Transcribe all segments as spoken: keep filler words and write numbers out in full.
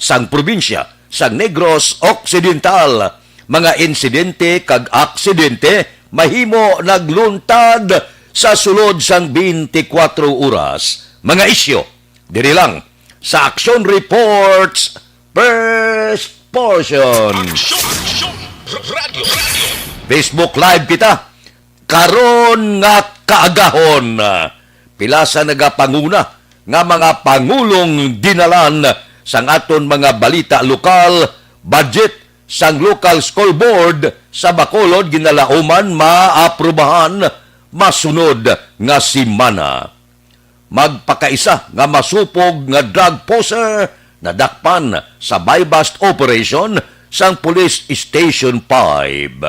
sang probinsya sang Negros Occidental. Mga insidente kag aksidente mahimo nagluntad sa sulod sang twenty-four oras. Mga isyu diri lang sa Action Reports First Portion. Action, action, radio, radio. Facebook Live kita karon nga kaagahon. Pila sa nagapanguna nga mga pangulong dinalan sang aton mga balita lokal, budget sang local school board sa Bacolod ginalauman maaprubahan masunod nga semana. Magpakaisa nga masupog nga drug pusher nadakpan sa buy-bust operation sang Police Station five.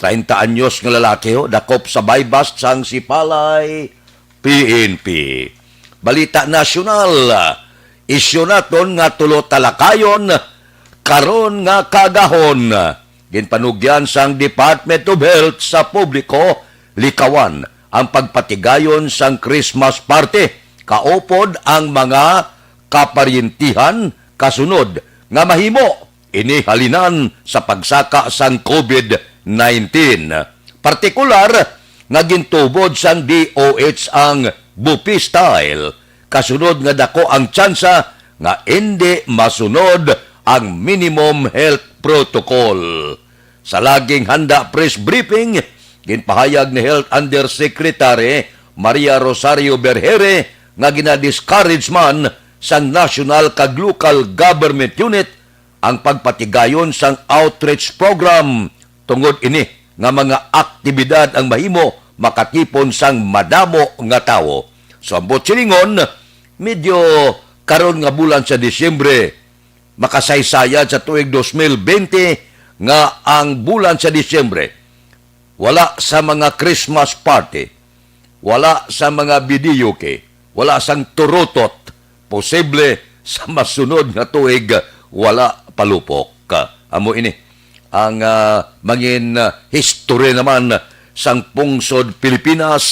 Treinta anyos nga lalaki, ho, dakop sa buy-bust sang Sipalay P N P. Balita nasyonal, isyu naton nga tulo talakayon karon nga kaagahon. Ginpanugyan sang Department of Health sa publiko likawan ang pagpatigayon sang Christmas party kaupod ang mga kaparyentihan kasunod nga mahimo ini halinan sa pagsaka sang COVID nineteen. Partikular nga gintubod sang D O H ang buffet style, kasunod nga dako ang tsansa nga indi masunod ang minimum health protocol. Sa laging handa press briefing, ginpahayag ni Health Undersecretary Maria Rosario Berhere nga gina-discourage man sang national kag local government unit ang pagpatigayon sang outreach program. Tungod ini nga mga aktibidad ang mahimo makatipon sang madamo nga tawo. So, ang buot silingon, medyo karon nga bulan sa Disyembre, makasaysayad sa tuig dos mil bente nga ang bulan sa Disyembre, wala sa mga Christmas party, wala sa mga videoke, wala sang turutot, posible sa masunod nga tuig wala palupok. Amo ini ang, ah, mangin, ah, history naman sang pungsod Pilipinas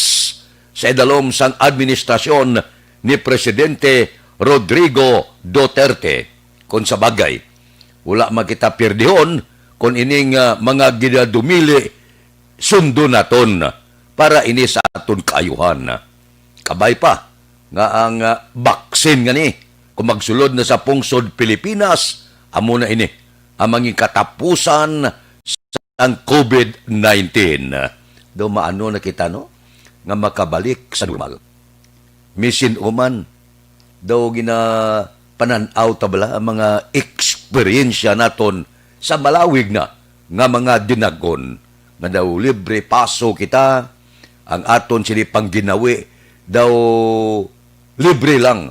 sa idalom sang administrasyon ni Presidente Rodrigo Duterte. Kung sa bagay, wala man kita pirdihon kung ining, ah, mga ginadumili sundo naton para ini sa aton kaayuhan. Kabay pa nga ang, ah, baksin ngani, kung magsulod na sa pungsod Pilipinas, amo na ini ang mangin katapusan sang COVID nineteen. Daw maano na kita, no, nga makabalik sa normal. Misin uman, daw ginapanan-aw ta bala ang mga eksperyensya naton sa malawig na nga mga dinaggon, nga daw libre paso kita, ang aton sini pangginawi daw libre lang,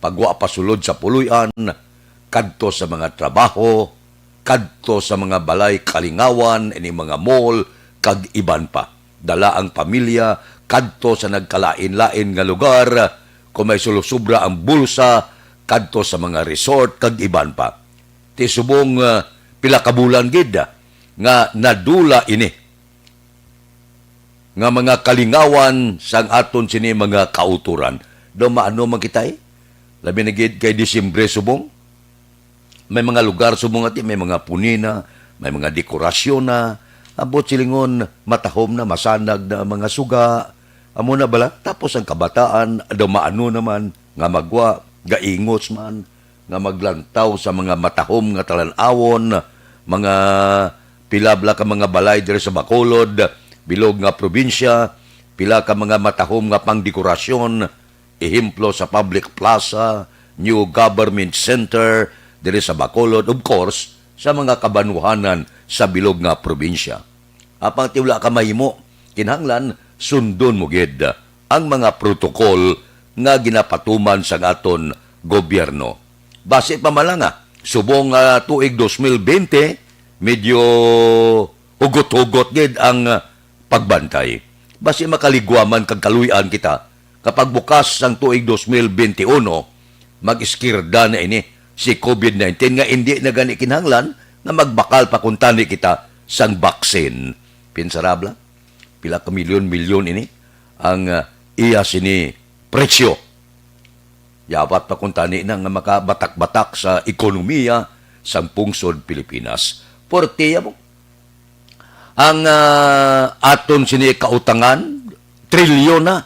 pagwa pasulod sa puloy-an, kadto sa mga trabaho, kadto sa mga balay kalingawan, ini mga mall, kag iban pa. Dala ang pamilya kadto sa nagkalain-lain nga lugar, kung may sulusubra ang bulsa, kadto sa mga resort, kag iban pa. Ti subong, ah, pila ka bulan gid, ah, nga nadula ini nga mga kalingawan sang aton sini mga kautoran. Daw maano man kita, eh? Labi na gid kay Disyembre subong. May mga lugar subong ati, may mga puni na, may mga dekorasyon na. Ang buot silingon, matahom na, masanag na ang mga suga. Amo na bala, tapos ang kabataan, daw maano naman, nga magwa, gaingos man, nga maglantaw sa mga matahom nga talan-awon, mga pila bala ka mga balay diri sa Bacolod, bilog nga probinsya, pila ka mga matahom nga pangdekorasyon, ehemplo sa Public Plaza, New Government Center diri sa Bacolod, of course, sa mga kabanwahanan sa bilog nga probinsya. Apang ti wala ka mahimo, kinahanglan sundon mo gid ang mga protokol nga ginapatuman sang aton gobyerno. Basi pa man lang nga, subong nga tuig dos mil bente, medyo hugot-hugot gid ang, ah, pagbantay. Basi makaligwa man kag kaluy-an kita kapag bukas sang tuig dos mil bente uno, mag-iskirda na ini si COVID nineteen nga indi na gani kinahanglan nga magbakal pa kuntani kita sang baksin. Pinsarabla, pila ka milyon-milyon ini ang, ah, iya sini presyo. Yawat pa kuntani na nga makabatak-batak sa ekonomiya sang pungsod Pilipinas. Porte ya mo. Ang, ah, aton sini kautangan, trilyon na.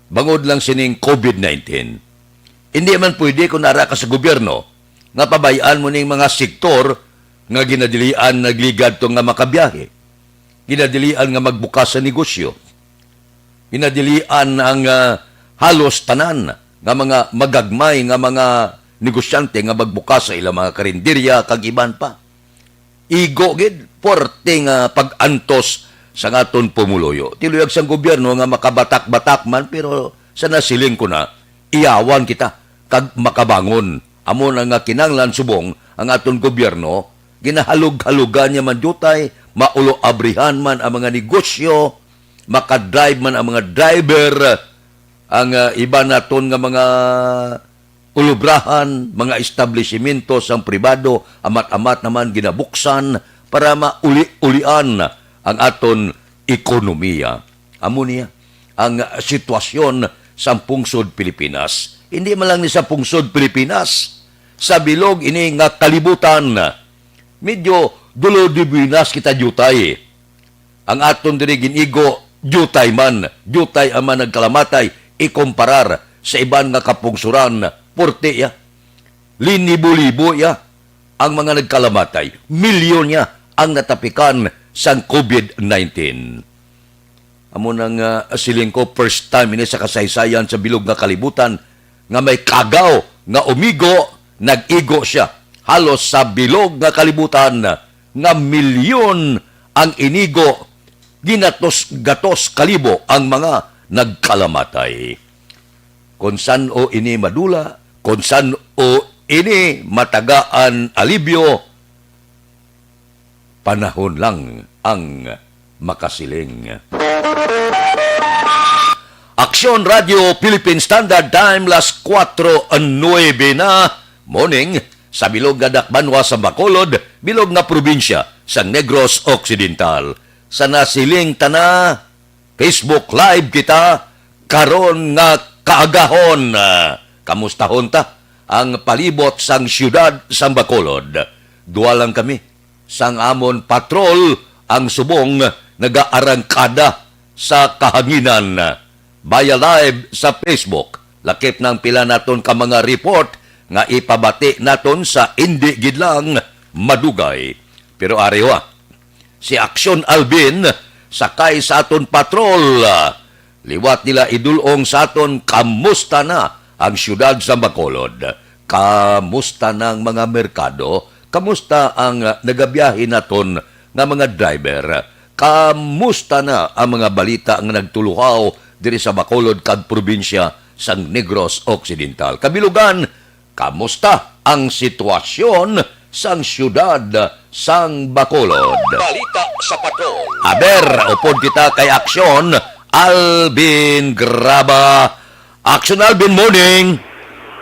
Bangod lang sining covid nineteen. Hindi man pwede kung ara ka sa gobyerno nga pabay-an mo ning mga sektor nga ginadilian nagligad to nga makabiyahe, ginadilian nga magbukas sa negosyo, ginadilian ang, ah, halos tanan nga mga magagmay nga mga negosyante nga magbukas sa ilang mga karinderya kag iban pa. Igo gid, porte nga pag-antos sa aton pumuluyo. Tiluyag sang gobyerno nga makabatak-batak man, pero sa nasiling ko na, iyawan kita kag makabangon. Amo na nga kinahanglan subong ang aton gobyerno, ginahalog-halugan niya man diutay, maulo abrihan man ang mga negosyo, makadrive man ang mga driver, ang, ah, iba naton nga mga ulubrahan, mga establisimento sang pribado, amat-amat naman ginabuksan para mauli-ulian ang aton ekonomiya. Amo niya ang sitwasyon sa pungsod Pilipinas. Hindi man lang ni sa pungsod Pilipinas, sa bilog ini nga kalibutan. Medyo dolor de buenas kita diutay. Ang aton diri gin-igo, diutay man, diutay ang mga nagkalamatay ikomparar sa iban nga kapungsuran, porte ya. Linibo-libo ya ang mga nagkalamatay, milyon ya ang natapikan sang covid nineteen. Amo na nga siling ko, first time ini sa kasaysayan sa bilog nga kalibutan nga may kagaw nga umigo, nag-igo siya. Halos sa bilog nga kalibutan nga milyon ang inigo, ginatos-gatos kalibo ang mga nagkalamatay. Kon san-o ini madula, kon san-o ini matagaan alibyo, panahon lang ang makasiling. Aksyon Radio Philippine Standard Time, las kuwatro nuebe na, morning, sa bilog nga dakbanwa sa Bacolod, bilog nga probinsya sa Negros Occidental. Sa nasiling tana, Facebook Live kita karon nga kaagahon. Ah, kamustahon ta ang palibot sang siyudad sang Bacolod. Duha lang kami sang amon patrol ang subong nagaarangkada sa kahanginan. Baya live sa Facebook, lakip na ang pila naton ka mga report nga ipabati naton sa indi gid lang madugay. Pero ari wa, si Aksyon Alvin sakay sa aton patrol. Liwat nila idul-ong sa aton, kamusta na ang siyudad sa Bacolod? Kamusta na ang mga merkado? Kamusta ang, ah, nagabiyahe naton nga mga driver? Kamusta na ang mga balita nga nagtuluhaw diri sa Bacolod kag probinsya sang Negros Occidental? Kabilugan, kamusta ang sitwasyon sang siyudad sang Bacolod? Balita sa Patrol. Aber, upod kita kay Aksyon Alvin Graba. Aksyon Alvin, morning.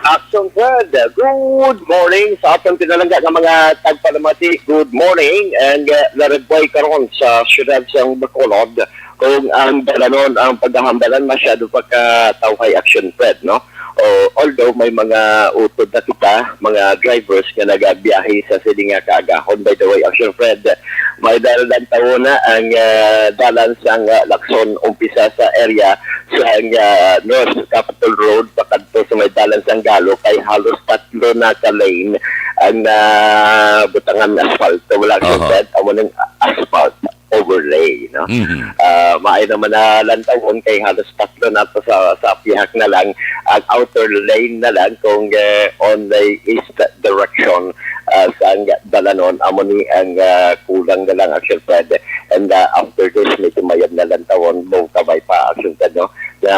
Action Fred, good morning sa aton pinalangga nga mga tagpalamati. Good morning, and, uh, naragway karon sa siyudad sang Bacolod. Kung ang dalanon ang pagkahambalan, masyado pa ka tawhay, Action Fred, no? O, although may mga utod na kita, mga drivers nga nagabiyahe sa sini nga kaagahon. By the way, Action Fred, may dalan tawo na ang, ah, dalan sang, ah, Lacson, umpisa sa area sang, ah, North Capitol Road pakadto sa may dalan sang Galo, kay halos tatlo na ka lane ang nabutangan asfalto. Wala, Action Fred, amo ning asphalt overlay, no? Mhm. Ah, maayo naman na lantawon kay halos tatlo na to sa, sa pihak na lang. Ang outer lane na lang kung, eh, on the east direction, ah, sa dalanon, amo ni ang, ah, kulang na lang, Action Fred. And, ah, after this, medyo mayad na lantawon, mo kabay pa, Action Fred, no? Na,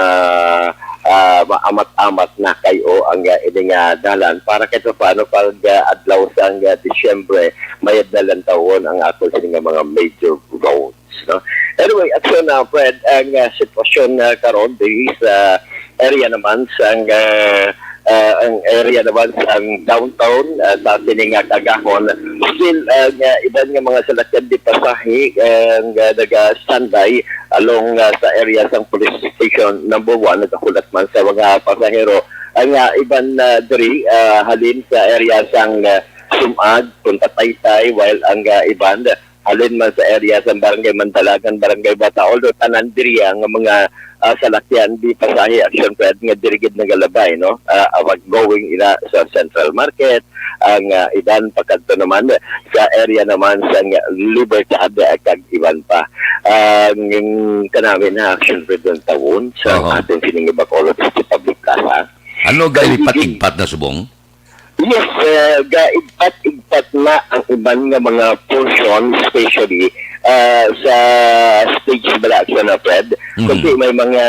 ah, maamat-amat na kayo ang, ah, ini nga dalan para kahit paano pag, ah, adlaw sang, ah, Disyembre, mayad na lantawon ang ato sini nga mga major roads, no? Anyway, Action, ah, Fred, ang, ah, sitwasyon, ah, karon diri sa area naman sang, ah, ah, ang area naman sang downtown, ah, sa sini nga kaagahon, still, ah, nga iban nga mga salakyan di pasahi ang, ah, naga-standby along, ah, sa area sang police station number one, nagahulat man sa mga pasahero, Ang, ah, iban, ah, diri, ah, halin sa area sang, ah, Sumag, Punta Taytay, while ang, ah, iban halin man sa area sang Barangay Mandalagan, Barangay Bata, although tanan diri ang mga, ah, salakyan di pasahe, Action Fred, nga diri gid nagalabay, no? Ah, awag going ila sa Central Market, ang, ah, iban pakadto naman sa area naman sang Libertad, ah, kag iban pa. Ang kanami na, Action Fred, ang tawon sa Oho. aton sining Bacolod City Public Plaza. Ano, gailipat-igpat na subong? Yes, uh, gaigpat-igpat na ang iban nga mga portion, especially, ah, sa stage bala, Action Fred. Mhm. Kundi may mga,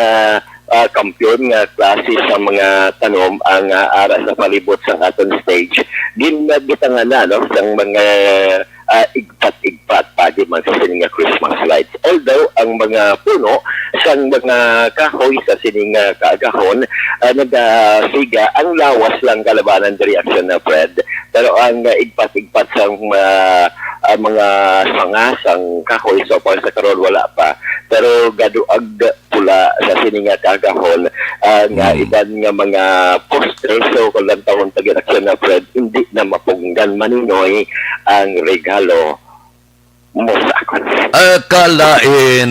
ah, kampiyon nga klase sa mga tanom ang, ah, ara sa palibot sa aton stage. Ginagitangan na, no, sang mga, ah, igpat-igpat pa di man sa sini nga Christmas lights. Although ang mga puno sang mga kahoy sa sini nga kaagahon, ah, nagasiga, ang lawas lang kalabanan diri, Action Fred. Pero ang, ah, igpat-igpat sang, ah, ah, mga sanga sang kahoy so far sa karon wala pa. Pero gaduag pula sa sini nga kaagahon, ah, nga Hmm. iban nga mga poster. So, kung lantawon ta gid, Action Fred, hindi na mapunggan, Maninoy, ang regalo mo sa akon. Ah, kalain.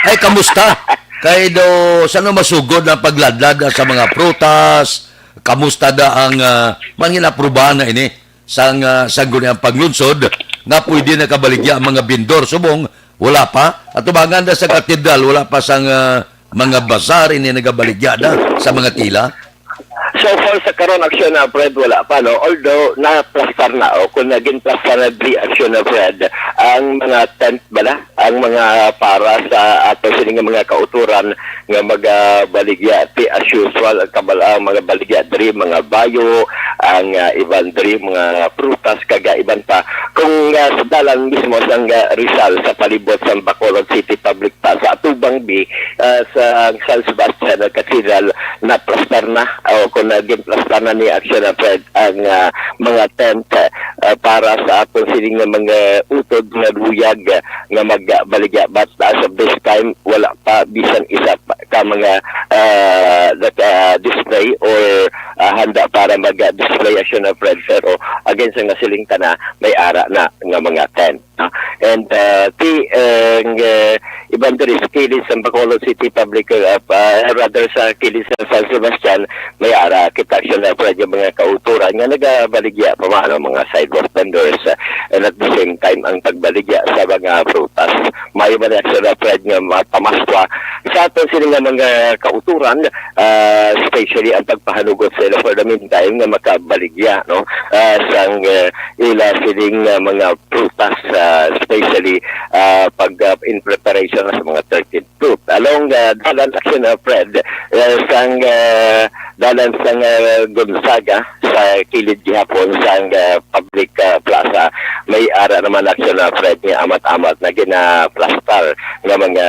Ay, kamusta? Kay daw, saan masugod ang pagladlad sa mga prutas? Kamusta da ang, ah, mga inaprubahan na ini sang, ah, Sangguniang Panglungsod nga pwede nakabaligya ang mga bindor? Subong, wala pa. Atubangan na sa katedral, wala pa sang, ah, mga bazar ini nagabaligya na sa mga tila. So far sa karon, Action Fred, wala pa, no? Although, naplastar na, o kung naging plastar na di, Action Fred, ang mga tent bala, ang mga para sa ato sini nga mga kauturan nga magabaligya, ti as usual, ang kabal-, ang mga baligya diri, mga bayo, ang, ah, iban diri, mga prutas, kag, ah, iban pa. Kung, ah, sa dalan mismo sang, ah, Rizal, sa palibot sa Bacolod City Public Plaza, atubang bi, ah, sa San Sebastian Cathedral, naplastar na, o kung naging plastar na ni Action Fred ang, ah, mga tent, ah, para sa aton sini nga mga utod nga luyag, ah, nga magbaligya. But as of this time, wala pa bisan isa pa ka mga, ah, naka-display or, ah, handa para mag-display, Action Fred. Pero again, sa nga siling tana, may ara na nga mga tent, no? And, ah, ti, ang, eh, iban diri sa kilid sa Bacolod City Public, ah, pa, rather sa kilid sa San Sebastian, may ara kita, Action Fred, nga mga kauturan nga nagabaligya pa man, no, mga sidewalk vendors, ah, and at the same time, ang pagbaligya sa mga prutas. May man, Action Fred, nga mapamaswa sa aton sini nga mga kauturan, ah, especially ang pagpahanugot sa ila for the meantime nga makabaligya, no, ah, sang, eh, ila sining, ah, mga prutas, ah, especially, ah, pag, ah, in preparation sa mga thirteenth fruit. Along, ah, dalan, Action Fred, eh, sang, ah, dalan sang, ah, Gonzaga, sa kilid gihapon sang, ah, public, ah, plaza, may ara naman, Action Fred, nga amat-amat na ginaplastar nga mga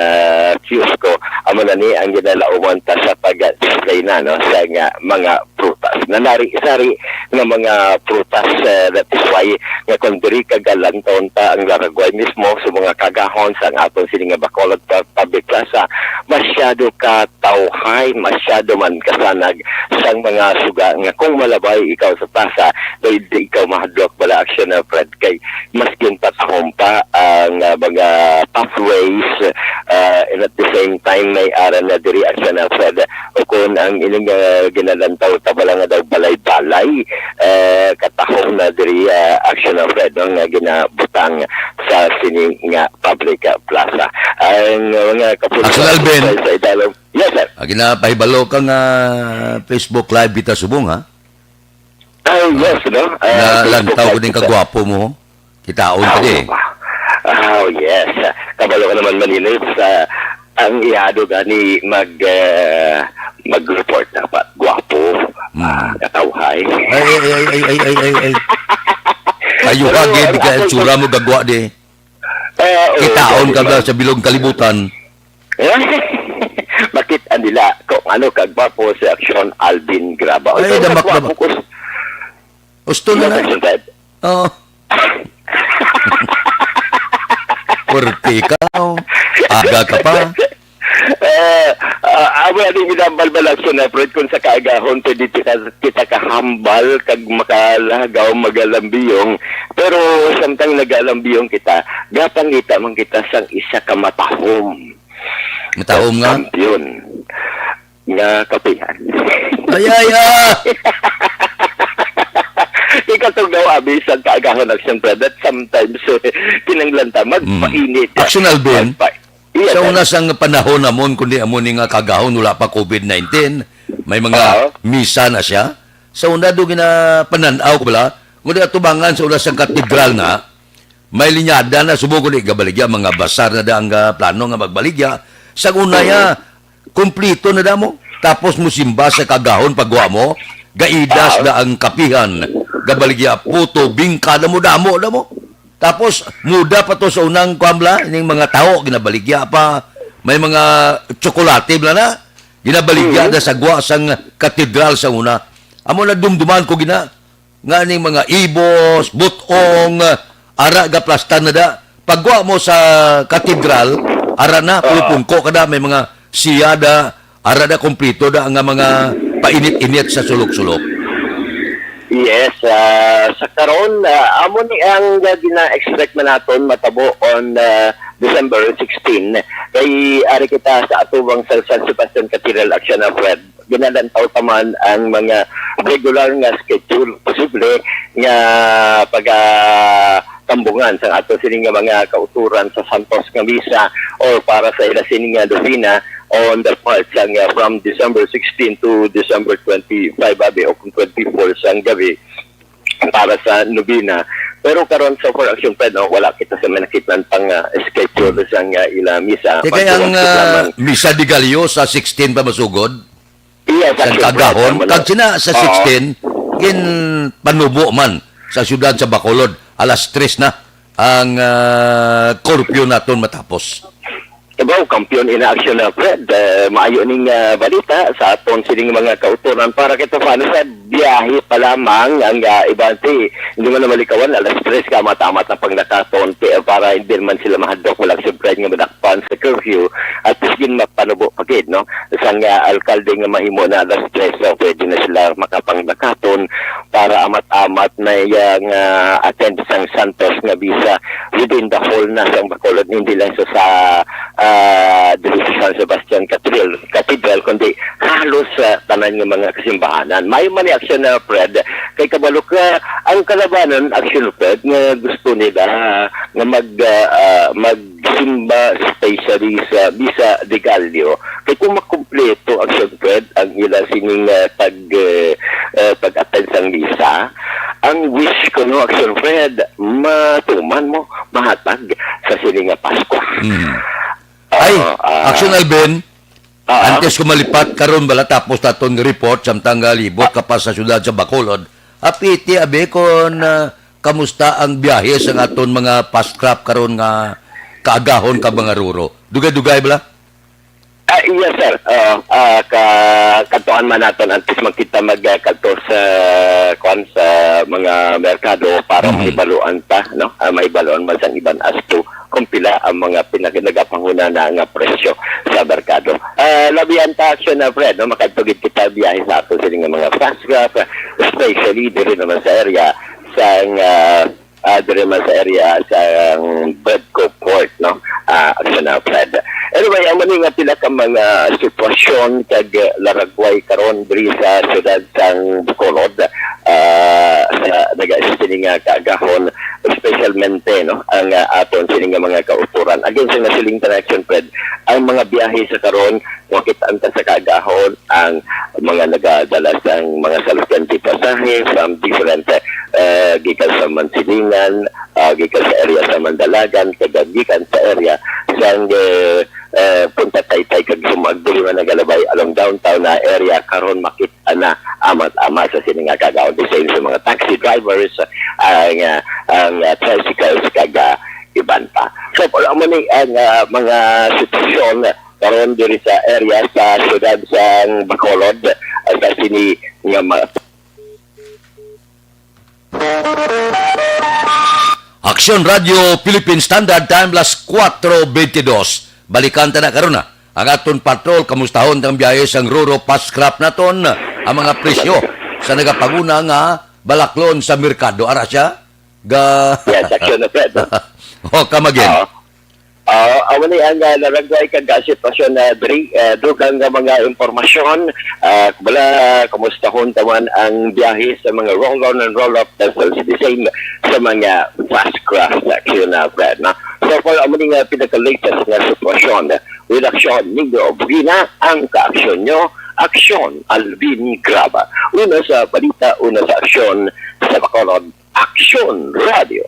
kiosko. Amo na ni ang ginalauman ta sa pag-display na, no, sa nga mga prutas. Nanari-sari nga mga prutas, eh, that is why nga kung diri ka galanton ta ang laragway mismo sa mga kagahon sa aton sini nga Bacolod Pu-, Public Plaza, masyado ka tawhay, masyado man kasanag sang mga suga nga kung malabay ikaw sa plaza, di, di ikaw mahadlok bala, Action Fred, kay mas ginpatahom pa ang, ah, mga pathways, ah, and at the same time may ara na diri, Action Fred, o kung ang ining, ah, ginalantaw ta bala nga daw balay-balay, eh, katahom na diri, ah, Action Fred, no, nga ginabutang sa sini nga public, ah, plaza. Ang mga kapulisan Action Alvin. sa, sa idalom. Yes, sir. Ah, ginapahibalo ka nga Facebook Live kita subong, ha? Oh, yes, no? Ah, Nalantaw ko Facebook din Live kita. Kagwapo mo. Kitaon ka di. Oh, yes. Kabalo ka naman, Maninoy, sa ang ihado gani mag, eh, mag-report dapat gwapo, Hmm. ah, katawhay. Ay, ay, ay, ay, ay, ay, ay, ay. Kayo Pero ka, gid, ang ka, akong tsura mo gagwa di. Ah, oo, Kitaon ka gwapo ba man. Sa bilog kalibutan? Makit-an nila kung ano ka gwapo si Action Alvin Graba. Ay, Ikaw, damak, gwapo damak. ko s-, Gusto na Ikaw, na. Action Fred. Oo. Pwerte ikaw. Aga ka pa. Eh, Ah, amo na din ginabalbalasyon na, Fred, kung sa kaagahon pwede kita, kita kahambal kag makalagaw magalambiyong. Pero samtang nagalambiyong kita, gapangita man kita sang isa ka matahom. Matahom nga? Champion nga kapihan. Ay, ay, ah! Ikatog daw, abi, sa kaagahon, Action Fred, that sometimes, eh, kinanglan ta, Mm. magpainit. Action Alvin, Magpa-, Yes, sa sir. Una sang panahon namon, kundi amo ni nga kagahon, wala pa covid nineteen, may mga Oo. misa na siya. Sa una, do ginapanan-aw ko bala, kundi atubangan sa una sang katedral na, may linyada na, subong kundi gabaligya, mga basar na da ang, ah, plano nga magbaligya. Sa una, ya, Mhm. kumplito na da mo. Tapos mo simba sa kagahon, pagwa mo, gaidas Ah. da ang kapihan, gabaligya, puto, bingka na mo, damo na mo. Tapos, muda pa to sa unang kuwan bala, ining mga tawo, ginabaligya pa. May mga tsokolate bala na. Ginabaligya Mhm. na sa gwa sang katedral sa una. Amo na dumduman ko gina, nga ning mga ibos, butong, ara gaplastan na da. Pagwa mo sa katedral, ara na, Oo. pulupungko ka na, may mga siyada, ara na, kumplito na nga mga painit-init sa sulok-sulok. Yes, ah, sa karon, ah, amo ni ang, ah, gina-expect man naton matabo on, ah, December sixteen. Kay ari kita sa atubang sa San Sebastian Cathedral, Action Fred. Ginalantaw ta man ang mga regular nga schedule, posible nga pagatambungan sang ato sini nga mga kauturan sa Santos nga Misa or para sa ila sini nga novena on the part sang, uh, from December sixteen to December twenty-five, abi, o kung twenty-four sang gabi para sa novena. Pero karon, so far, Action Fred, no, wala kita sa manakitnan pang, uh, schedule sang, uh, ila misa. Kay ang, Magtuwang sila uh, man. Misa de Gallo sa sixteen pa masugod? Yes, sa Action Fred, kagahon, tama na. Kag sina sa Oo. Sixteen, ginpanubo man sa siyudad sa Bacolod, alas tres na ang, ah, curfew naton matapos. Kabaw, kampiyon ina, Action Fred. Eh, maayo ning, ah, balita sa aton sining mga kautoran para kita, Fano, sa biyahe pa lamang ang, ah, iban ti, hindi mo na malikawan, alas tres ka, matamat na pang nakaton, ti, eh, para hindi man sila mahadlok, wala, Action Fred, nga madakpan sa curfew, at least gin mapanubo pa gid, no? Sang, ah, alkalde nga mahimo na alas tres, so pwede na sila makapangnakaton para amat-amat na iya nga attend sang Santos nga misa within the whole na sang Bacolod, hindi lang sa, sa, ah, diri sa San Sebastian Cathedral, Cathedral, kundi halos sa tanan nga mga kasimbahanan. May man ni aksyon na, Fred, kay kabalo ka, ang kalabanan, aksyon, Fred, nga gusto nila nga mag, ah, ah, magsimba, especially sa Misa de Gallo, kay kung makumpleto, aksyon, Fred, ang ila sining, ah, pag, eh, eh, pag-attend sang misa, ang wish ko, no, aksyon, Fred, matuman mo, mahatag sa sini nga Pasko. Mm. Ay, ah, ah, aksyon, Alvin, ah, antes ko malipat karon, bala tapos naton nga report, samtang, ah, libot ka pa sa siyudad sa Bacolod, apiti, abi, kon, ah, kamusta ang biyahe sang aton mga Pascrap karon nga kaagahon ka mga ruro? Dugay-dugay bala? Ah, yes, sir. Ah, ah, ka-, kadtuan man naton antes magkita mag, ah, kadto sa, kuan, sa mga merkado para Mhm. mahibaluan ta, no? Ah, mahibaluan man sang iban as to kung pila ang mga pinag-, nagapanguna na nga presyo sa merkado. Ah, labihan ta, aksyon na, Fred, no? Makadto gid kita biyahe sa ato sini nga mga Pascrap, especially diri naman sa area sang, ah, ah, diri man sa area sang Bedco Port, no? Ah, aksyon na, Fred. Anyway, amo ni nga pila ka mga sitwasyon kag laragway karon diri sa siyudad sang Bacolod, ah, sa naga-, sini nga kaagahon, especialmente, no, ang, ah, aton sini nga mga kautoran. Again, sa nasiling ta na, aksyon, Fred, ang mga biyahe sa karon, makit-an ta sa kaagahon ang mga nagadala sang mga salakyan ti pasahe from different, eh, gikan sa Mansilingan, ah, gikan sa area sa Mandalagan, kag gikan sa area sang, eh, eh, Punta Taytay, kag sumag diri man nagalabay along downtown na area, karon makit-an na amat-amat sa sini nga kaagahon. The same sa mga taxi drivers, ang, ah, ang, ah, tricycles, kag, ah, iban pa. So, wala mo ni ang, ah, mga sitwasyon karon diri sa area sa siyudad sang Bacolod, ah, sa sini nga ma-, Aksyon Radio Philippine Standard Time, las kuwatro bentidos. Balikan ta na karon na Ang aton patrol, kamustahon ang biyahe sang Roro Fast Craft naton, ang mga presyo sa nagapanguna nga balaklon sa merkado. Ara siya? Ga- Yes, aksyon na, Fred. Oh, come again. Oo. Ah, amo ni ang, ah, naragway kag, ah, sitwasyon na diri, ah, dugang nga mga impormasyon. Ah, wala, kamustahon ta man ang biyahe sa mga roll-on and roll-off vessels, the same sa mga fast craft, aksyon na, Fred, no? So, for amo ni nga pinaka-latest nga sitwasyon, with aksyon ninyo, Bugina, ang kaaksyon nyo, Aksyon Alvin Graba. Una sa balita, una sa aksyon, sa Bacolod, Aksyon Radio.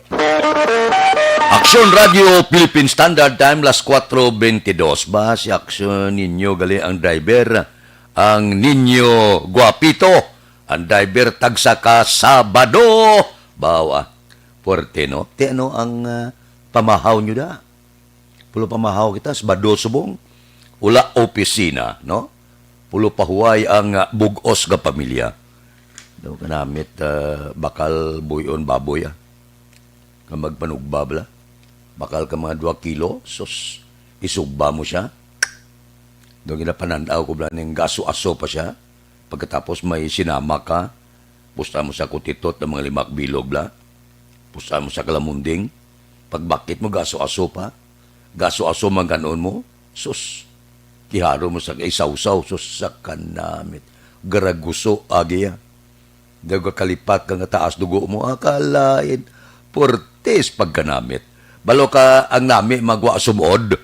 Aksyon Radio, Philippine Standard Time, las kuwatro bentidos. Ba, si aksyon ninyo gali ang driver, ang ninyo guapito, ang driver tagsa ka Sabado. Bawa, puwerte, no? Ti ano ang, ah, pamahaw nyo da? Pulo pamahaw kita, Sabado subong. Wala opisina, no? Pulo pahuway ang, ah, bug-os nga pamilya. Daw kanamit, ah, bakal buyon baboy, ah. Nga magpanugba bala. Bakal ka mga dua kilo, sus, isugba mo siya. Daw ginapanan-aw ko bala ning gaso-aso pa siya. Pagkatapos may sinama ka, pusta mo sa kutitot ang mga limak bilog bala. Pusta mo sa kalamunding. Pagbakit mo, gaso-aso pa. Gaso-aso man kanon mo. Sus, kiharo mo sa kaisawsaw. Sus, sa kanamit. Garaguso, agi, ah. Daw gakalipat ka nga taas dugo mo. Ah, kalain. Portis pagkanamit. Balo ka ang nami magwa sumod.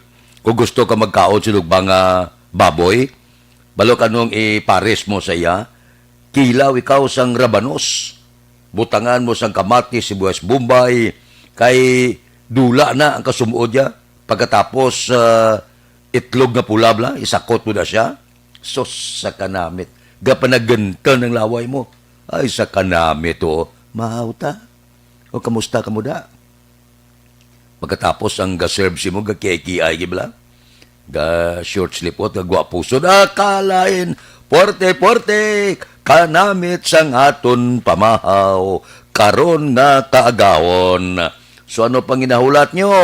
Kung gusto ka magkaon sa lugba nga baboy, balo ka nung ipares mo sa iya. Kilaw ikaw sang rabanos. Butangan mo sang kamatis, sibuyas Bombay, kay dula na ang kasumod niya. Pagkatapos, ah, itlog nga pula bala, isakot mo na siya. Sus, sa kanamit. Gapanagantan ang laway mo. Ay, sa kanamit, oh. Mahaw ta. O, kamusta ka mo da? Pagkatapos ang ga-serve si mo, ga-kiay-kiay, di ba? Ga-short sleeve, o, ga-gwapo. So, nakalain, porte-porte, kanamit sang aton pamahaw, karon nga kaagahon. So, ano pang ginahulat nyo?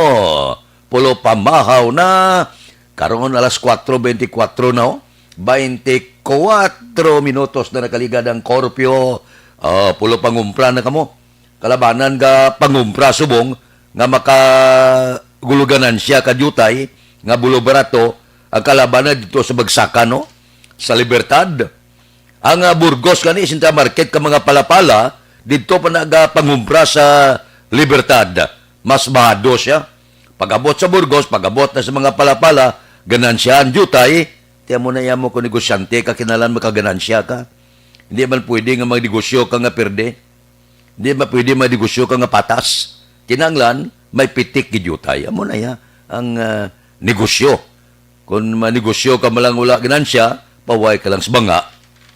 Pulo pamahaw na. Karon alas kuwatro bentikwatro na, oh. Baintikwatro minutos na nakaligad ang korpyo. Ah, pulo pangumpra na kamo. Kalabanan ga pangumpra subong nga makaguluganansya ka diutay nga bulo barato ang kalabanan dito sa Bagsakan, no? Sa Libertad. Ang, ah, Burgos gani, Central Market ka mga palapala, dito pa nagapangumpra sa Libertad. Mas bahado siya. Pag-abot sa Burgos, pag-abot na sa mga palapala, ganansyahan, diutay. Tiyan mo na, iya mo, kung negosyante ka, kinahanglan makaganansya ka. Hindi man pwede nga magnegosyo ka nga perde. Hindi man pwede magnegosyo ka nga patas. Kinahanglan, may pitik gid diutay. Amo na iya ang, ah, negosyo. Kung manegosyo ka man lang wala ganansya, paway ka lang sa banga,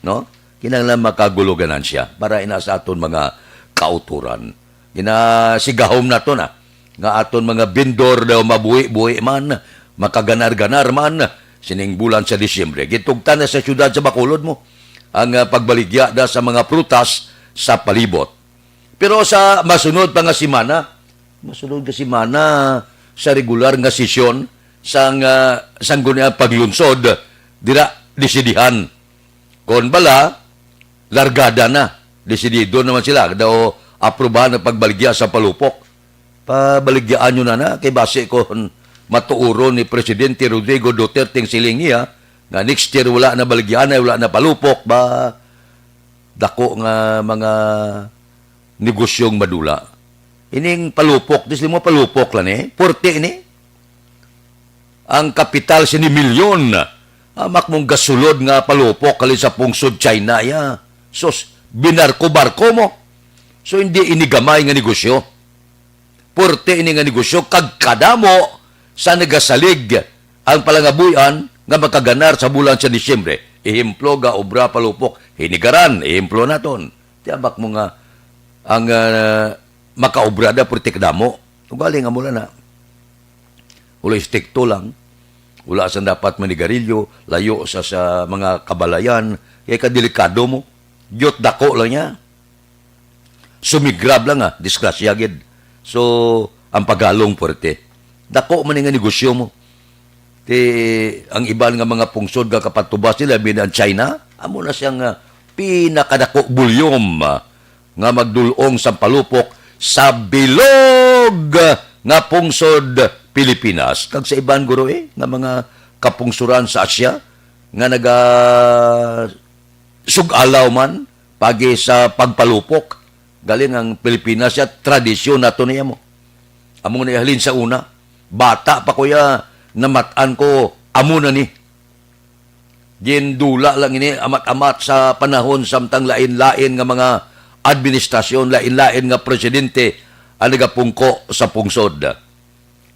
no? Kinahanglan makagulo ganansya para ina sa aton mga kauturan. Ginasigahom nato na nga aton mga vendor daw mabuhi-buhi man, makaganar-ganar man, sining bulan sa Disyembre. Gintugtan na sa siyudad sa Bacolod mo ang, ah, pagbaligya da sa mga prutas sa palibot. Pero sa masunod pa nga semana, masunod nga semana sa regular nga sesyon sang, ah, Sangguniang Paglunsod, dira desidihan. Kon bala, largada na. Desidido naman sila. Daw aprubahan ang pagbaligya sa palupok. Pabaligyaan nyo na na. Kay basi kon matuoron ni Presidente Rodrigo Duterte ang siling niya, nga next year wala na baligyaan ay wala na palupok, ba, dako nga mga negosyong madula. Ining palupok, di sila mo palupok lang eh. Porte ini. Ang kapital sini milyon. Amak mong gasulod nga palupok halin sa pungsod China, ya. Sus, binarko-barko mo. So, hindi ini gamay nga negosyo. Porte ini nga negosyo, kag kadamo sa nagasalig ang palangabuy-an nga makaganar sa bulan sa Disyembre. Ehemplo, ga obra palupok, hinigaran, ehemplo naton. Ti amak mo nga ang, ah, makaobra da, porte kadamo. Ugali nga mula na. Wala, estrikto lang. Wala sa dapat manigarilyo, layo sa, sa mga kabalayan. Kay kadelikado mo. Diyot dako lang niya. Sumigrab lang, ah, disgrasya gid. So, ang pagalong puwerte. Dako man nga negosyo mo. Ti ang iban nga mga pungsod nga kapatubas nila, labi na ang China, amo na siyang, ah, pinakadako volume, ah, nga magdul-ong sang palupok sa bilog, ah, nga pungsod Pilipinas. Kag sa iban, guro, eh, nga mga kapungsoran sa Asia nga naga sug-alaw man pagi sa pagpalupok. Galing ang Pilipinas siya, tradisyon nato niya mo. Amo na halin sa una. Bata pa ko ya, namat-an ko, amo na ni. Gindula lang ini amat-amat sa panahon samtang lain-lain nga mga administrasyon, lain-lain nga presidente ang nagapungko sa pungsod.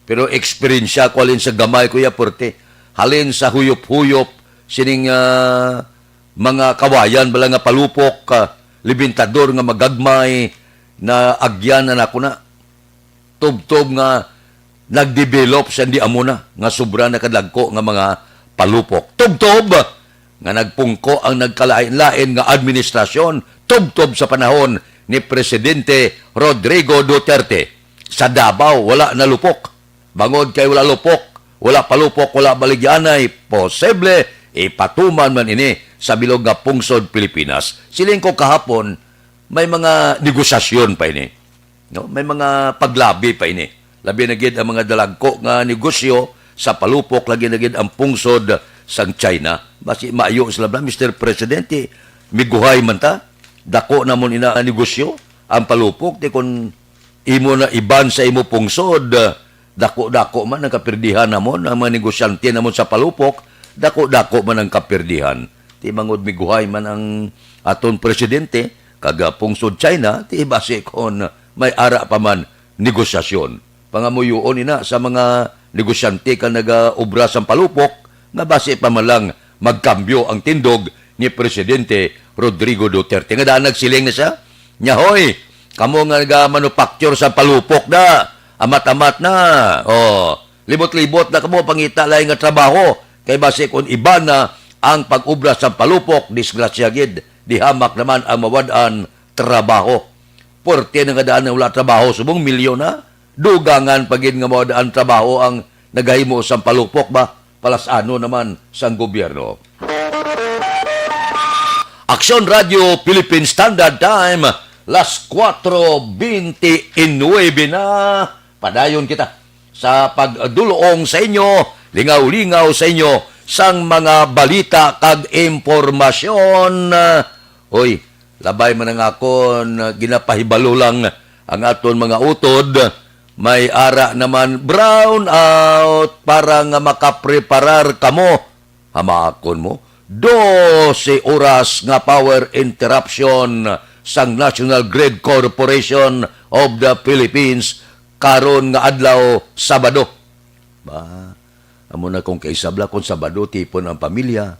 Pero eksperyensya ko halin sa gamay ko ya, purte. Halin sa huyop-huyop, sining, ah, mga kawayan bala nga palupok, ah, libintador nga magagmay, na agyan na nako na. Tubtob nga nagdevelop sa hindi amo na, nga sobra na kadagko nga mga palupok. Tubtob nga nagpungko ang nagkalain-lain nga administrasyon, tubtob sa panahon ni Presidente Rodrigo Duterte. Sa Davao, wala na lupok. Bangod kay wala lupok, wala palupok, wala baligyanay, posible ipatuman man ini sa bilog nga pungsod Pilipinas. Siling ko kahapon, may mga negosasyon pa ini. No? May mga paglabi pa ini. Labi na gid ang mga dalagko nga negosyo sa palupok, labi na gid ang pungsod sang China. Basi maayo sila ba, Mister Presidente, miguhay man ta. Dako namon ina ang negosyo, ang palupok, di kon imo na iban sa imo pungsod, dako-dako man ang kapirdihan namon, ang mga negosyante namon sa palupok, dako-dako man ang kapirdihan. Ti mangod miguhay man ang aton presidente, kag, ah, pungsod China, ti basi kon may ara pa man negosasyon. Pangamuyoon ina sa mga negosyante kag nagaobra sang palupok nga basi pa man lang magkambyo ang tindog ni Presidente Rodrigo Duterte. Nga daan nagsiling na siya, "Nya, hoy, kamo nga naga-manufacture sa palupok na, amat-amat na. Oh, libot-libot na kamo, pangita lang nga trabaho. Kay basi kung iban na ang pag-obra sa palupok, disgrasya gid, di hamak naman ang mawad-an trabaho." Puwerte na nga daan nga wala trabaho, subong milyon na. Dugangan pa gid nga mawad-an trabaho ang nagahimo sang palupok ba? Palas-ano naman sang gobyerno. Aksyon Radio Philippine Standard Time, las kuwatro bente y nuebe na. Padayon kita sa pagdul-ong sa inyo, lingaw-lingaw sa inyo sang mga balita kag impormasyon. Hoy, labay man ang akon, ah, ginapahibalo lang ang aton mga utod, may ara naman brown out para nga makapreparar kamo. Hamakon mo, dose oras nga power interruption sang National Grid Corporation of the Philippines karon nga adlaw, Sabado. Ba, amo na kung kaisabla kung Sabado, tipon ang pamilya,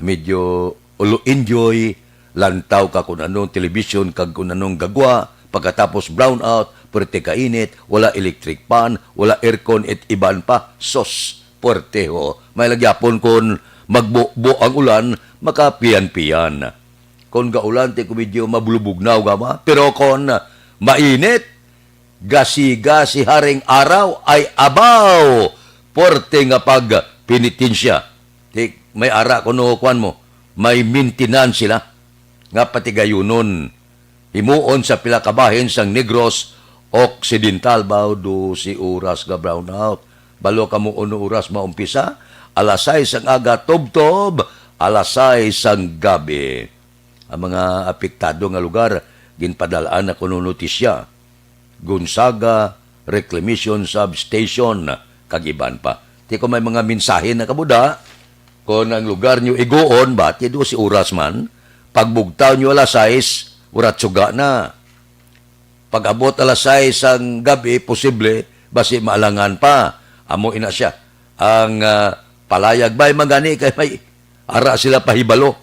medyo ulo enjoy, lantaw ka kung anong television kag kung anong gagwa, pagkatapos brownout, perte ka init, wala electric fan, wala aircon, et iban pa. Sos, puwerte ho. May lagyapon kon magbubo ang ulan, makapiyan-piyan. Kon gaulan, ti ko medyo mabulubugnaw gama. Pero kon mainit, gasiga si Haring Araw ay abaw, puwerte nga pagpenitensya. Ti, may ara kuno, kuwan mo, may maintenance sila nga patigayunon. Himuon sa pila ka bahin sang Negros Occidental, baw, dose oras nga brownout. Balo ka mo uno oras maumpisa, alas sais ang aga tubtob alas sais sang gabi. Ang mga apektado nga lugar, ginpadal-an na kuno notisya. Gonzaga Reclamation Substation, kag iban pa. Ti kung may mga mensahe na kabuda, kung ang lugar nyo iguon, bati dose oras man, pagbugtaw nyo alas sais, urat suga na. Pag-abot alas sais sang gabi, posible, basi maalangan pa. Amo ina siya. Ang, ah, palayag bay man gani kay may ara sila pahibalo.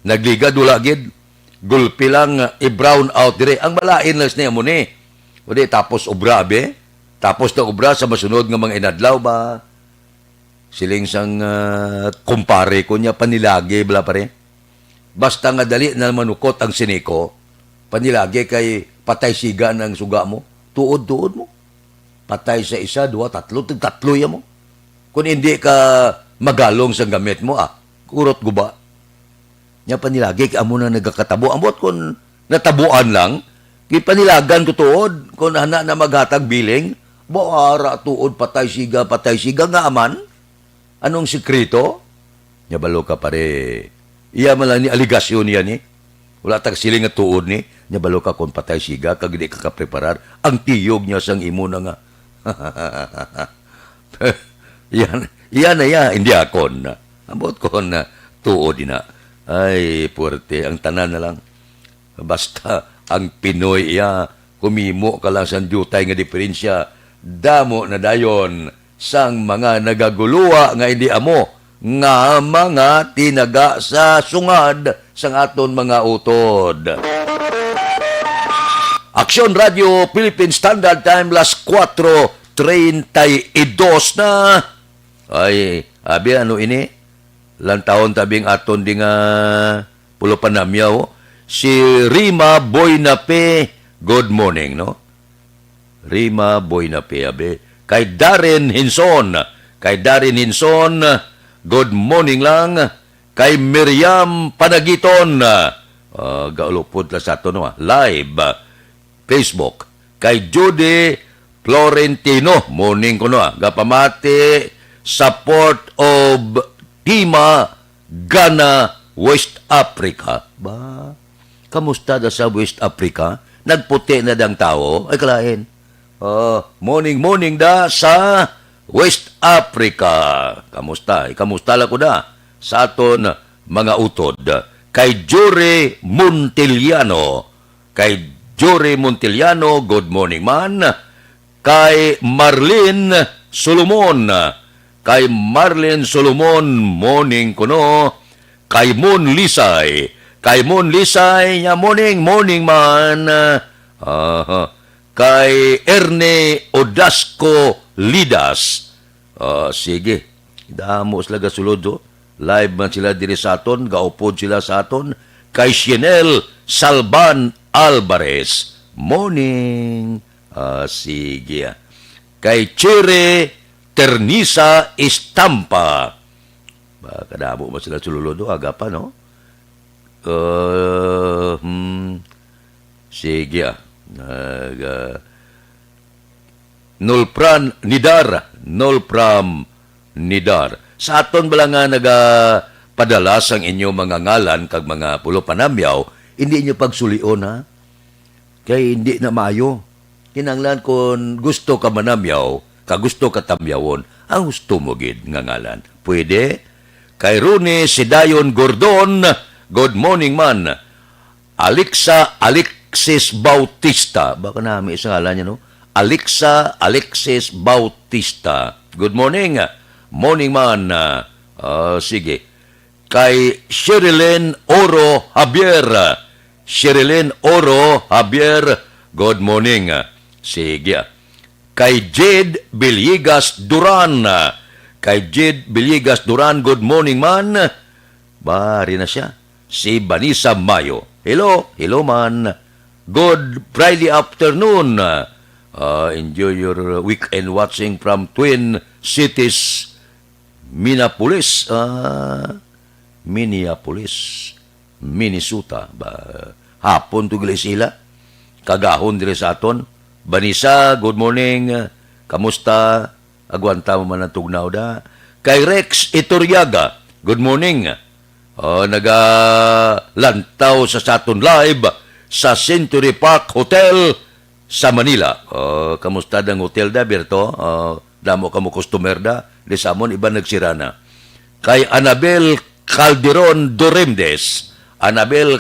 Nagligad, wala gid. Gulpi lang, ah, i-brown out dire. Ang malain lang siya mo ni. O di, tapos obra, be. Tapos na obra sa masunod nga mga inadlaw ba? Siling sang, ah, kumpare ko niya, panilagi, bala, pare. Basta nga dali na manukot ang siniko, panilagi kay patay siga ang suga mo. Tuod-tuod mo. Patay sa isa, duha, tatlo, tag tatlo ya mo. Kung hindi ka magalong sa gamit mo, ah, kurot guba. Nya panilagi kay amo na nagakatabo. Ambot kung natabuan lang, gipanilagan ko tuod kung ana na maghatag billing. Ba, ara tuod, patay siga, patay siga nga aman. Anong sikreto? Nya balo ka, pare. Iya man lang ni aligasyon niya ni. Wala tag siling nga tuod ni. Nya balo ka kung patay siga kag di ka kapreparar. Ang tiyog niya sang imo na nga. Yan, yan na ya, hindi akon. Ambot ko na tuod na. Ay, puwerte ang tanan na lang. Basta ang Pinoy iya, kumimo ka lang sang diutay nga diferensya, damo na dayon sang mga nagaguluwa nga hindi amo nga mga tinaga sa sungad sang aton mga utod. Aksyon Radio Philippine Standard Time, las kuwatro treinta y dos na. Ay, abi, ano ini? Lantawon ta bing aton di nga pulo panamyaw. Si Rima Boynape, good morning, no? Rima Boynape, abi. Kay Darren Hinson, kay Darren Hinson, good morning lang. Kay Miriam Panagiton, ah, gaulupod la sa ato, no, ah, live, ah, Facebook. Kay Judy Florentino, morning kuno, ah, gapamati, support of Tima Ghana, West Africa. Ba, kamusta da sa West Africa? Nagputi na dang tawo? Ay, kalain. Oh, morning, morning da sa West Africa. Kamusta? Ikamusta la ko da sa aton mga utod? Kay Jory Montiliano. Kay Jory Montiliano, good morning man. Kay Marlene Solomon. Kay Marlene Solomon, morning kuno. Kay Mon Lisay. Kay Mon Lisay, nya morning, morning man. Aha. Kay Erne Odasco Lidas. Ah, sige. Damo sila gasulod, oh. Live man sila diri sa aton, gaupod sila sa aton. Kay Shinel Salban Alvarez. Morning. Ah, sige, ah. Kay Chere Ternisa Estampa. Ba, kadamo man sila sulod, oh, aga pa, no? Uh, hmm. Sige, ah. Nag, ah, Nulpran Nidar, Nulpram Nidar. Sa aton bala nga nagapadala sang inyo mga ngalan kag mga pulo panamyaw, hindi inyo pagsulion, ha? Kay hindi na maayo. Kinahanglan, kon gusto ka manamyaw, ka gusto ka tamyawon, ang gusto mo gid nga ngalan. Pwede? Kay Rune Sidayon Gordon, good morning man. Alexa Alexis Bautista. Baka nami sa ngalan niya, no? Alexa Alexis Bautista. Good morning. Morning man. Ah, ah, sige. Kay Sherilyn Oro Javier. Sherilyn Oro Javier, good morning. Sige. Kay Jade Villegas Duran. Kay Jade Villegas Duran, good morning man. Bari na siya. Si Vanessa Mayo. Hello, hello man. Good Friday afternoon. Ah, enjoy your weekend watching from Twin Cities, Minneapolis, ah, Minneapolis, Minnesota. Ba, hapon to gali sila. Kagahon diri sa aton. Vanessa, good morning. Kamusta? Agwanta mo man ang tugnaw da. Kay Rex Iturriaga, good morning. Oh, nagalantaw sa saton live sa Century Park Hotel sa Manila. Oh, kamusta dang hotel da, Berto? Oh, damo ka mo customer da. Di sa amon, iban nagsira na. Kay Anabel Calderon Doremdes. Anabel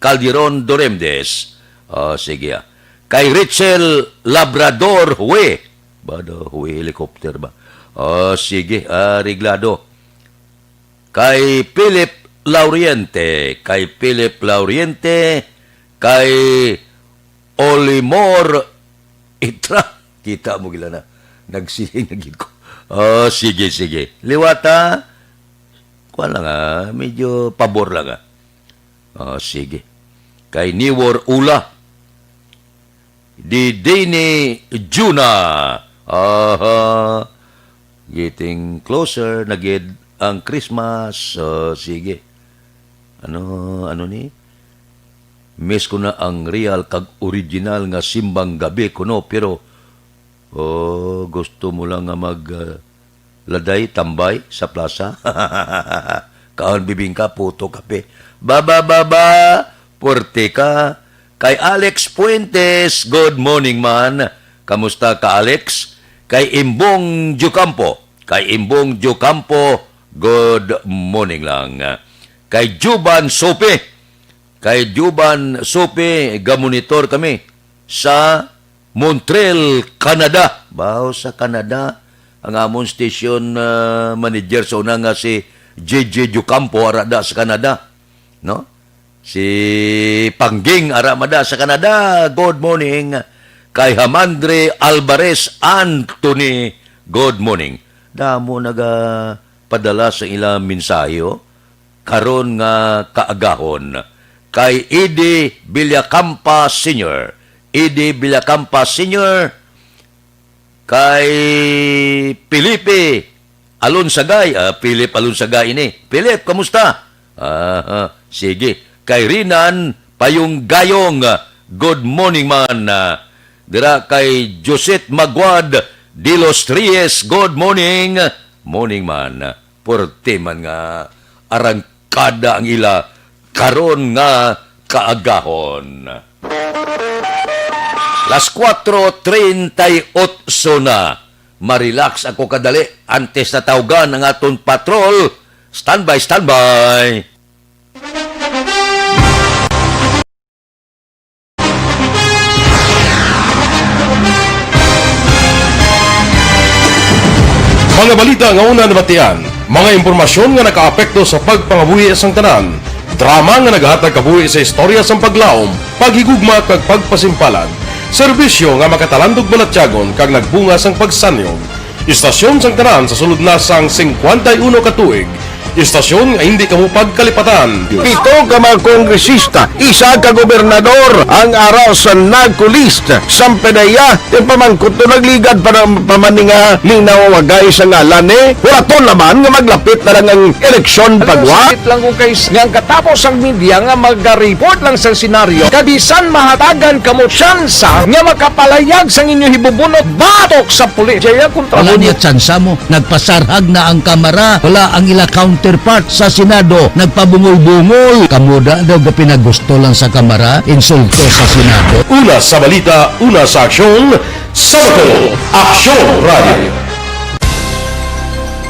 Calderon Doremdes. Oh, sige, ah. Kay Richel Labrador Hue. Ba, do, Hue helicopter ba? Oh, sige, ah, reglado. Kay Philip Lauriente. Kay Philip Lauriente. Kay Olimor Itra. Kita mo gila na. Nagsihing na gid ko. Oh, sige, sige. Liwata. Kuha lang, ah. Medyo pabor lang, ah. Ah, sige. Kay Niwor Ula. Didini Juna. Aha. Getting closer na gid ang Christmas. So, sige. Ano, ano ni? Miss ko na ang real kag original nga simbang gabi kuno, pero, oh, gusto mo lang nga mag, ah, laday, tambay sa plaza? Kaon bibingka, puto, kape. Baba, baba, puwerte ka. Kay Alex Fuentes, good morning, man. Kamusta ka, Alex? Kay Imbong Diocampo, kay Imbong Diocampo, good morning lang. Kay Juban Sope, kay Juban Sope, gamonitor kami sa Montreal, Canada. Baho sa Canada, ang amon station, ah, manager sa una nga si J J Diocampo, ara da sa Canada, no? Si Pangging, ara mada sa Canada, good morning. Kay Hamandre Alvarez Anthony, good morning. Damo nagapadala sa ila mensahe, oh. Karon nga kaagahon. Kay Eddie Villacampa Senior. Eddie Villacampa Senior, kay Felipe Alonsagay. Ah, Philip Alonsagay ini. Philip, kamusta? Aha, sige. Kay Rinan Payong Gayong, good morning, man. Ah, dira kay Josette Maguad de los Reyes, good morning. Morning, man. Puwerte man nga arangkada ang ila karon nga kaagahon. Las kuwatro treinta y ocho na. Marelax ako kadali antes na tawgan ang aton patrol. Standby, standby. Mga balita nga una nabatian, mga impormasyon nga nakaapekto sa pagpangabuhi sang tanan, drama nga nagahatag kabuhi sa istorya sang paglaom, paghigugma kag pagpasimpalan, serbisyo nga makatalandog balatyagon kag nagbunga sang pagsanyog. Istasyon sang tanan sa sulod na sang singkwenta y uno ka tuig, istasyon nga indi kamo pagkalipatan. Pito ka mga kongresista, isa ka gobernador ang ara sa NAGCO list. Sampanaya, ti pamangkot to nagligad pa na, pa man ni nga linawagay sa ngalan ni. Wala to naman nga maglapit na lang ang eleksyon. Alam mo, pagwa. Sakit lang ko kay s-, nga ang katapos ang media nga maga-report lang sa senaryo, kag bisan mahatagan kamo tsansa nga makapalayag sang inyo hibubunot batok sa pulis. Jaya kontra. Wala mo niya tsansa mo. Nagpasarhag na ang Kamara. Wala ang ila counterpart sa Senado. Nagpabungol-bungol. Kamo da daw gapinagusto lang sa Kamara, insulto sa Senado. Una sa balita, una sa aksyon, sa Bacolod, Aksyon Radio.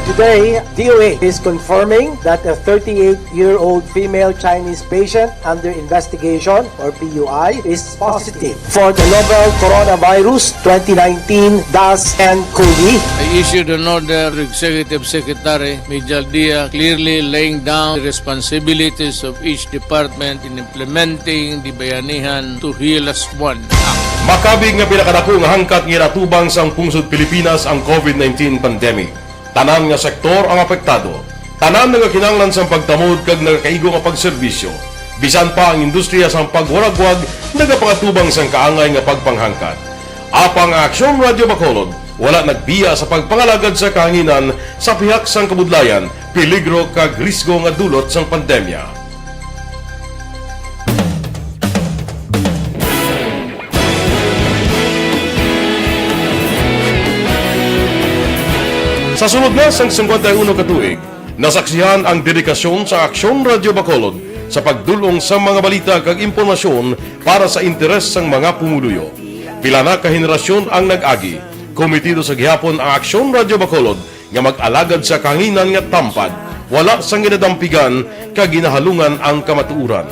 Today, D O H is confirming that a thirty-eight-year-old female Chinese patient under investigation, or P U I, is positive for the novel coronavirus twenty nineteen dash N cov. I issued an order to Executive Secretary Mijal Dia, clearly laying down the responsibilities of each department in implementing the Bayanihan to Heal Us One Act. Makabig nga pinakadako nga hangkat nga ginatubang sang pungsod Pilipinas ang COVID nineteen pandemic. Tanan nga sektor ang apektado. Tanan nagakinahanglan sang pagtamod kag nagakaigo nga pagserbisyo. Bisan pa ang industriya sang pagwaragwag nagapangatubang sang kaangay nga pagpanghangkat. Apang ang Aksyon Radio Bacolod wala nagbiya sa pagpangalagad sa kahanginan sa pihak sang kabudlayan, peligro kag risgo nga dulot sang pandemya. Sa sulod na sang singkwenta y uno ka tuig, nasaksihan ang dedikasyon sa Aksyon Radio Bacolod sa pagdul-ong sa mga balita kag impormasyon para sa interes sang mga pumuluyo. Pila na ka henerasyon ang nag-agi, kometido sa gihapon ang Aksyon Radio Bacolod nga mag-alagad sa kahanginan nga tampad, wala sang ginadampigan kag ginahalungan ang kamatuoran.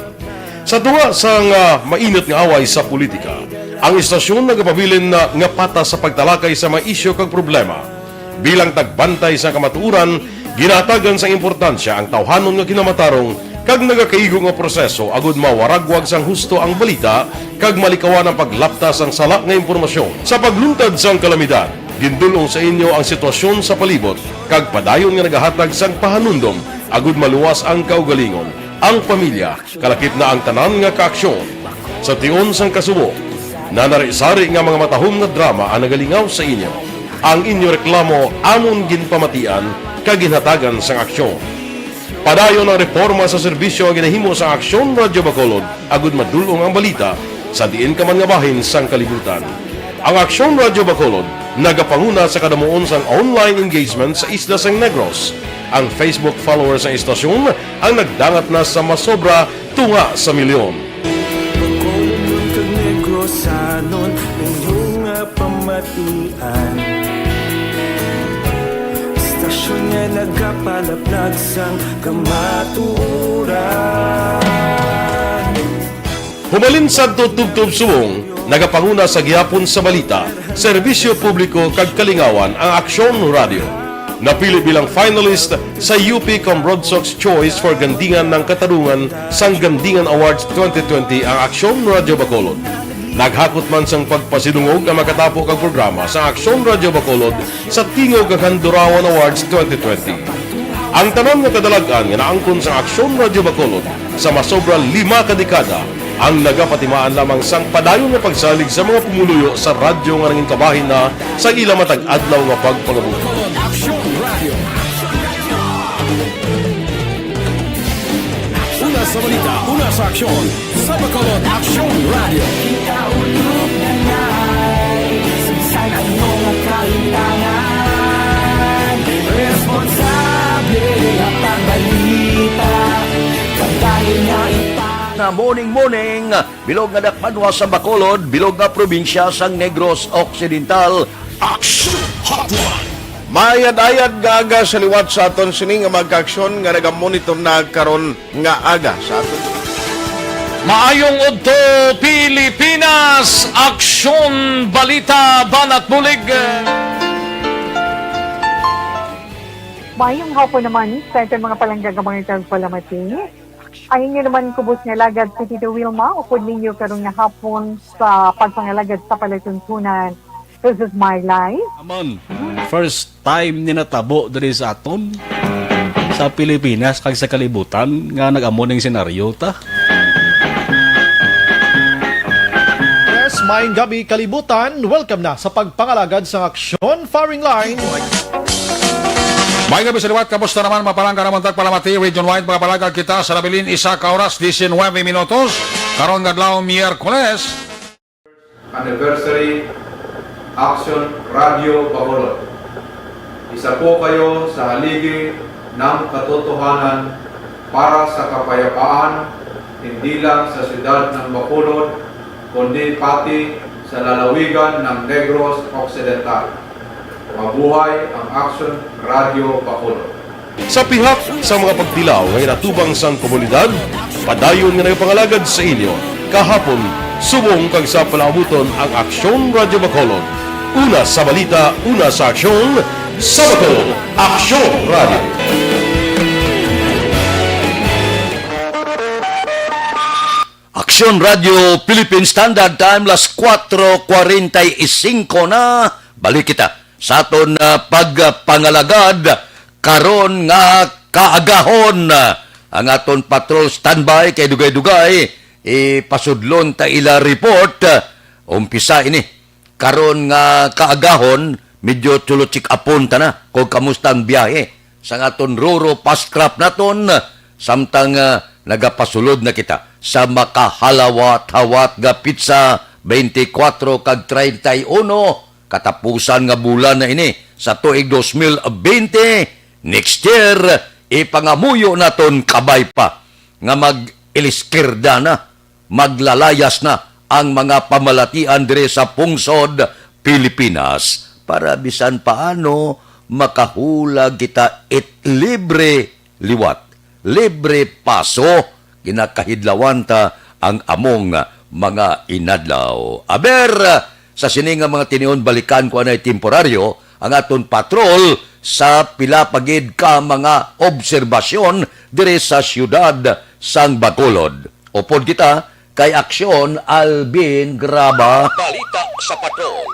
Sa tunga sang, ah, mainit nga away sa politika, ang istasyon nagapabilin na nga patas sa pagtalakay sa mga isyu kag problema. Bilang tagbantay sa kamatuoran, ginahatagan sang importansya ang tawhanon nga kinamatarong kag nagakaigo nga proseso agud mawaragwag sang husto ang balita kag malikawan ang paglapta sang sala nga impormasyon. Sa pagluntad sang kalamidad, gindul-ong sa inyo ang sitwasyon sa palibot kag padayon nga nagahatag sang pahanumdom agud maluwas ang kaugalingon, ang pamilya, kalakip na ang tanan nga kaaksyon. Sa tion sang kasubo, nanari-sari nga mga matahom nga drama ang nagalingaw sa inyo. Ang inyo reklamo amon ginpamatian kag ginhatagan sang aksyon. Padayon ang reforma sa serbisyo nga ginahimo sa Aksyon Radyo Bacolod, agud madul-ong ang balita sa diin ka man nga bahin sang kalibutan. Ang Aksyon Radyo Bacolod nagapanguna sa kadamuon sang online engagement sa isla sang Negros. Ang Facebook followers sa istasyon ang nagdangat na sa masobra tunga sa milyon. Bacolod kag Negrosanon, inyo nga pamatian. Istasyon nga nagapalaplag sang kamatuoran. Humalin sadto tubtob subong, nagapanguna sa gihapon sa balita, serbisyo publiko kag kalingawan ang Aksyon Radyo. Napili bilang finalist sa U P Cambronsox Choice for Gandingan ng Katarungan sang Gandingan Awards twenty twenty ang Aksyon Radyo Bacolod. Naghakot man sang pagpasidungog ang makatapo kag programa sa Aksyon Radyo Bacolod sa Tingog kag Handurawan Awards twenty twenty. Ang tanan nga kadalag-an nga naangkon sa Aksyon Radyo Bacolod sa masobra lima ka dekada ang nagapatimaan lamang sang padayon nga pagsalig sa mga pumuluyo sa radyo nga nangin kabahin na sa ila matag adlaw nga pagpangabuhi. Aksyon Radio. Una sa balita, una sa aksyon, sa Bacolod Aksyon Radio. Kita ulog na nai, sa ano nga kaintangan, responsable nga pagbalita, padayon nga ipang- Na morning, morning, bilog nga dakbanwa sa Bacolod, bilog nga probinsya sang Negros Occidental. Action Hotline. Mayad-ayad nga aga sa liwat sa aton sini nga mga kaaksyon nga nagamonitor na karon nga aga sa aton. Maayong udto, Pilipinas! Aksyon, balita, banat bulig. Mayong hapon naman sa aton mga palangga nga mga tagpalamati. Ang inyo naman kubos nga alagad si Tito Wilma, upod ninyo karon nga hapon sa pagpangalagad sa palatuntunan. This is my life. Amon, first time ni natabo diri sa aton, sa Pilipinas kag sa kalibutan, nga nag-amo ning senaryo ta. Yes, maayong gabi, kalibutan. Welcome na sa pagpangalagad sang Aksyon Firing Line. May gabi sa liwat, kamusta naman, mapalangga naman tagpalamati, region wide, mga palagad kita sa nabilin, isa ka oras, diecinuebe minutos, karon nga adlaw, Miyerkules. Anniversary, Action Radio Bacolod. Isa po kayo sa haligi ng katotohanan para sa kapayapaan, hindi lang sa siyudad ng Bacolod, kundi pati sa lalawigan ng Negros Occidental. Mabuhay ang Action Radio Bacolod. Sa pihak sa mga pagtilaw nga ginatubang sang komunidad, padayon nga nagapangalagad sa inyo kahapon, subong kag sa palaabuton ang Aksyon Radio Bacolod. Una sa balita, una sa aksyon, sa Bacolod, Aksyon Radio. Aksyon Radio Philippine Standard Time, las cuatro cuarenta y cinco na. Balik kita sa aton, ah, pagpangalagad karon nga kaagahon. Ang aton patrol standby kay dugay-dugay, ipasudlon ta ila report. Umpisa ini. Karon nga kaagahon, medyo tulo check-upon ta na kung kamusta ang biyahe sang aton Roro Fast Craft naton, samtang, ah, nagapasulod na kita sa makahalawat-hawat nga petsa, twenty-four kag treinta y uno, katapusan nga bulan na ini sa tuig dos mil bente, next year, ipangamuyo naton kabay pa nga mag-iliskirda na, maglalayas na ang mga pamalatian diri sa pungsod Pilipinas para bisan paano makahulag kita it libre liwat, libre paso, ginakahidlawan ta ang among mga inadlaw. Aber, sa sini nga mga tinion, balikan ko anay temporaryo ang aton patrol sa pila pa gid ka mga obserbasyon diri sa siyudad sang Bacolod. Upod kita kay Aksyon Alvin Graba. Balita sa Patrol.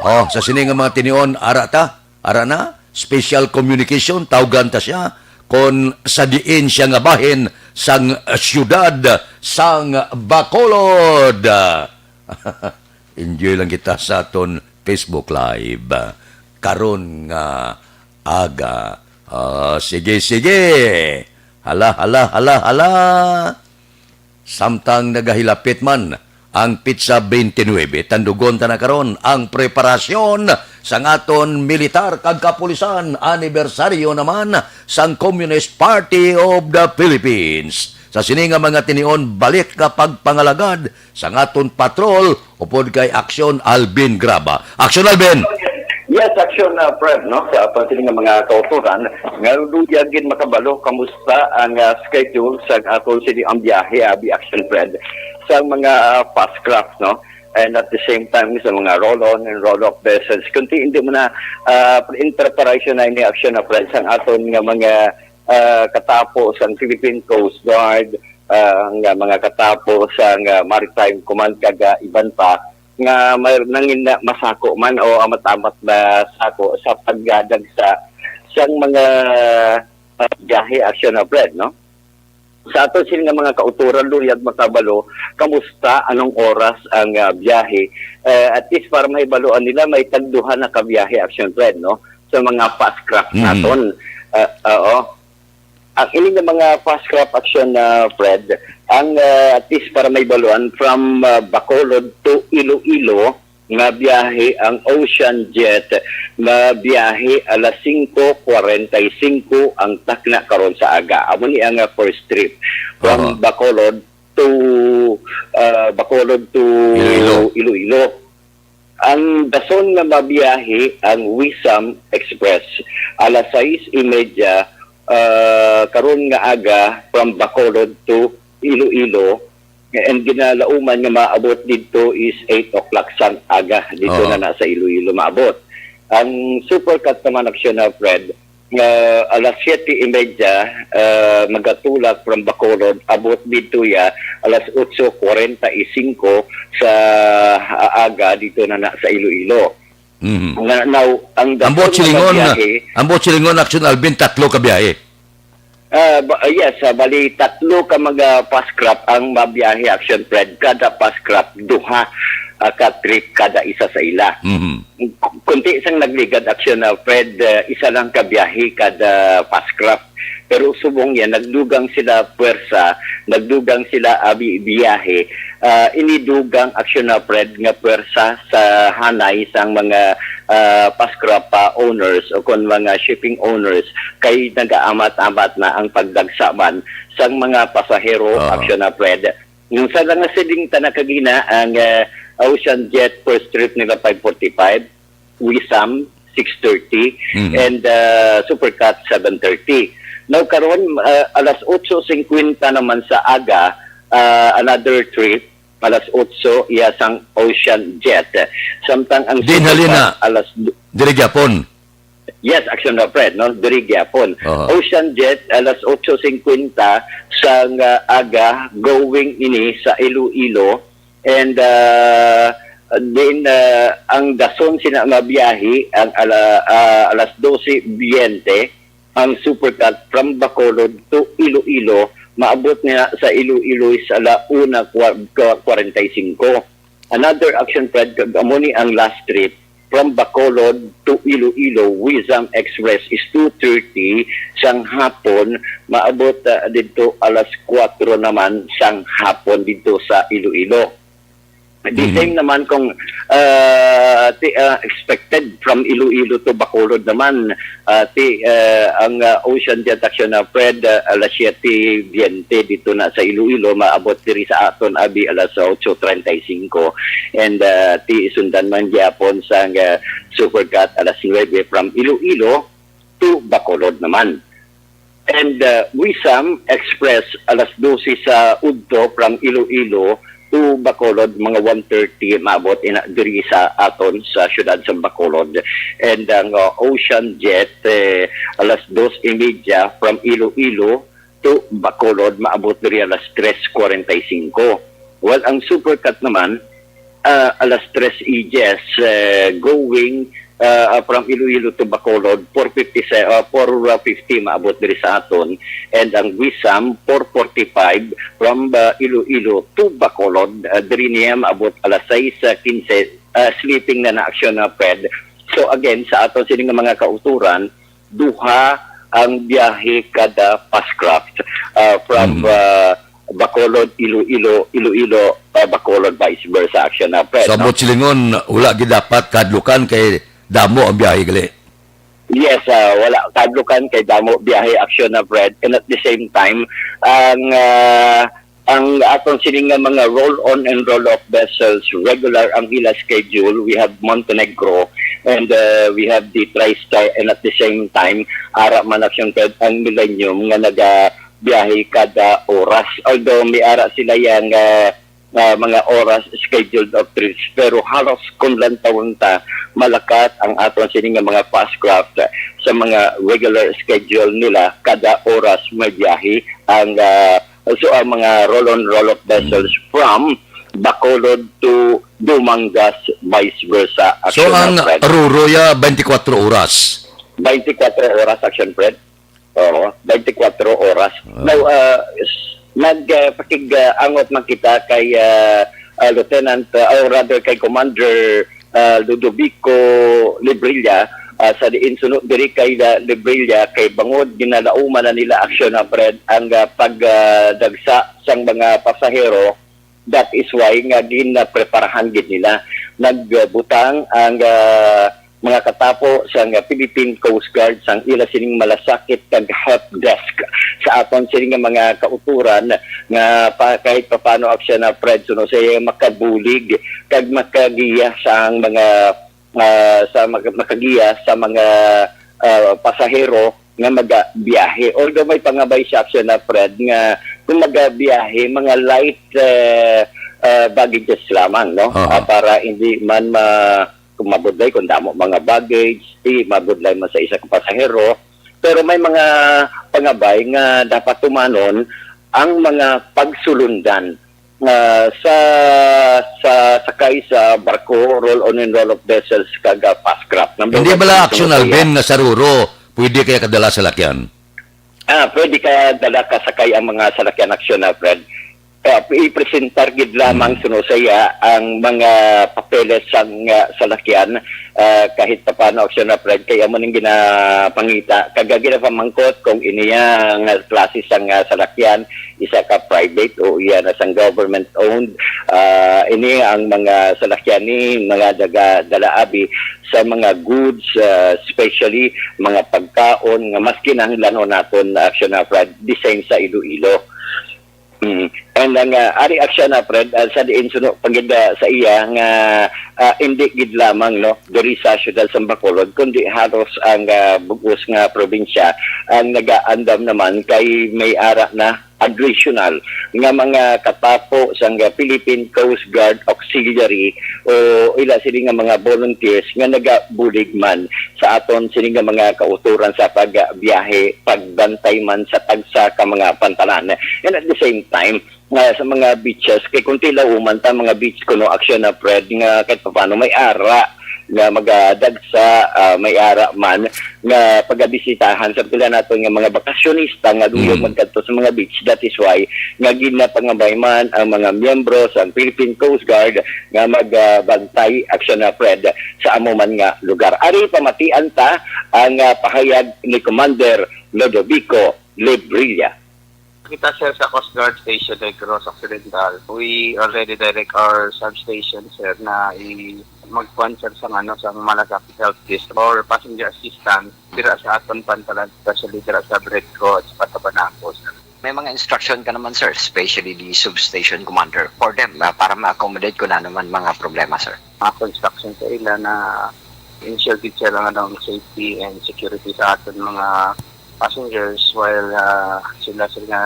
Oh, sa sini nga mga tinion, ara ta, ara na, special communication, tawgan ta siya, kon sa diin siya nga bahin sang siyudad sang Bacolod. Enjoy lang kita sa aton Facebook Live karon nga aga. Ah, sige, sige. Hala, hala, hala, hala. Samtang nagahilapit man ang petsa twenty-nine, tandugon ta na karon ang preparasyon sang aton militar kag kapulisan. Anibersaryo naman sang Communist Party of the Philippines. Sa sini nga mga tinion, balik nga pagpangalagad sang aton patrol upod kay Aksyon Alvin Graba. Aksyon Alvin! Yes, Aksyon, uh, Fred, no? Sa aton sini nga mga kautoran, nga luyag gid makabalo kamusta ang, uh, schedule sa aton sini ang biyahe, abi, Aksyon, Fred, sa mga, uh, fast craft, no? And at the same time, sa mga roll-on and roll-off vessels. Kunti hindi mo na, uh, in preparation na ini, Aksyon, uh, Fred, sa aton nga mga, uh, katapo sa Philippine Coast Guard, uh, nga mga katapo sa, uh, Maritime Command, kag, uh, iban pa, nga may nangin na masako man o amat-amat na sako sa pagdagsa sang mga, ah, biyahe, Aksyon, Fred, no? Sa aton sini nga mga kautoran, luyag makabalo kamusta, anong oras ang, ah, biyahe. Eh, at least para mahibaluan nila, may tagduha na ka biyahe, Aksyon, Fred, no? Sa mga fast craft Mhm. naton. Ah, oo. Ang ini nga mga fast craft, Aksyon, ah, Fred, ang, ah, at least para mahibaluan, from, ah, Bacolod to Iloilo nga biyahe ang Ocean Jet, nga biyahe alas singko kwarenta y singko ang takna karon sa aga. Amo ni ang, ah, first trip from Aha. Bacolod to, ah, Bacolod to Iloilo. Iloilo. Ang dason nga mabiyahe ang Wisam Express alas sais y media, ah, karon nga aga from Bacolod to Iloilo, and ginalauman nga maabot didto is eight o'clock sang aga dito Oh. na na sa Iloilo maabot. Ang Supercut naman, Aksyon, Fred, nga alas siyete y media, ah, magatulak from Bacolod, abot didto ya alas otso kwarenta y singko sa aga dito na na sa Iloilo. Mhm. Nga, now, ang Ang dason buot nga silingon, biyahe ang buot silingon, Aksyon Alvin, tatlo ka biyahe. Ah, ba-, ah, yes, ah, bali, tatlo ka mga fast craft ang mabiyahe, Aksyon Fred. Kada fast craft, duha, ah, ka trip kada isa sa ila. Mhm. Kunti sang nagligad, Aksyon, ah, Fred, ah, isa lang ka biyahe kada fast craft. Pero subong yan, nagdugang sila pwersa, nagdugang sila abi biyahe. Ah, inidugang, Aksyon, ah, Fred, nga pwersa sa hanay sang mga, ah, fast craft, ah, owners o kon mga shipping owners kay nagaamat-amat na ang pagdagsa man sang mga pasahero, Oo. Aksyon, ah, Fred. Yung sa nga siling ta na kagina, ang, ah, Ocean Jet first trip nila five forty-five, Wisam six thirty, Mhm. and, ah, Supercut seven thirty. Now, karon, ah, alas otso singkwenta naman sa aga, ah, another trip, alas otso, iya sang Ocean Jet. Samtang ang Din Supercut, halina. alas du- Diri gyapon. Yes, Aksyon, Fred, no? Diri gyapon. Aha. Ocean Jet, alas otso singkwenta sang aga, going ini sa Iloilo. And, ah, din, ah, ang dason sina nga biyahe, ang ala-, ah, alas dose biyente, ang Supercut from Bacolod to Iloilo, maabot niya sa Iloilo is ala una kwa-, kwa-, kwarenta y singko. Another, Aksyon, Fred, kag amo ni ang last trip from Bacolod to Iloilo, Wisam Express is two thirty sang hapon, maabot, ah, didto alas kuwatro naman sang hapon didto sa Iloilo. The Mhm. same naman kung, ah, ti-, ah, expected from Iloilo to Bacolod naman, ah, ti-, ah, ang, ah, Ocean Jet, Aksyon, ah, Fred, ah, alas siyete biyente dito na sa Iloilo, maabot diri sa aton abi alas otso treinta y cinco. And, ah, ti sundan man gyapon sang, ah, Supercut alas nuebe from Iloilo to Bacolod naman. And, uh, Wisam Express, alas dose sa udto from Iloilo to Bacolod, mga one thirty, maabot ina diri sa aton sa siyudad sa Bacolod. And ang, uh, Ocean Jet, eh, alas dos y media from Iloilo to Bacolod, maabot diri alas tres kwarenta y cinco. While ang Supercut naman, ah, alas tres y diez, eh, going uh, from Iloilo to Bacolod, four fifty, uh, four fifty maabot diri sa aton, and ang Wisam, four forty-five from uh, Iloilo to Bacolod, uh, diri niya maabot alas sais quince, uh, sleeping na na aksyon na, Fred. So again, sa aton sini nga mga kauturan, duha ang biyahe kada Pascraft, uh, from Mm. uh, Bacolod, Iloilo, Iloilo, uh, Bacolod, vice versa, aksyon na, Fred, So, no? Ambot silingon, wala gid dapat kahadlukan kay damo ang biyahe gali. Yes, ah, wala kadlukan kay damo biyahe, aksyon na, Fred. And at the same time, ang ah, ang aton sini nga mga roll on and roll off vessels, regular ang ila schedule. We have Montenegro and uh, we have the TriStar, and at the same time, ara man, aksyon, Fred, ang Millennium nga naga biyahe kada oras. Although may ara sila yang ah, ah, mga oras scheduled of trips, pero halos kung lantawon ta, malakat ang aton sini nga mga Pascraft sa mga regular schedule nila. Kada oras may biyahe ang ah, so ang mga roll-on roll-off vessels from Bacolod to Dumangas, vice versa. So Action ang Fred. Ruro ya twenty-four oras. Twenty-four oras, Action Fred. Oo, twenty-four oras. Ah. Now, uh, s- nag uh, pakig-angot man kita kay uh, uh, Lieutenant uh, or rather kay Commander uh, Ludovico Librilla, uh, sa diin suno diri kay uh, Librilla, kay bangod ginalauman na nila, aksyon na, Fred, ang uh, pagdagsa sang mga pasahero. That is why nga ginapreparahan gid nila. Nagbutang ang ah, mga katapo sang Philippine Coast Guard sang ila sining malasakit kag help desk sa aton sini nga mga kauturan nga pa, kahit papaano, aksyon na, Fred, suno sa iya makabulig kag makagiya sa ang mga ah, sa mag- makagiya sa mga ah, pasahero nga magabiyahe. Although may pangabay siya, aksyon na, Fred, nga kung magabiyahe, mga light ah, ah, baggages lamang, no? Aha. Ah, para hindi man ma kung mabudlay kung damo mga baggage, di mabudlay man sa isa ka pasahero. Pero may mga pangabay nga dapat tumanon ang mga pagsulundan ah, sa sa sakay sa barko, roll on and roll off vessels, kag ah, fast craft. Number Hindi one, bala, aksyon, Alvin, nga sa Ruro pwede kaya kadala salakyan? Ah, pwede ka dala ka sakay ang mga salakyan, aksyon na, Fred. Ah, ipresentar gid lamang Hmm. suno sa iya ang mga papeles sang ah, salakyan, ah, kahit papaano, aksyon na, Fred, kay amo ning ginapangita kag ginapamangkot kung iniya nga klase sang ah, salakyan, isa ka private o iya na sang government owned. Ah, ini ang mga salakyan ni mga daga dala abi sa mga goods, ah, especially mga pagkaon nga mas kinahanglan naton, aksyon na, Fred, design sa Iloilo. Mm. And ang ah, ari, aksyon na, Fred, ah, sa diin suno pagid ah, sa iya nga ah, hindi gid lamang, no, diri sa siyudad sa Bacolod, kundi halos ang ah, bugos nga probinsya ang nagaandam naman kay may ara na additional nga mga katapo sang Philippine Coast Guard Auxiliary o ila sini nga mga volunteers nga nagabulig man sa aton sini nga mga kauturan sa pagbiyahe, pagbantay man sa tagsa ka mga pantalan. And at the same time, nga sa mga beaches, kay kung tilaw man ta mga beach kuno, aksyon na, Fred, nga kahit paano may ara nga magadagsa, ah, may ara man nga pagabisitahan sa pila naton nga mga bakasyonista nga luyag Mm. magkadto sa mga beach. That is why nga ginapangabay man ang mga miyembro sa Philippine Coast Guard nga magbantay, aksyon na, Fred, sa amo man nga lugar. Ari pamatian ta ang ah, pahayag ni Commander Lodovico Lebrilla. Kita, sir, sa Coast Guard Station Negros Occidental, we already direct our substation, sir, na i magkuan, sir, sa ano, sa malasakit help desk or passenger assistance dira sa aton pantalan, especially dira sa Bredco at sa Tabanako, sir. May mga instruction ka naman, sir, especially the substation commander for them, ah, para ma-accommodate ko na naman mga problema, sir. Mga instruction sa ila na ensure gid sila nga ang safety and security sa aton mga passengers while ah, sila sila nga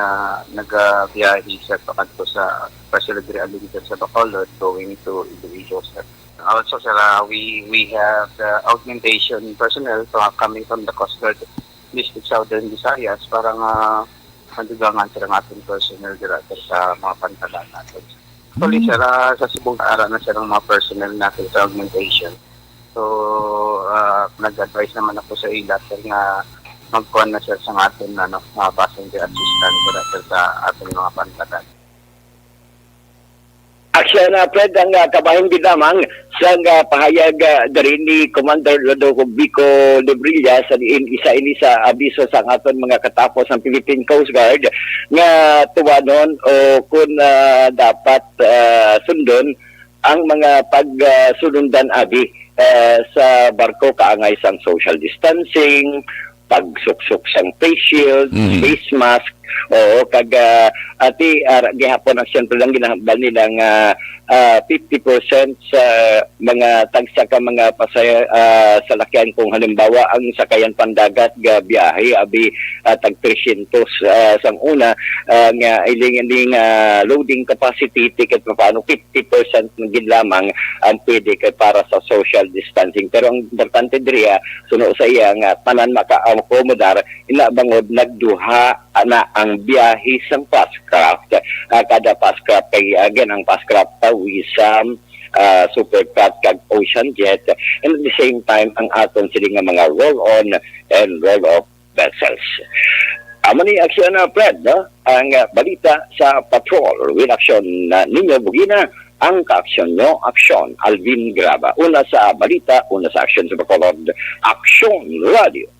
nagabiyahe, sir, pakadto sa, especially diri alin, sir, sa Bacolod going to Iloilo, sir. Also, sir, ah, we we have the augmentation personnel to, coming from the Coast Guard District Southern Visayas para nga madugangan, sir, ang ating personnel dira, sir, sa mga pantalan natin. Actually, sir, ah, sa Cebu, ara na, sir, ang mga personnel natin sa augmentation. So, ah, nag-advise naman ako sa ila, sir, nga magkuha na, sir, sa aton, ano, mga passenger assistance, sir, sir, sa aton mga pantalan. Aksyon na, Fred, ang, ah, kabahin gid lamang sa, ah, pahayag, ah, diri ni Commander Lodovico Lebrilla sa diin isa ini sa abiso sa aton mga katapos ang Philippine Coast Guard nga tuwanon o kung, ah, dapat, ah, sundon ang mga pagsunundan abi, ah, sa barko kaangay sang social distancing, pagsuksok sang face shield, Mhm. face mask, oo, kag, ah, ati, ah, gihapon ang siyempre lang ginahambal nila nga, ah, fifty percent sa mga tagsa ka mga pasay-, ah, salakyan kung halimbawa ang sakayan pandagat ga biyahe abi, ah, tag tresyentos, ah, sang una, ah, nga iling-iling, ah, loading capacity, ticket pa paano fifty percent na gid lamang ang pwede kay para sa social distancing. Pero ang importante diri, ah, suno sa iya nga tanan makaakomodar, ina bangod nagduha na ang biyahe sang Fastcraft. Ah, kada Fastcraft kay, again, ang Fastcraft, ah, Wisam, ah, Supercraft kag Ocean Jet. And at the same time, ang aton sila nga mga roll-on and roll-off vessels. Amo ni aksyon na, Fred, no? Ang, ah, balita sa patrol. With action na ninyo, bugina ang kaaksyon nyo, aksyon. Alvin Graba. Una sa balita, una sa aksyon sa Bacolod. Aksyon Radio.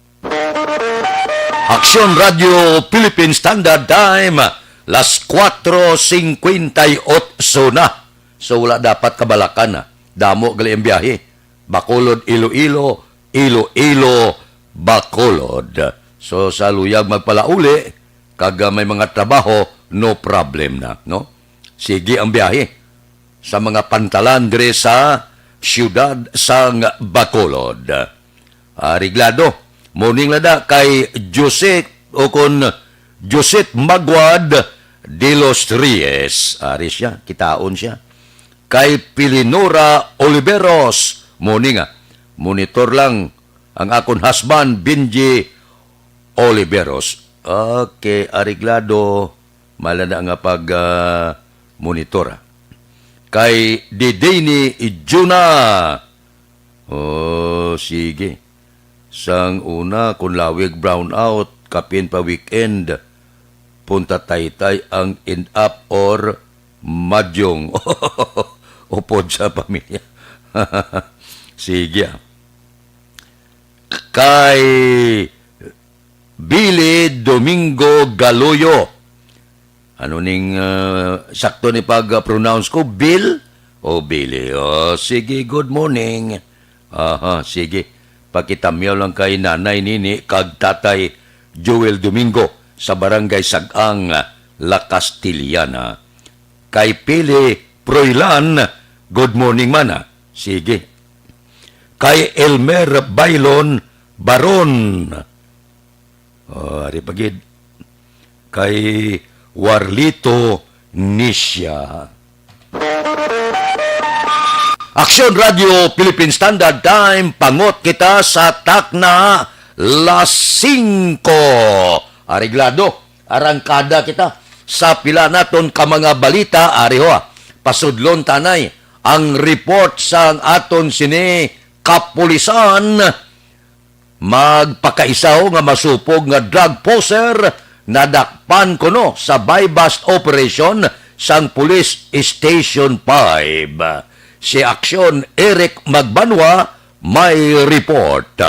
Aksyon Radio Philippine Standard Time, las cuatro cincuenta y ocho na. So, wala dapat kabalakan na. Damo gali ang biyahe. Bacolod, Iloilo, Iloilo, Bacolod. So, sa luyag magpalauli, kag, ah, may mga trabaho, no problem na, no? Sige ang biyahe sa mga pantalan dire sa siyudad sang Bacolod. Areglado. Morning lada kay Joseph o kon Joseph Magwad de los Reyes. Ari siya, kitaon siya. Kay Pilinora Oliveros. Morning, ah. Monitor lang ang akon husband, Benji Oliveros. Okay, areglado. Mala na nga pag, ah, monitor, ah. Kay Didini Juna. Oh, sige. Sang una, kung lawig brownout, kapin pa weekend, Punta Taytay ang end up or Madyong. Upod sa pamilya. Sige, ah. Kay Billy Domingo Galoyo. Ano ning, ah, sakto ni pag-pronounce ko? Bill o Billy? Oh, sige, good morning. Aha, sige. Pakitamyaw lang kay Nanay Nini kag Tatay Joel Domingo sa Barangay Sag-ang, La Castellana. Kay Pili Proylan, good morning man, ah. Sige. Kay Elmer Bailon Baron. Oh, ari pa gid. Kay Warlito Nisha. Aksyon Radio Philippine Standard Time, pangot kita sa takna las singko. Areglado, arangkada kita sa pila naton ka mga balita, ari ho, ah. Pasudlon tanay ang report sang aton sini kapulisan. Magpakaisaw nga masupog nga drug poser nadakpan kuno sa buy-bust operation sang Police Station five. Si Aksyon Eric Magbanwa may report.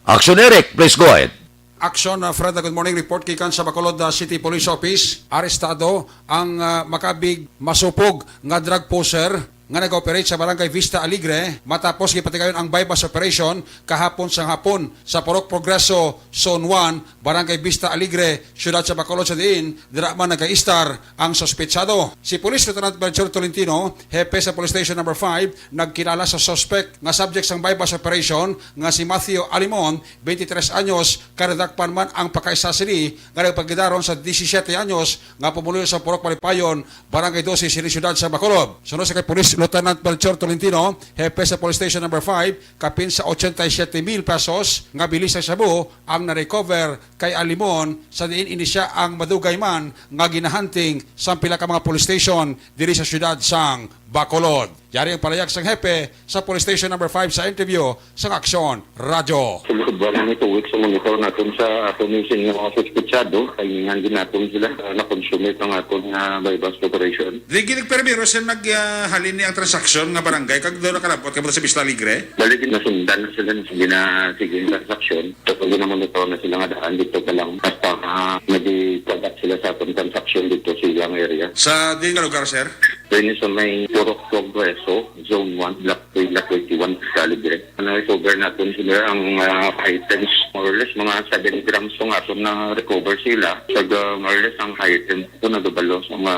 Aksyon Eric, please go ahead. Aksyon, uh, Fred, good morning. Report gikan sa Bacolod, uh, City Police Office. Arestado ang, uh, makabig masupog nga drug poser nga nag-operate sa Barangay Vista Alegre matapos gipatigayon ang buy-bust operation kahapon sang hapon sa Purok Progreso, Zone one, Barangay Vista Alegre, siyudad sa Bacolod, sa diin dira man nagaistar ang suspetsado. Si Police Lieutenant Melchor Tolentino, hepe sa Police Station Number five, nagkilala sa suspect nga subject sang buy-bust operation nga si Matthew Alimon, twenty-three anyos, kay nadakpan man ang pakaisa sini nga nagpagidaron sa disisiete anyos nga pumuluyo sa Purok Malipayon, Barangay Doce, sini siyudad sa Bacolod. Sunod sa kay Police Lieutenant Melchor Tolentino, hepe sa Police Station Number five, kapin sa ochenta y siete mil pesos nga bili sa shabu ang na-recover kay Alimon, sa diin ini sia ang madugay man nga ginahunting sang pila ka mga police station diri sa siyudad sang Bacolod. Yari ang panayag sang hepe sa Police Station Number five sa interview sang Aksyon Radyo. Sulod ba na ni two weeks ang monitor naton sa aton ni sing mga suspetsado, timingan din naton sila, ah, na-consummate ang aton nga buy-bust operation. Di gid permiro sa naghalin ni ang transaksyon nga barangay kag daw nakalabot ka sa Vista Alegre? Bali, ginasundan na sila, sige na, sige yung transaksyon. Tapos na-monitor na sila nga daan dito pa lang. Basta, ah, nag-conduct sila sa atong transaksyon dito sa ilang area. Sa di nga lugar, sir? Dahil sa may Purok Progreso, Zone one, Block three, Block twenty-one, sa Alegre. Ano, recover natin sila ang, ah, items, more or less, mga seven grams ang aton na recover sila. Sa, ah, more or less, ang item ko nagabalo sa mga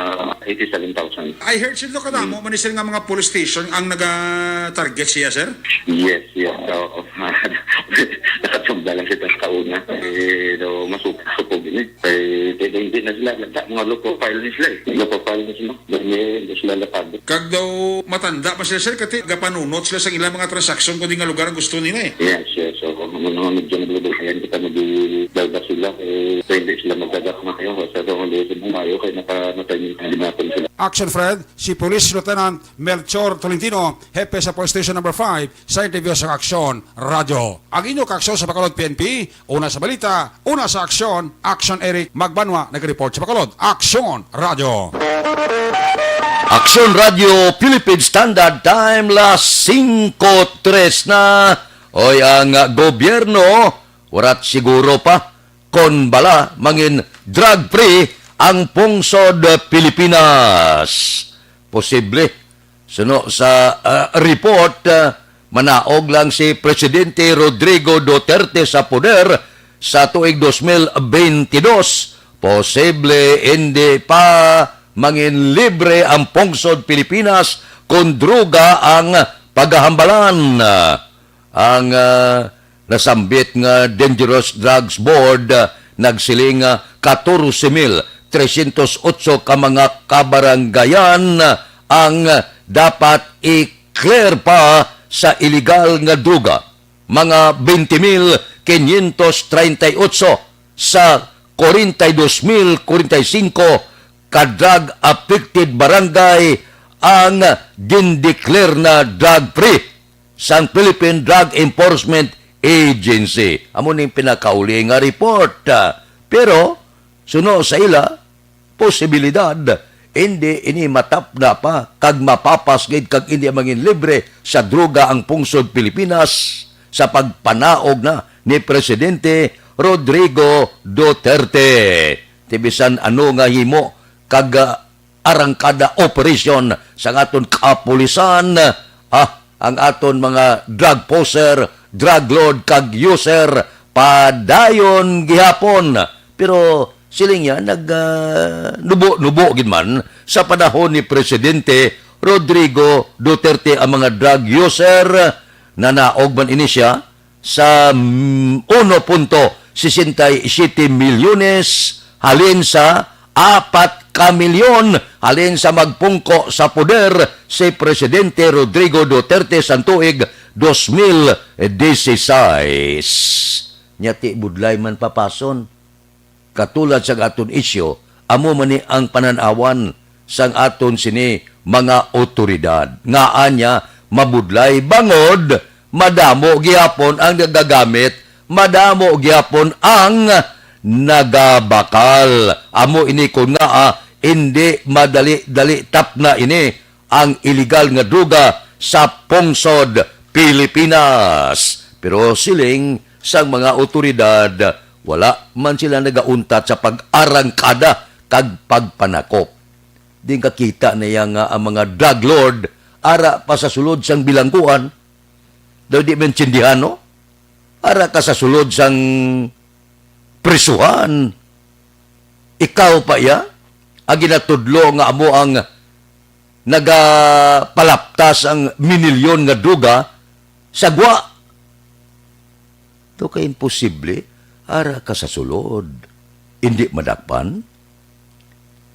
eighty-seven thousand. I heard sila kadamo, Mm. man sila nga mga police station ang naga-target siya, sir? Yes, yes. Oo. Nakachamba lang kita sa una. Eh, daw masupog-supog ini. Eh, pwede hindi na sila. Mga low profile ni sila eh. Low profile ni sila. Dahil hindi sila lakad. Kag daw matanda pa sila, sir, kati gapanunot sila sa ilang mga transaksyon kundi nga lugar ang gusto nila eh. Yes, yes. So, kung ano nga medyo nagludukayan kita, nagdalda sila, eh, pwede sila magdadak na kayo. Sa kung hindi sila mayo, kaya naka-, natayin ang dinapon sila. Action Fred, si Police Lieutenant Melchor Tolentino, hepe sa Police Station Number five, sa interview sa Aksyon Radyo. Ang inyo kaaksyon sa Bacolod P N P, una sa balita, una sa aksyon, Action Eric Magbanwa nag-report sa Bacolod. Aksyon Radyo. Aksyon Radyo Philippine Standard Time, las singko tres na. Oy, ang, ah, gobyerno, warat siguro pa kon bala mangin drug-free ang pungsod Pilipinas. Posible. Suno sa, ah, report, ah, manaog lang si Presidente Rodrigo Duterte sa poder sa tuig dos mil bentidós. Posible hindi pa mangin libre ang pungsod Pilipinas kung droga ang pagahambalan. Ang, ah, nasambit nga Dangerous Drugs Board, ah, nagsiling nga katorse mil tresyentos otso ka mga kabaranggayan ang dapat i-clear pa sa iligal nga droga. Mga twenty mil quinientos treinta y ocho sa forty-two mil forty-five ka drug affected barangay ang gindeclare na drug free sang Philippine Drug Enforcement Agency. Amo ning pinakauli nga report. Ah, pero, suno sa ila, posibilidad, hindi ini matapna pa kag mapapas gid kag hindi mangin libre sa droga ang pungsod Pilipinas sa pagpanaog na ni Presidente Rodrigo Duterte. Ti bisan ano nga himo kag, ah, arangkada operasyon sang aton kapulisan, ah, ang aton mga drug possessor, drug lord, kag user padayon gihapon. Pero siling niya, nag, ah, nubo-nubo gid man sa panahon ni Presidente Rodrigo Duterte ang mga drug user. Nanaog man ini siya sa, mm, uno punto sesenta y siete milyones halin sa apat ka milyon halin sa magpungko sa poder si Presidente Rodrigo Duterte sa tuig dos mil dieciséis. Nya ti budlay man papason. Katulad sa aton isyu, amo man ni ang panan-awan sang aton sini mga awtoridad. Ngaa nya mabudlay bangod madamo gihapon ang nagagamit, madamo gihapon ang nagabakal. Amo ini kon ngaa indi madali-dali tapna ini ang iligal nga droga sa pungsod Pilipinas. Pero siling sang mga awtoridad, wala man sila nagauntat sa pag-arangkada kag pagpanakop. Di kakita na iya nga ang mga drug lord ara pa sa sulod sang bilangguan. Daw di maintindihan, no? Ara ka sa sulod sang prisuhan. Ikaw pa iya ang ginatudlo nga amo ang nagapalaptas ang minilyon nga droga sa gwa. To kay imposible, ara ka sa sulod. Indi madakpan.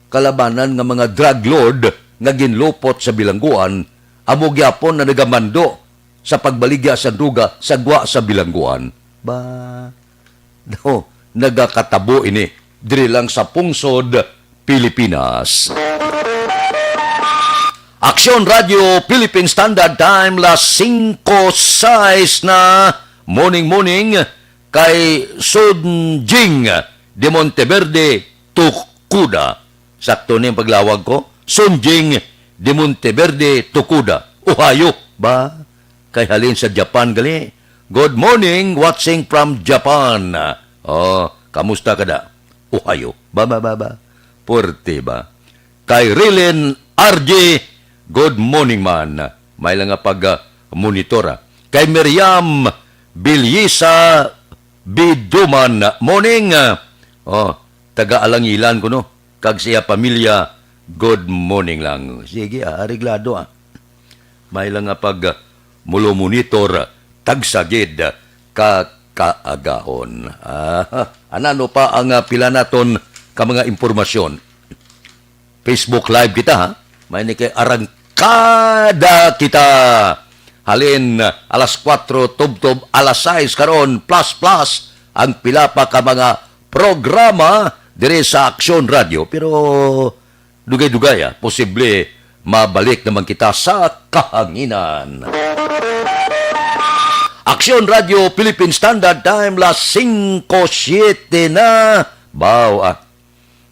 Kalabanan nga mga drug lord nga ginlupot sa bilangguan, amo gyapon na nagamando sa pagbaligya sa droga sa gwa sa bilangguan. Ba, no, nagakatabo ini diri lang sa pungsod Pilipinas. Aksyon Radio Philippine Standard Time, las singko sais na. Morning, morning kay Sunjing de Monteverde Tokuda. Sakto ni ang paglawag ko. Sunjing de Monteverde Tokuda. Ohio ba? Kay halin sa Japan gali. Good morning, watching from Japan. Oh, kamusta ka da? Ohio. Ba, ba, ba, ba? Puwerte ba? Kay Rilin R J, good morning man. May lang nga pag, ah, monitora. Kay Miriam Bilyisa Biduman, morning. Oh, taga Alangilan ko, no? Kag siya pamilya, good morning lang. Sige, ah, areglado, ah. May lang nga pag, ah, mulo monitor, tagsagid, ah, ka kaagaon. Ah, anano pa ang, ah, pila naton ka mga impormasyon? Facebook Live kita, ha? May ni kay arangkada kita. Halin, ah, alas kuwatro, tubtob alas sais karon, plus, plus, ang pila pa ka mga programa diri sa Aksyon Radio. Pero dugay-dugay, ah, posible mabalik naman kita sa kahanginan. Aksyon Radio Philippine Standard Time, las singko siete na. Baw, ah,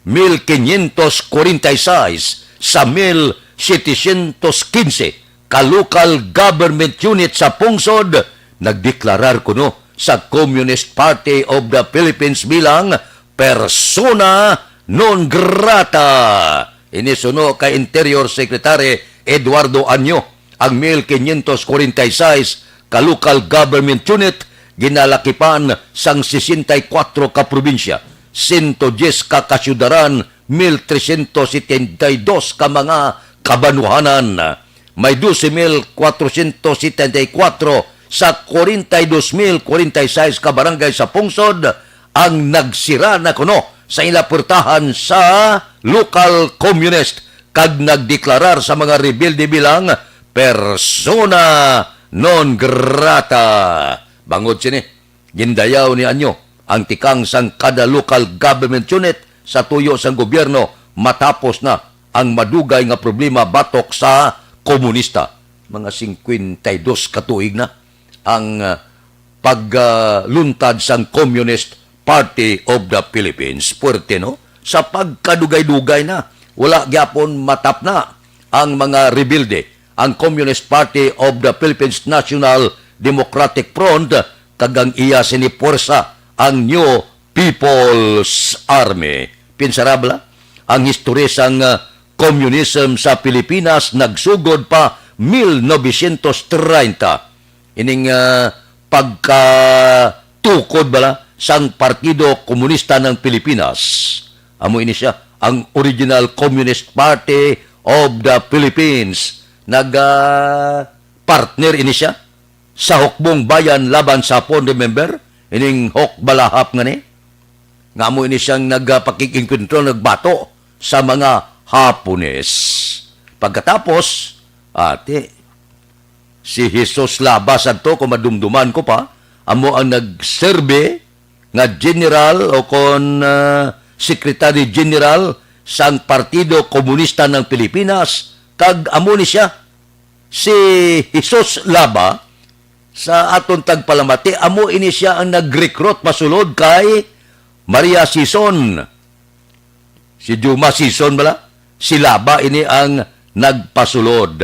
mil quinientos cuarenta y seis sa mil setecientos quince ka local government unit sa pungsod nagdeklarar kuno sa Communist Party of the Philippines bilang persona non grata. Ini suno kay Interior Secretary Eduardo Anyo, ang mil quinientos cuarenta y seis ka local government unit ginalakipan sang sesenta y kuwatro ka probinsya, sento dyes ka kasyudaran, mil tresyentos setenta y dos ka mga kabanwahanan. May dose mil kwatrosyentos setenta y kuwatro sa kwarenta y dos mil kwarenta y seis ka barangay sa pungsod ang nagsira na kuno sa ila purtahan sa local communist kag nagdeklarar sa mga rebelde bilang persona non grata. Bangod sini, gindayaw ni Anyo ang tikang sang kada local government unit sa tuyo sang gobyerno matapos na ang madugay nga problema batok sa komunista. Mga singkwenta y dos ka tuig na ang, ah, pagluntad sang Communist Party of the Philippines. Puwerte, no? Sa pagkadugay-dugay na, wala gyapon matapna ang mga rebelde, ang Communist Party of the Philippines National Democratic Front, kag ang iya sini puwersa, ang New People's Army. Pinsara bala, ang history sang, ah, communism sa Pilipinas nagsugod pa mil novecientos treinta. Ining, ah, pagkatukod bala sang Partido Komunista ng Pilipinas. Amo ini siya, ang original Communist Party of the Philippines. Nag, ah, partner ini siya sa Hukbong Bayan laban sa Hapon, remember? Ining Hukbalahap nga ni. Nga amo ini siyang nagpakig-engkwentro, nagbato sa mga Hapones. Pagkatapos, ate, si Jesus Laba sadto, kung madumduman ko pa, amo ang nagserbe nga general o kon, ah, secretary general sang Partido Komunista ng Pilipinas, kag amo ni siya, si Jesus Laba, sa aton tagpalamati, amo ini siya ang nag-recruit pasulod kay Maria Sison. Si Juma Sison bala, si Laba ini ang nagpasulod.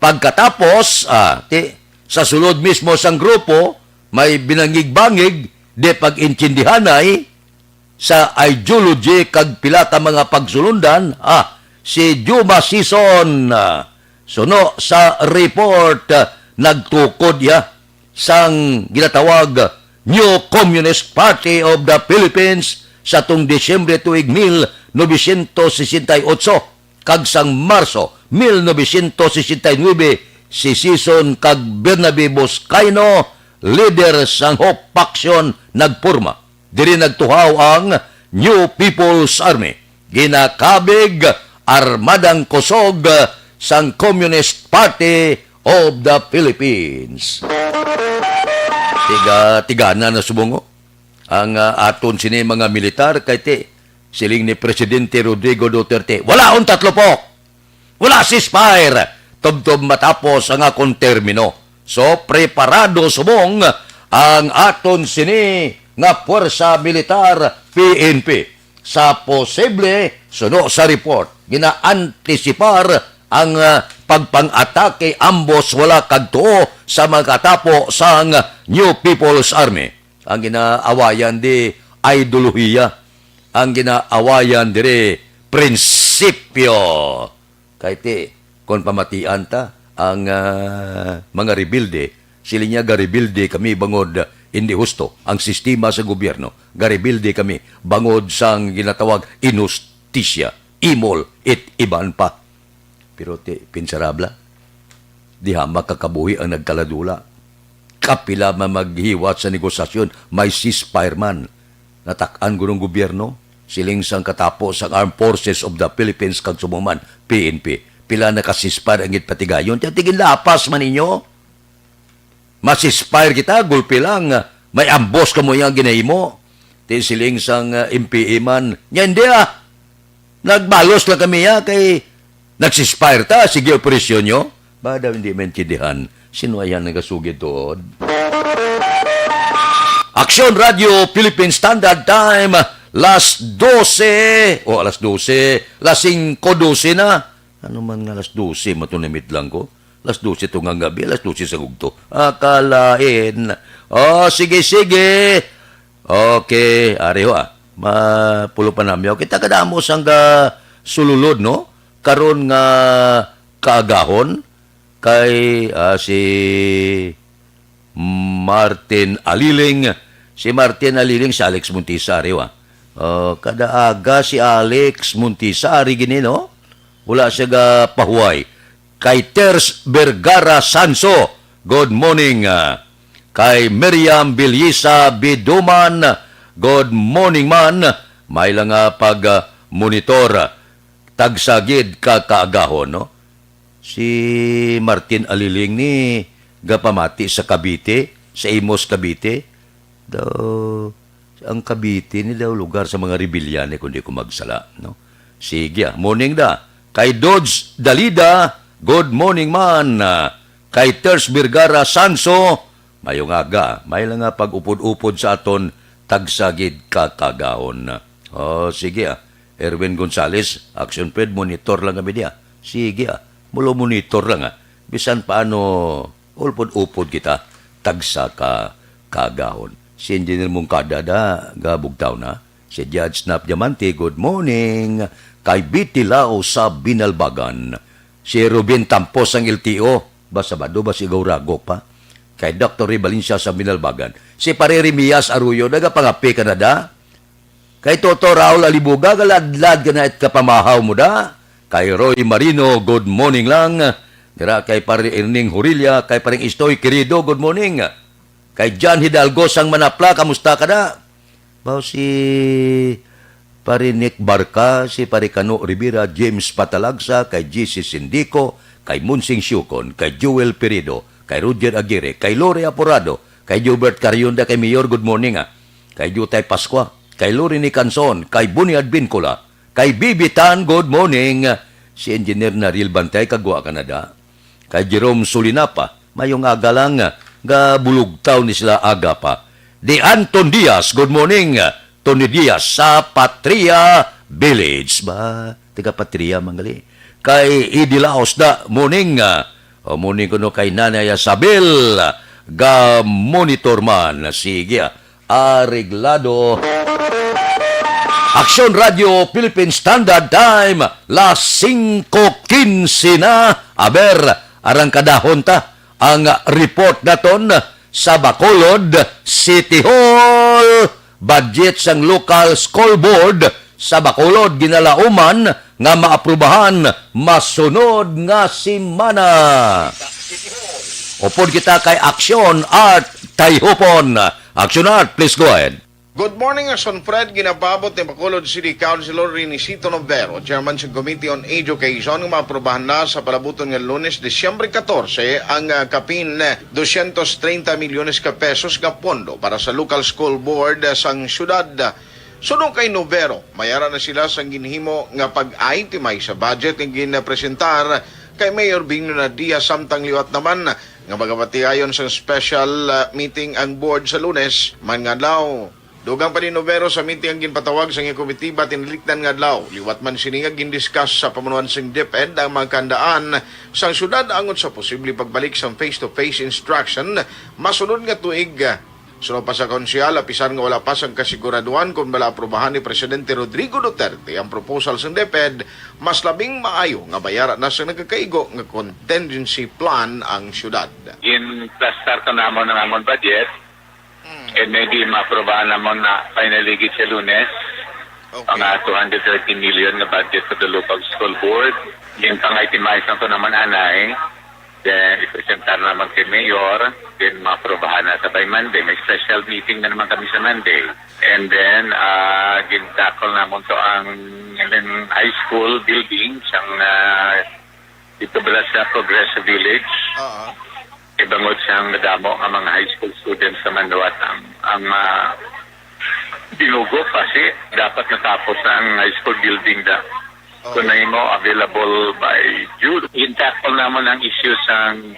Pagkatapos, ah, ti, sa sulod mismo sang grupo, may binangig-bangig, di pag-intindihanay sa ideology kag pila ka mga pagsulundan, ah, si Juma Sison, ah, suno sa report, ah, nagtukod iya sang ginatawag New Communist Party of the Philippines sa tung Disyembre tuig mil novecientos sesenta y ocho, kag sang Marso mil novecientos sesenta y nuebe, si Sison kag Bernabe Boscaino, lider sang Hope Faction, nagporma. Diri nagtuhaw ang New People's Army, ginakabig armadang kusog sang Communist Party of the Philippines. Tiga-tigana na subong, oh, ang, ah, aton sini mga militar kay ti, siling ni Presidente Rodrigo Duterte, "Wala on tatlopok! Wala ceasefire tubtob matapos ang akon termino. So, preparado subong ang aton sini nga puwersa militar, P N P. Sa posible, suno sa report, ginaantisipar ang, ah, pagpang-atake ambos wala kagtuo sa magkatapo sang New People's Army. Ang ginaawayan di ideolohiya, ang ginaawayan diri prinsipyo. Kay ti, kon pamatian ta, ang, ah, mga rebelde, sila niya garebelde kami bangod hindi husto ang sistema sa gobyerno. Garebelde kami bangod sang ginatawag inustisya, imol, it iban pa. Pero ti, pinsarabla, diha makakabuhi ang nagkaladula. Kapila man maghiwat sa negosasyon, may ceasefire man. Natak-an gud ang gobyerno, siling sang katapo sang Armed Forces of the Philippines kag subong man, P N P. Pila na ka ceasefire ang ginpatigayon? Tiyan, tigin lapas man ninyo. Ma-ceasefire kita, gulpi lang, may ambos kamo yang ginahimo. Ti siling sang, ah, M P A man, nya hindi, ah. Nagbalos lang kami, ah, kay nag-ceasefire ta, sige operasyon nyo. Ba daw hindi maintindihan, sino ayan nagasugid tuod? Aksyon Radio Philippine Standard Time, las dose, o alas dose, las singko dose na. Ano man nga alas dose, matunamit lang ko. Alas dose to nga gabi, alas dose sa gugto. Akalain. Oh, sige, sige. Okay, ari ho, ah. Mapulo pa namyo. Kita kadamo sang ga sululod, no? Karon nga kaagahon kay, ah, si Martin Aliling. Si Martin Aliling, si Alex Montisa, ari, ah. Oh, kada aga si Alex Montisa, ari gini, no? Wala siya ga pahuway. Kay Ters Vergara Sanso, good morning. Ah, kay Miriam Bilyisa Biduman, good morning man. May lang nga pag, ah, monitor. Tagsa gid ka kaagahon, no? Si Martin Aliling ni gapamati sa Cavite, sa Imus, Cavite. Daw, ang Cavite ni daw lugar sa mga rebellyane, kung di ko magsala, no? Sige, ah. Morning da. Kay Dodge Dalida, good morning man. Ah, kay Ters Vergara Sanso, mayong aga. May lang nga pag-upod-upod sa aton, tagsa gid ka kaagahon. Oh, sige, ah. Erwin Gonzales, Action Fred, monitor lang kami diya. Sige, ah. Mulo monitor lang, ah. Bisan paano, upod-upod kita, tagsa ka kaagahon. Si Engineer Moncada da, gabugtaw na. Si Judge Snap Diamante, good morning. Kay Bitilao sa Binalbagan. Si Ruben Tampos ang L T O. Ba, Sabado ba si Gaurago pa? Kay Doctor Ray Valencia sa Binalbagan. Si Pare Remias Arroyo, nagapangapi ka na da? Kay Toto Raul Alibuga, galadlad ka na it kapamahaw mo da. Kay Roy Marino, good morning lang. Dira kay Pare Erning Hurilla, kay Pareng Istoy Querido, good morning. Kay John Hidalgo sang Manapla, kamusta ka na? Baw si Pare Nick Barca, si Pare Kano Rivera, James Patalagsa, kay G C Sindico, kay Munsing Siukon, kay Joel Perido, kay Roger Aguirre, kay Lori Aporado, kay Gilbert Carionda, kay Mayor, good morning, ah. Kay Jutay Pascua, kay Lori Nicanson, kay Buni Advincula, kay Bibi Tan, good morning. Si Engineer Naril Bantay, kagwa ka na da. Kay Jerome Sulinapa, mayong aga lang, gabulugtaw ni sila aga pa. Di Anton Diaz, good morning. Tony Diaz sa Patria Village. Ba, taga Patria, manggali. Kay Idi Laos da, morning. O, morning kuno kay Nanay Isabel, ga monitor man. Sige, ah. Areglado. Aksyon Radio Philippine Standard Time, las singko quince na. Aber, arangkadahon ta ang report naton sa Bacolod City Hall. Budget sang local school board sa Bacolod ginalauman nga maaprubahan masunod nga semana. Upod kita kay Aksyon Art Tayhupon. Aksyon Art, please go ahead. Good morning, Aksyon Fred. Ginapaabot ni Bacolod City Councilor Renisito Novero, chairman sa Committee on Education, nga maaprubahan na sa palabuton nga Lunes, Disyembre catorce, ang, ah, kapin dosyentos treinta milyones ka pesos nga pondo para sa local school board, ah, sang syudad. Suno kay Novero, may ara na sila sang ginhimo nga pag-itemize sa budget nga ginapresentar kay Mayor Benigno Nadia, samtang liwat naman nga magabatiayon sang special, ah, meeting ang board sa Lunes man nga adlaw. Dugang pa ni Novero, sa meeting ang ginpatawag sang iyang komitiba tinalikdan nga adlaw. Liwat man sini nga gindiscuss sa pamunuan sing DepEd ang mga kahandaan sang syudad angot sa posible pagbalik sang face-to-face instruction masunod nga tuig. Suno pa sa konsehal, apisan nga wala pa sang kasiguraduhan kon bala aprubahan ni Presidente Rodrigo Duterte ang proposal sang DepEd, mas labing maayo nga bayara na sang nagakaigo nga contingency plan ang syudad. Ginplastar ko namon ang amon budget, Mm. and maybe maaprubahan namon na finally gid sa Lunes, Okay. mga two hundred thirty million nga budget for the local school board. Ginpang-itemize lang ko naman anay. Then, ipresentar naman kay Mayor. Then, maaprubahan na sa by Monday. May special meeting na naman kami sa Monday. And then, ah, gintackle namon to ang, ang high school building sang, ah, dito bala sa Progreso Village. Oo. Ibangod sang madamo nga mga high school students naman liwat ang, ang, ah, dinugo kasi dapat natapos na ang high school building da. Oo. Kung nahimo available by June. Gintackle namon ang issue sang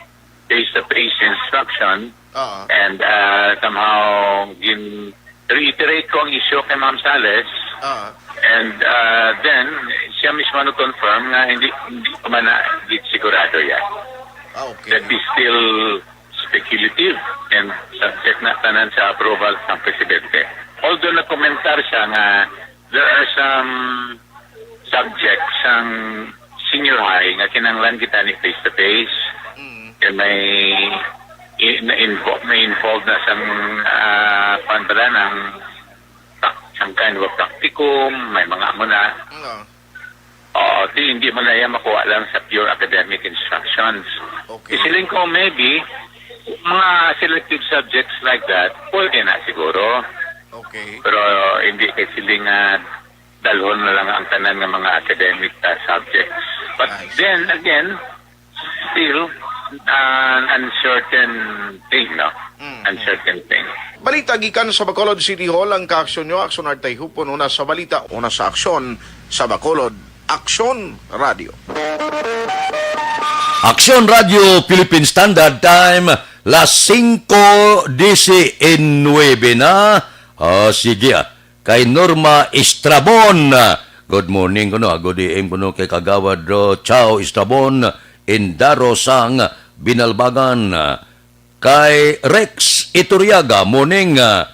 face-to-face instruction. Oo. And, ah, somehow, gin-reiterate ko ang issue kay Ma'am Sales. Oo. And, ah, then, siya mismo nag-confirm nga hindi, hindi pa man na gid sigurado yan. Ah, okay. That is still speculative and subject na tanan sa approval ng presidente. Although nagkomentar siya nga there are some subjects sang senior high nga kinahanglan kita ni face-to-face. Mm. Kay may i-, na-invo-, may involved na sang, ah, kwan pala, ng prac-, sang kind of a practicum, may mga amo na. No. Oo, di, hindi mo na yan makuha lang sa pure academic instructions. Okay. Isiling ko, maybe, mga selective subjects like that, pwede na siguro. Okay. Pero hindi kay siling nga dalhon na lang ang tanan nga mga academic, ah, subjects. But I see. Then again, still an uncertain thing, no? Mm, mm. Uncertain thing. Balita gikan sa Bacolod City Hall, ang kaaksyon nyo, Aksyon Artay Hupon, una sa balita, una sa aksyon sa Bacolod, Aksyon Radio. Aksyon Radio, Philippine Standard Time, las singko diecinuebe na. Ah, sige, ah. Kay Norma Estrabon. Good morning kuno, ah. Good A M kuno kay Kagawad Ro Chao Estrabon, Indaro sang Binalbagan. Kay Rex Iturriaga, morning, ah,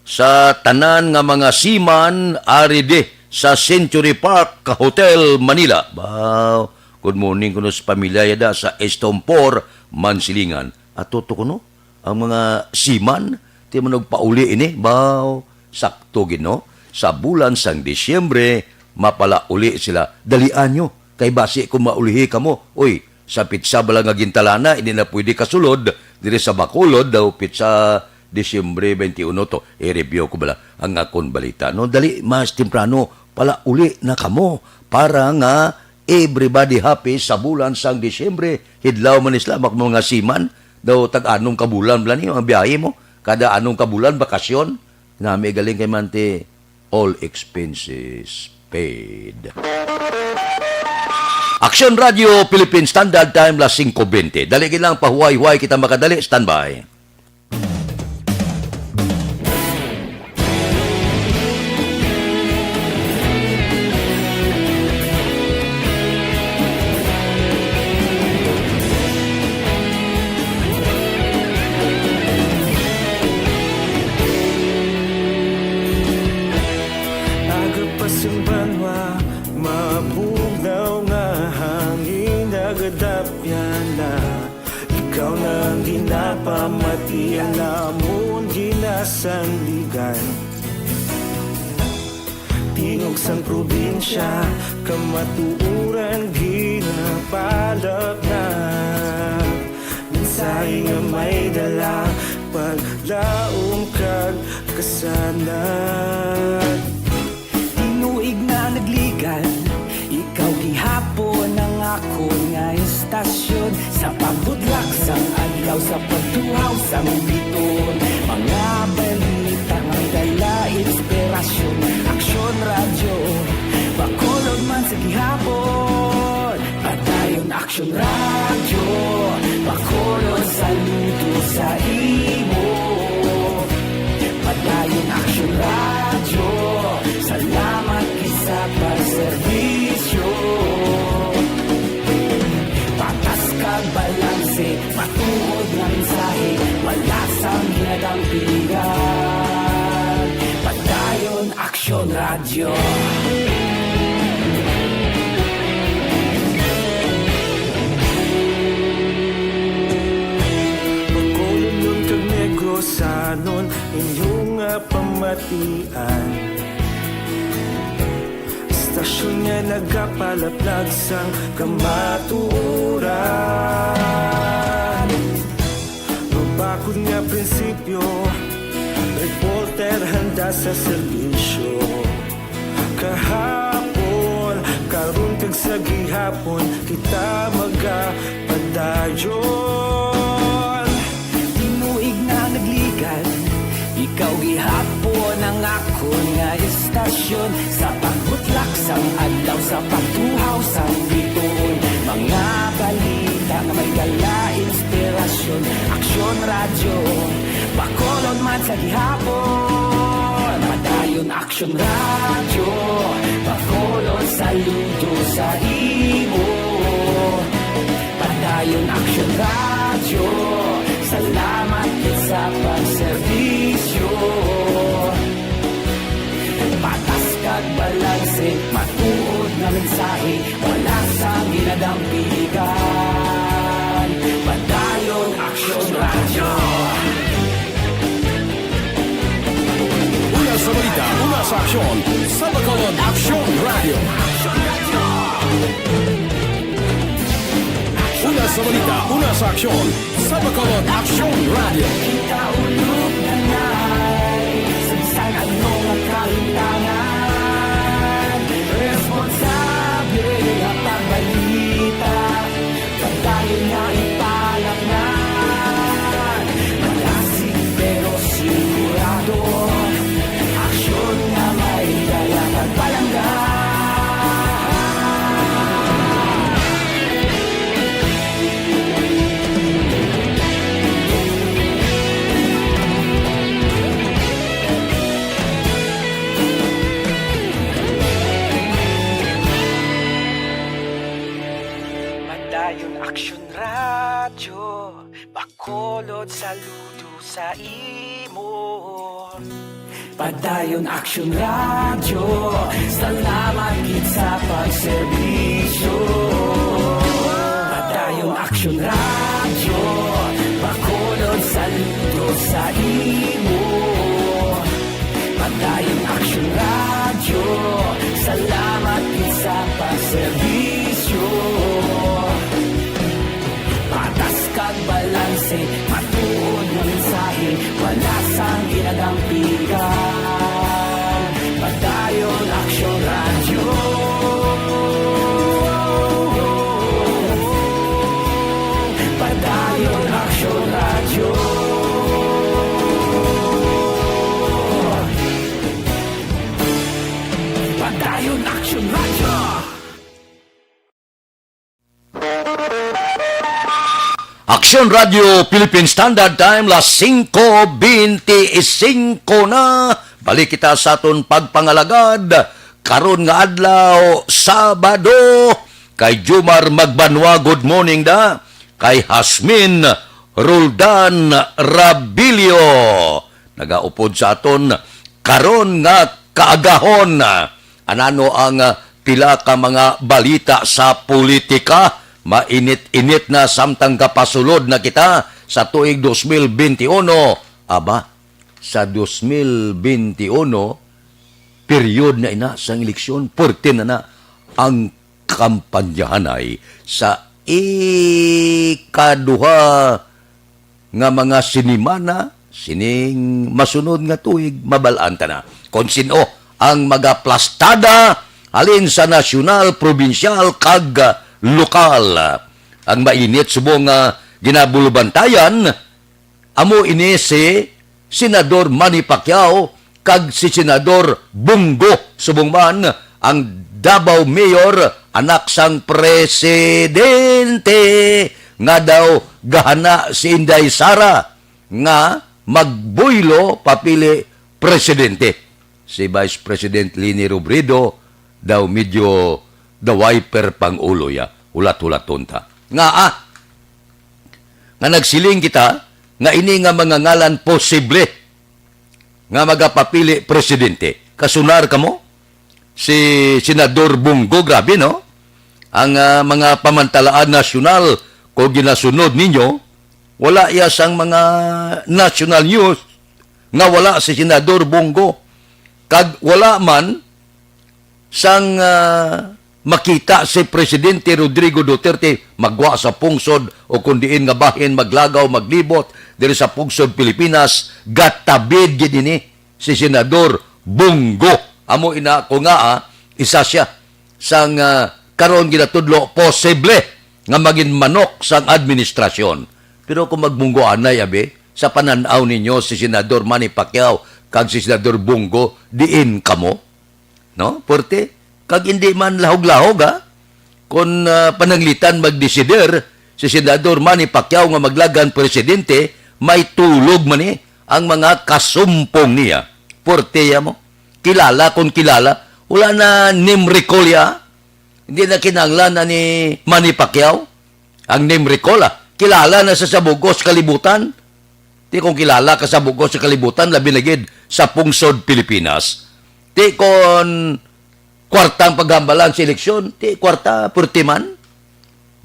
sa tanan nga mga seaman ari di sa Century Park Hotel, Manila. Wow. Good morning kuno sa pamilya yada sa Estom Four, Mansilingan. Ato to kuno ang mga seaman, ti man nagpauli ini. Baw, sakto gid, no? Sa bulan sang Disyembre, mapalauli sila. Dalian nyo, kay basi kung maulihi kamo, uy, sa pitsa bala nga gintalana, hindi na pwede kasulod diri sa Bacolod daw, pitsa Disyembre twenty-one to. I-review ko bala ang akon balita, no? Dali, mas temprano, palauli na kamo para nga everybody happy sa bulan sang Disyembre. Hidlaw man ni sila, mak-, mga seaman. Daw tag-anom ka bulan bala ni ang biyahe mo. Kada anom ka bulan, bakasyon. Nami galing kay Mante, all expenses paid. Aksyon Radio, Philippine Standard Time, las singko bente. Dali gid lang, pahuway-huway kita makadali. Standby. Aga pa sing banwa, mabugnaw nga hangin nagadapyan na. Ikaw na ang ginapamati, ang lamon ginasandigan. Tingog sang probinsya, kamatuoran ginapalapnag. Mensahe nga may dala, paglaom kag kasanag. Tinuig na nagligal, ikaw gihapon ang akon nga estasyon. Sa pagbutlak sang adlaw, sa pagtuhaw sang biton, mga balita nga may dala inspirasyon. Padayon Aksyon Radyo. Bacolodnon kag Negrosanon, inyo nga pamatian. Istasyon nga nagapalaplag sang kamatuoran. Mabakod nga prinsipyo, reporter handa sa serbisyo. Kahapon, karon kag sa gihapon, kita magapadayon. Tinuig na nagligad, ikaw gihapon ang akon nga istasyon. Sa pagbutlak sang adlaw, sa pagtuhaw sang bituon, mga balita nga may dala inspirasyon. Aksyon Radyo, Bacolod man sa gihapon. Padayon Aksyon Radyo, Bacolod saludo sa imo. Padayon Aksyon Radyo, salamat gid sa pagserbisyo. Patas kag balanse, matuod nga mensahe, wala sang ginadampigan. Padayon Aksyon Radyo. Una sa balita, una sa aksyon, sa Bacolod Aksyon Radyo. Una sa balita, una sa aksyon, sa Bacolod Aksyon Radyo. Kita ulog na nay, sa bisan ano nga kahitangan, responsable nga pagbalita. Padayon nga ipalapnan, malasig pero sigurado. Aksyon nga may dala kag palangga. Padayon Aksyon Radyo, Bacolod saludo sa imo. Padayon Aksyon Radyo, salamat gid sa pagserbisyo. Padayon Aksyon Radyo, Bacolod saludo sa imo. Padayon Aksyon Radyo, salamat gid sa pagserbisyo. Patas kag balanse, matuod nga mensahe, wala sang ginadampigan. Padayon Aksyon Radyo. Padayon Aksyon Radyo. Padayon Aksyon Radyo. Aksyon Radio Philippine Standard Time, las singko bente y singko na. Balik kita sa aton pagpangalagad karon nga adlaw, Sabado. Kay Jumar Magbanwa, good morning da. Kay Hasmin Roldan Rabilio, nagaupod sa aton karon nga kaagahon. Anano ang, ah, pila ka mga balita sa politika? Mainit-init na samtang gapasulod na kita sa tuig dos mil bente uno. Aba, sa dos mil bente uno, period na ina sang eleksyon, puwerte na na ang kampanyahanay sa ikaduha nga mga sinimana sining masunod nga tuig, mabal-an ta na kon sin-o ang magaplastada halin sa nasyonal, probinsyal, kag lokal. Ang mainit subong nga ginabulubantayan amo ini si Senador Manny Pacquiao kag si Senador Bong Go, subong man ang Davao Mayor, anak sang presidente, nga daw gahana si Inday Sara nga magbuylo papili presidente. Si Vice President Leni Robredo daw medyo the wiper pang ulo ya. Hulat-hulaton ta. Nga, ah, nga nagsiling kita nga ini nga mga ngalan posible nga magapapili presidente. Kasunar kamo? Si Senador Bong Go, grabe, no? Ang, ah, mga pamantalaan nasyonal, kung ginasunod ninyo, wala iya sang mga national news nga wala si Senador Bong Go. Kag wala man sang, ah, makita si Presidente Rodrigo Duterte magwa sa pungsod o kung diin nga bahin, maglagaw, maglibot diri sa pungsod Pilipinas, gatabid gid ini si Senador Bong Go. Amo ina ko nga, ah, isa siya sang, ah, karon ginatudlo posible nga magin manok sang administrasyon. Pero kung magbunggoanay, abi, sa panan-aw ninyo si Senador Manny Pacquiao kag si Senador Bong Go, diin kamo? No? Puwerte. Kag hindi man lahog-lahog, ha? Kung, ah, pananglitan magdesider si Senador Manny Pacquiao nga maglagan presidente, may tulog man ni ang mga kasumpong niya. Puwerte ya mo. Kilala kung kilala. Wala na name recall ya. Hindi na kinahanglan na ni Manny Pacquiao ang name recall, ah. Kilala na sa, sa bug-os kalibutan. Ti kung kilala ka sa bug-os sa kalibutan, labi na gid sa pungsod Pilipinas. Ti kon kwartang paghambalan sa eleksyon, ti kwarta, purti man.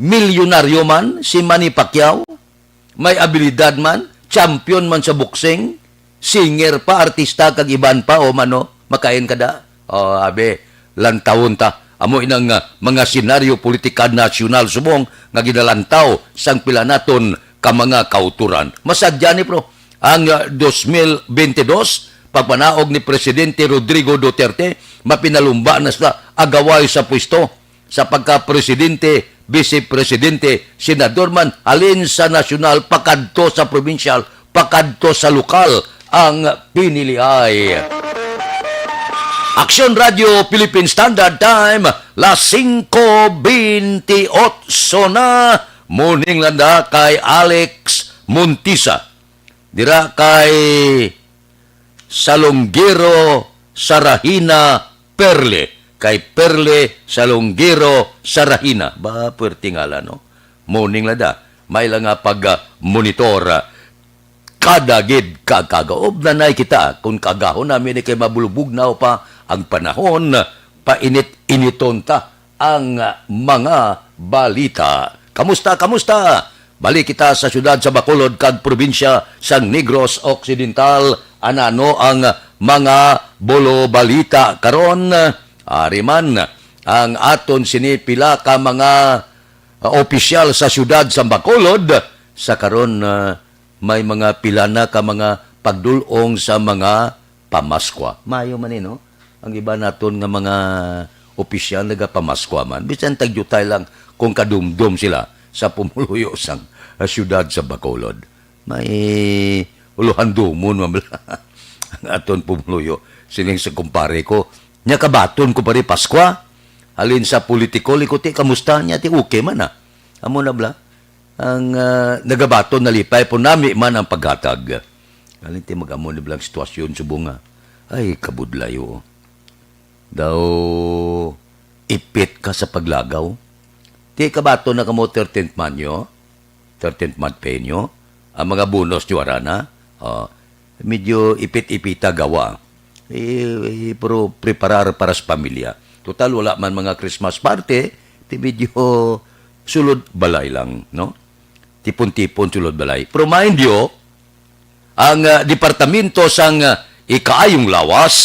Milyonaryo man si Manny Pacquiao, may abilidad man, champion man sa boxing, singer pa, artista, kag iban pa, o mano, makain ka da. O, abi, lantawon ta. Amo inang, ah, mga senaryo politikal nasyonal subong nga ginalantaw sang pila naton ka mga kauturan. Masadya ni, pro, ang, ah, dos mil bentidós, pagpanaog ni Presidente Rodrigo Duterte, mapinalumba na sa agaway sa pwesto sa pagka-presidente, vice-presidente, senador man, halin sa nasyonal pakadto sa probinsyal, pakadto sa lokal ang piniliay. Aksyon Radio Philippine Standard Time, las singko bentiocho na. Morning lang da kay Alex Montisa. Dira kay Salonggero Sarahina Perle. Kay Perle Salonggero Sarahina. Ba, puwerte ngalan, no? Morning lang da. May lang nga pag, ah, monitor, ah, kada gid ka-, kagaob na nay kita. Kung kagahon namin ni kay mabulubugnaw pa ang panahon, painit-initon ta ang mga balita. Kamusta, kamusta? Balik kita sa siyudad sa Bacolod kag probinsya sang Negros Occidental. Anano ang mga bulo balita karon? Ari man ang aton sini pila ka mga, ah, opisyal sa siyudad sa Bacolod. Sa karon, ah, may mga pila na ka mga pagdul-ong sa mga pamaskwa. Maayo man ni, no? Ang iba naton nga mga opisyal nagapamaskwa man. Bisan tagdiutay lang kung kadumdom sila sa pumuluyo sang, ah, siyudad sa Bacolod. May uluhan dumon man bala ang aton pumuluyo. Siling sa kumpare ko, "Nya kabaton ko pa rin Paskwa. Halin sa politiko, likuti, kamusta niya? Ti okay man, ah." Amo na bala. Ang, ah, nagabaton, nalipay po nami man ang paghatag. Halin ti mag-amo na bala ang sitwasyon subong nga, ay, kabudlay, oo. Daw ipit ka sa paglagaw. Ti kabaton na kamo thirteenth month nyo? Thirteenth month pay nyo? Ang mga bonus nyo, ara na? Ah, medyo ipit-ipita gawa. Eh, eh, pero preparar para sa pamilya. Total, wala man mga Christmas party. Ti medyo sulod balay lang, no? Tipon-tipon sulod balay. Pero mind you, ang, ah, Departamento sang, ah, Ikaayong Lawas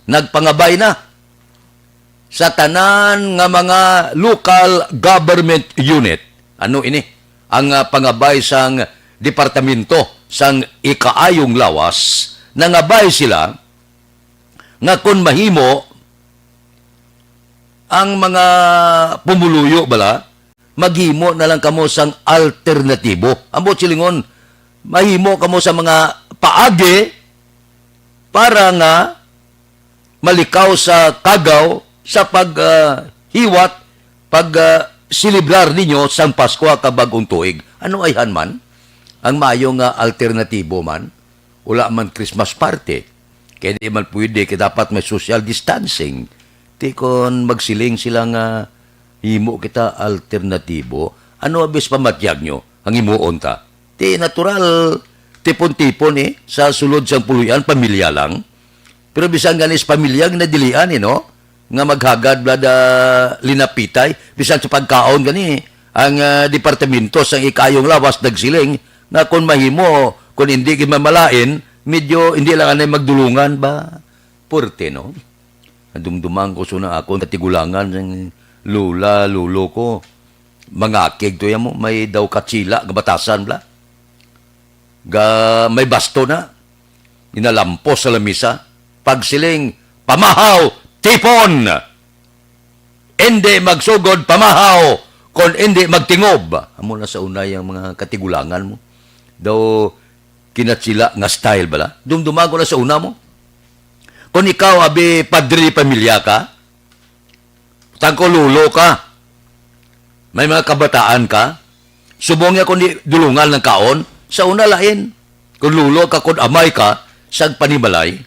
nagpangabay na sa tanan nga mga local government unit. Ano ini? Ang, ah, pangabay sang Departamento sang Ikaayong Lawas, nangabay sila nga kon mahimo, ang mga pumuluyo bala, maghimo na lang kamo sang alternatibo. Ambot silingon, mahimo kamo sa mga paagi para nga malikaw sa kagaw sa pag, ah, hiwat, pag, ah, selebrar ninyo sang Paskwa kag Bag-ong Tuig. Ano ayhan man? Ang maayo nga alternatibo man, wala man Christmas party. Kaya di man pwede, kaya dapat may social distancing. Ti kon magsiling sila nga himo kita alternatibo, ano abis pamatyag nyo ang himuon ta? Ti natural, tipon-tipon, eh, sa sulod sang puloy-an, pamilya lang. Pero bisan gani sa pamilya, ginadilian, eh, no? Nga maghagad bala da linapitay, bisan sa pagkaon gani, ang, ah, departamento sang ikayong lawas nagsiling nga kung mahimo, kung hindi gid mamalain, medyo hindi lang anay magdulungan ba? Puwerte, no? Nadumduman ko sa una akon katigulangan sang lola, lolo ko. Mangakig to ya mo, may daw katsila nga batasan bala. Ga, may basto na. Ginalampos sa lamisa. Pagsiling, "Pamahaw, tipon! Indi magsugod, pamahaw, kon indi magtingob." Amo na sa una yang mga katigulangan mo. Daw kinatsila nga style bala. Dumduman ko na sa una mo. Kung ikaw, abi, padre pamilya ka, tangko lolo ka, may mga kabataan ka, subong niya kung di dulungan ng kaon, sa una lain. Kung lolo ka, kung amay ka, sa panimalay,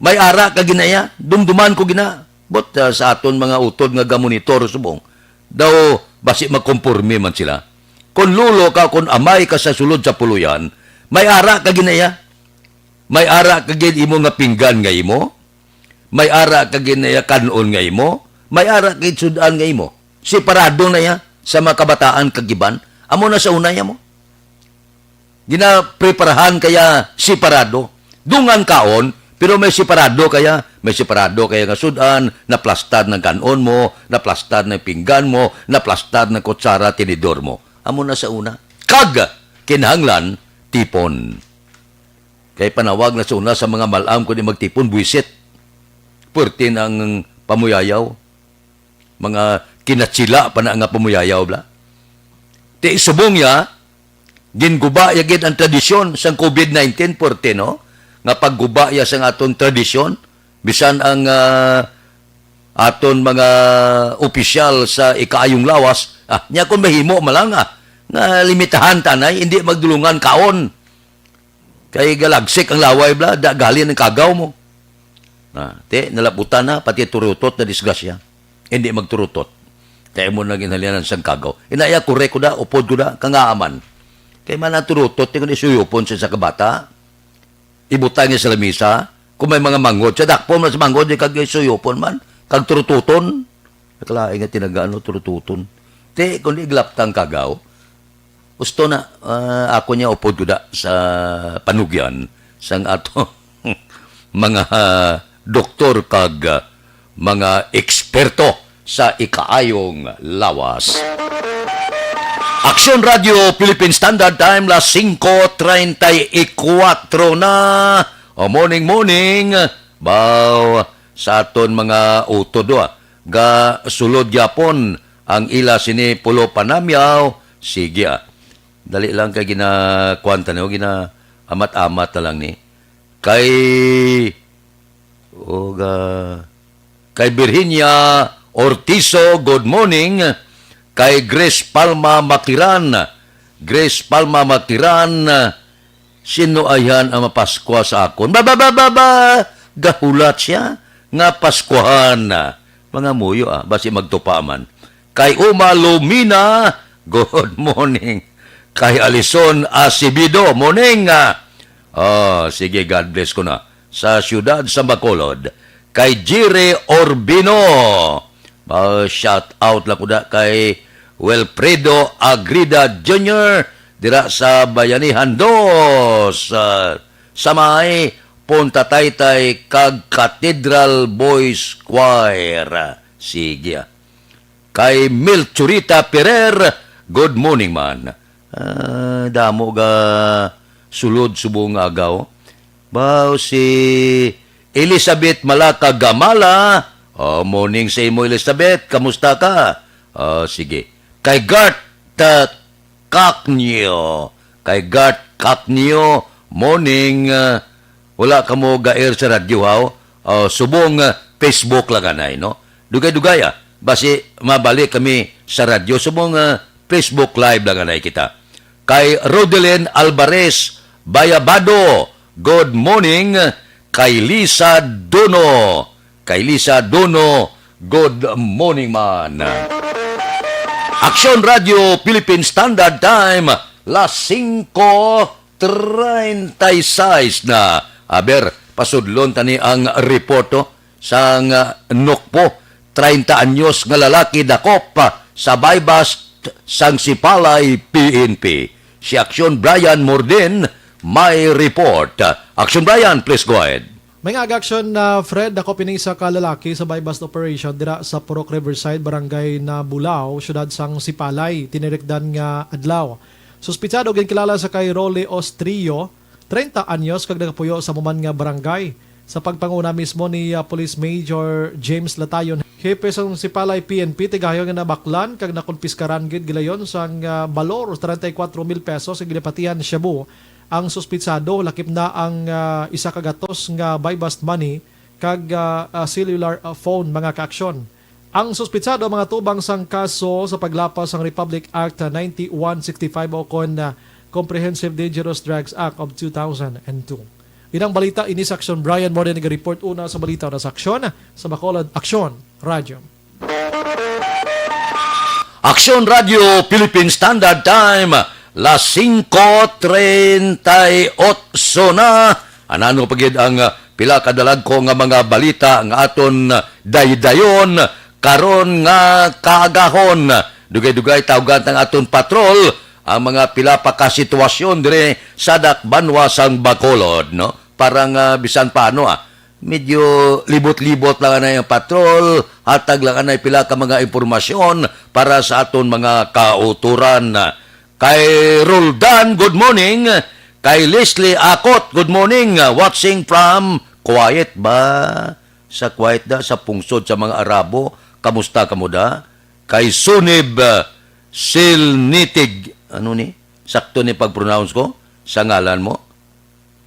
may ara ka ginaya, dumduman ko gina. But, ah, sa aton mga utod nga gamonitor subong, daw basi magkomporme man sila. Kung lolo ka, kung amay ka sa sulod sa puloyan, may ara ka ginaya. May ara ka gid imo nga pinggan nga imo. May ara ka gid na iya kan-on nga imo. May ara ka gid sud-an nga imo. Separado na iya sa mga kabataan kag iban. Amo na sa una niya mo. Ginapreparahan kaya separado. Dungan kaon, pero may separado kaya, may separado kaya nga sud-an, naplastar ng kan-on mo, naplastar ng pinggan mo, naplastar ng kutsara, tinidor mo. Amo na sa una. Kag kinahanglan tipon. Kay panawag na sa una sa mga mal-am kundi magtipon, buwisit. Puwerte na ang pamuyayaw. Mga kinatsila pa na nga pamuyayaw, bla. Ti subong ya, ginguba ya gid ang tradisyon sang covid nineteen, puwerte, no? Nga pagguba ya sang aton tradisyon, bisan ang, ah, aton mga opisyal sa ikaayong lawas, ah, nya kung mahimo man lang, ah, nga limitahan tanay, hindi magdulungan kaon. Kay galagsik ang laway, bla, da galin ang kagaw mo. Ah, ti, nalaputan na, pati turutot na disgrasya. Hindi magturutot. Kay mo na ginhalianan sang kagaw. Inaya, korek ko da, upod ko da, kangaaman. Kay man ang turutot, ti ko ni suyupon sa isa ka bata. Ibutang niya sa lamisa. Kung may mga manghod, sa dakpon man sa manghod, di kag suyupon man. Kag turututon. Nakalain nga tinagaan, no, turututon. Ti, kung di glaptang kagaw, gusto na, ah, ako niya upod ko da sa panugyan sang ato mga, ah, doktor kag, ah, mga eksperto sa ikaayong lawas. Aksyon Radio Philippine Standard Time, las singko treinta y cuatro na. O, morning, morning. Baw, sa aton mga utod, ah, ga sulod gyapon ang ila sini pulo panamyaw. Sige, ah. Dali lang kay ginakuan ta, no? Gina-amat-amat na lang ni. Kay, o, ga, kay Virginia Ortizo, good morning. Kay Grace Palma Makiran. Grace Palma Makiran, sino ayan ang mapaskwa sa akon? Ba, ba, ba, ba, ba! Gahulat siya nga Paskwahan. Mga muyo, ah, basi magtupa man. Kay Uma Lumina, good morning. Kay Alison Acevedo, morning, ah. Oh, sige, God bless ko na. Sa siyudad sa Bacolod. Kay Jire Orbino. Ah, shout out lang ko na kay Wilfredo Agrida Junior dira sa Bayanihan Dos, ah, sa may Punta Taytay kag Cathedral Boys Choir. Sige, ah. Kay Milchurita Perer, good morning man. Ah, damo ga sulod subong nga agaw. Baw si Elizabeth Malaka Gamala. Oh, morning sa imo, Elizabeth. Kamusta ka? Oh, sige. Kay Gart, ah, Cacnio. Kay Gart Cacnio, morning, ah, wala ka mo ga-air sa radyo, haw? Oh, subong, ah, Facebook lang anay, no? Dugay-dugay, ah. Basi mabalik kami sa radyo, subong, ah, Facebook Live lang anay kita. Kay Rodelyn Alvarez Bayabado, good morning. Kay Lisa Dono, kay Lisa Dono, good morning man. Aksyon Radio Philippine Standard Time, las singko treinta y seis na. Aber, pasudlon tani ang reporto sang, ah, Nokpo. Treinta anyos nga lalaki dakop, ah, sa buy-bust sang Sipalay P N P. Si Aksyon Brian Morden may report. Aksyon Brian, please go ahead. May nga aga, Aksyon na Fred, dakop ini sa ka lalaki sa buy-bust operation dira sa Purok Riverside, Barangay Nabulao, siyudad sang Sipalay, tinirikdan nga adlaw. Suspitsado ginkilala sa kay Rolly Ostrio, treinta anyos, kag nagapuyo sa amo man nga barangay. Sa pagpanguna mismo ni, ah, Police Major James Latayon, hepe sang Sipalay P N P, tigayon nga nabaklan kag nakumpiskaran gid gilayon sang, ah, balor treinta y cuatro mil pesos nga ginapatihan shabu ang suspitsado, lakip na ang, ah, isa ka gatos nga buy-bust money kag, ah, ah, cellular, ah, phone, mga kaaksyon. Ang suspitsado mga tubang sang kaso sa paglapas sang Republic Act ninety-one sixty-five o kon, ah, Comprehensive Dangerous Drugs Act of two thousand and two. Inang balita ini sa Aksyon. Brian Morden naga-report una sa balita na sa Aksyon, sa Bacolod Aksyon Radyo. Aksyon Radyo Philippine Standard Time, las singko treinta y ocho na. Anano pa gid ang, ah, pila ka dalagko nga mga balita nga aton, ah, daydayon karon nga kaagahon. Dugay-dugay tawgan ang aton patrol ang mga pila pa ka sitwasyon diri sa dakbanwa sang Bacolod, no? Para nga bisan paano, ah, medyo libot-libot lang anay ang patrol, hatag lang anay pila ka mga impormasyon para sa aton mga kauturan. Kay Roldan, good morning. Kay Leslie Akot, good morning. Watching from Kuwait ba? Sa Kuwait da, sa pungsod sa mga Arabo. Kamusta kamo da? Kay Sunib, ah, Silnitig, ano ni? Sakto ni pag-pronounce ko sa ngalan mo?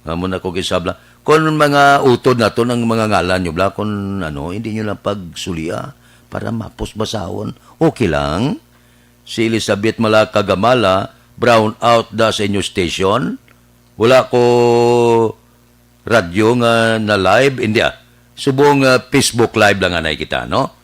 Amo na ko gisabla. Kung mga utod naton ang mga ngalan nyo, bla, kung ano, hindi nyo lang pagsulia para mapos basahon. Okay lang. Si Elizabeth Malaka Gamala, brown out da sa inyo station. Wala ko radyo nga na live, hindi ah. Subong, ah, Facebook Live lang anay kita, no?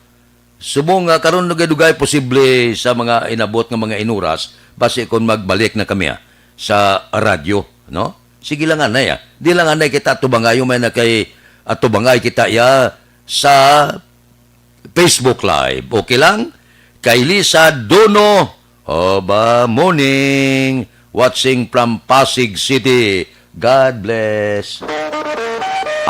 Subong nga karon dugay-dugay posible sa mga inabot nga mga inuras, basi kon magbalik na kami, ah, sa radyo, no? Sige lang anay, ah. Di lang anay kita atubangayo may na kay atubangay kita ya sa Facebook Live. Okay lang? Kay Lisa Dono, oh, ba, morning. Watching from Pasig City. God bless.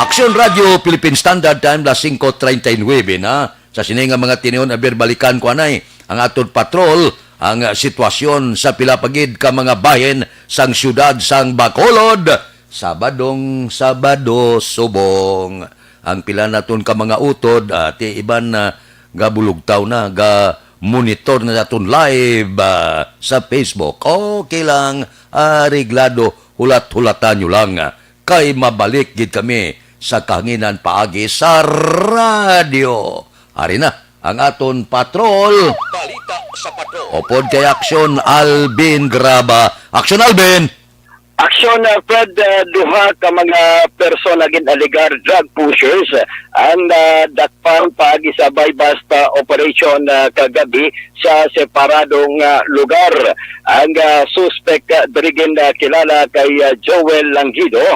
Aksyon Radio Philippine Standard Time, las singko treinta y nuebe na. Sa sini nga mga tinion, aber balikan ko anay ang aton patrol, ang, ah, sitwasyon sa pila pa gid ka mga bahin sang siyudad sang Bacolod. Sabadong Sabado subong. Ang pila naton ka mga utod, ah, ti iban na gabulugtaw na, ga monitor na naton live, ah, sa Facebook. Okay lang, areglado, hulat-hulatan nyo lang, ah, kay mabalik gid kami sa kahanginan paagi sa radyo. Ari na ang aton patrol. Balita sa patrol. Upod kay Aksyon Alvin Graba. Aksyon Alvin! Aksyon, uh, Fred, uh, duha ka mga persona gin-alegar drug pushers ang, uh, dakpan paagi sa buy-bust, uh, operation, uh, kagabi sa separadong, uh, lugar. Ang, uh, suspek, uh, diri gin, uh, kilala kay, uh, Joel Langido,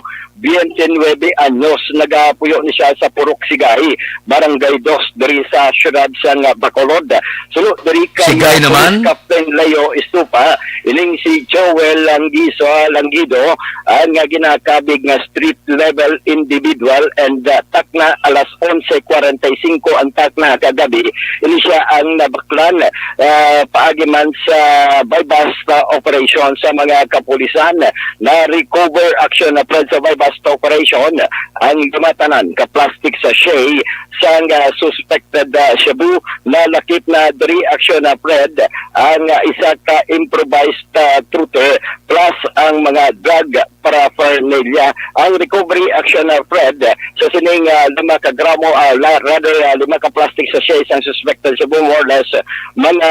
twenty-nine anyos, nagapuyo ni siya sa Purok Sigay, Barangay Dos, diri sa siyudad sang Bacolod. Suno diri kay, Sigay uh, naman? Police Captain Leo Estupa, ining si Joel Langiso, Langido, ang nga ginakabig nga street level individual and, uh, takna alas onse kwarenta y singko ang takna kagabi. Ini siya ang nabaklan, uh, paagi man sa buy-bust, uh, operation sa mga kapulisan. Na-recover, Aksyon, na Fred, sa buy-bust operation ang lima tanan ka plastic sachet sang, ah, suspected, ah, shabu. Nalakip na diri, Aksyon, na Fred, ang, ah, isa ka improvised, ah, truther plus ang mga drug paraphernalia. Ang recovery, Aksyon, na Fred, sa sining, ah, lima ka gramo, ah, la-, rather, ah, lima ka plastic sachet sang suspected shabu, more or less, mga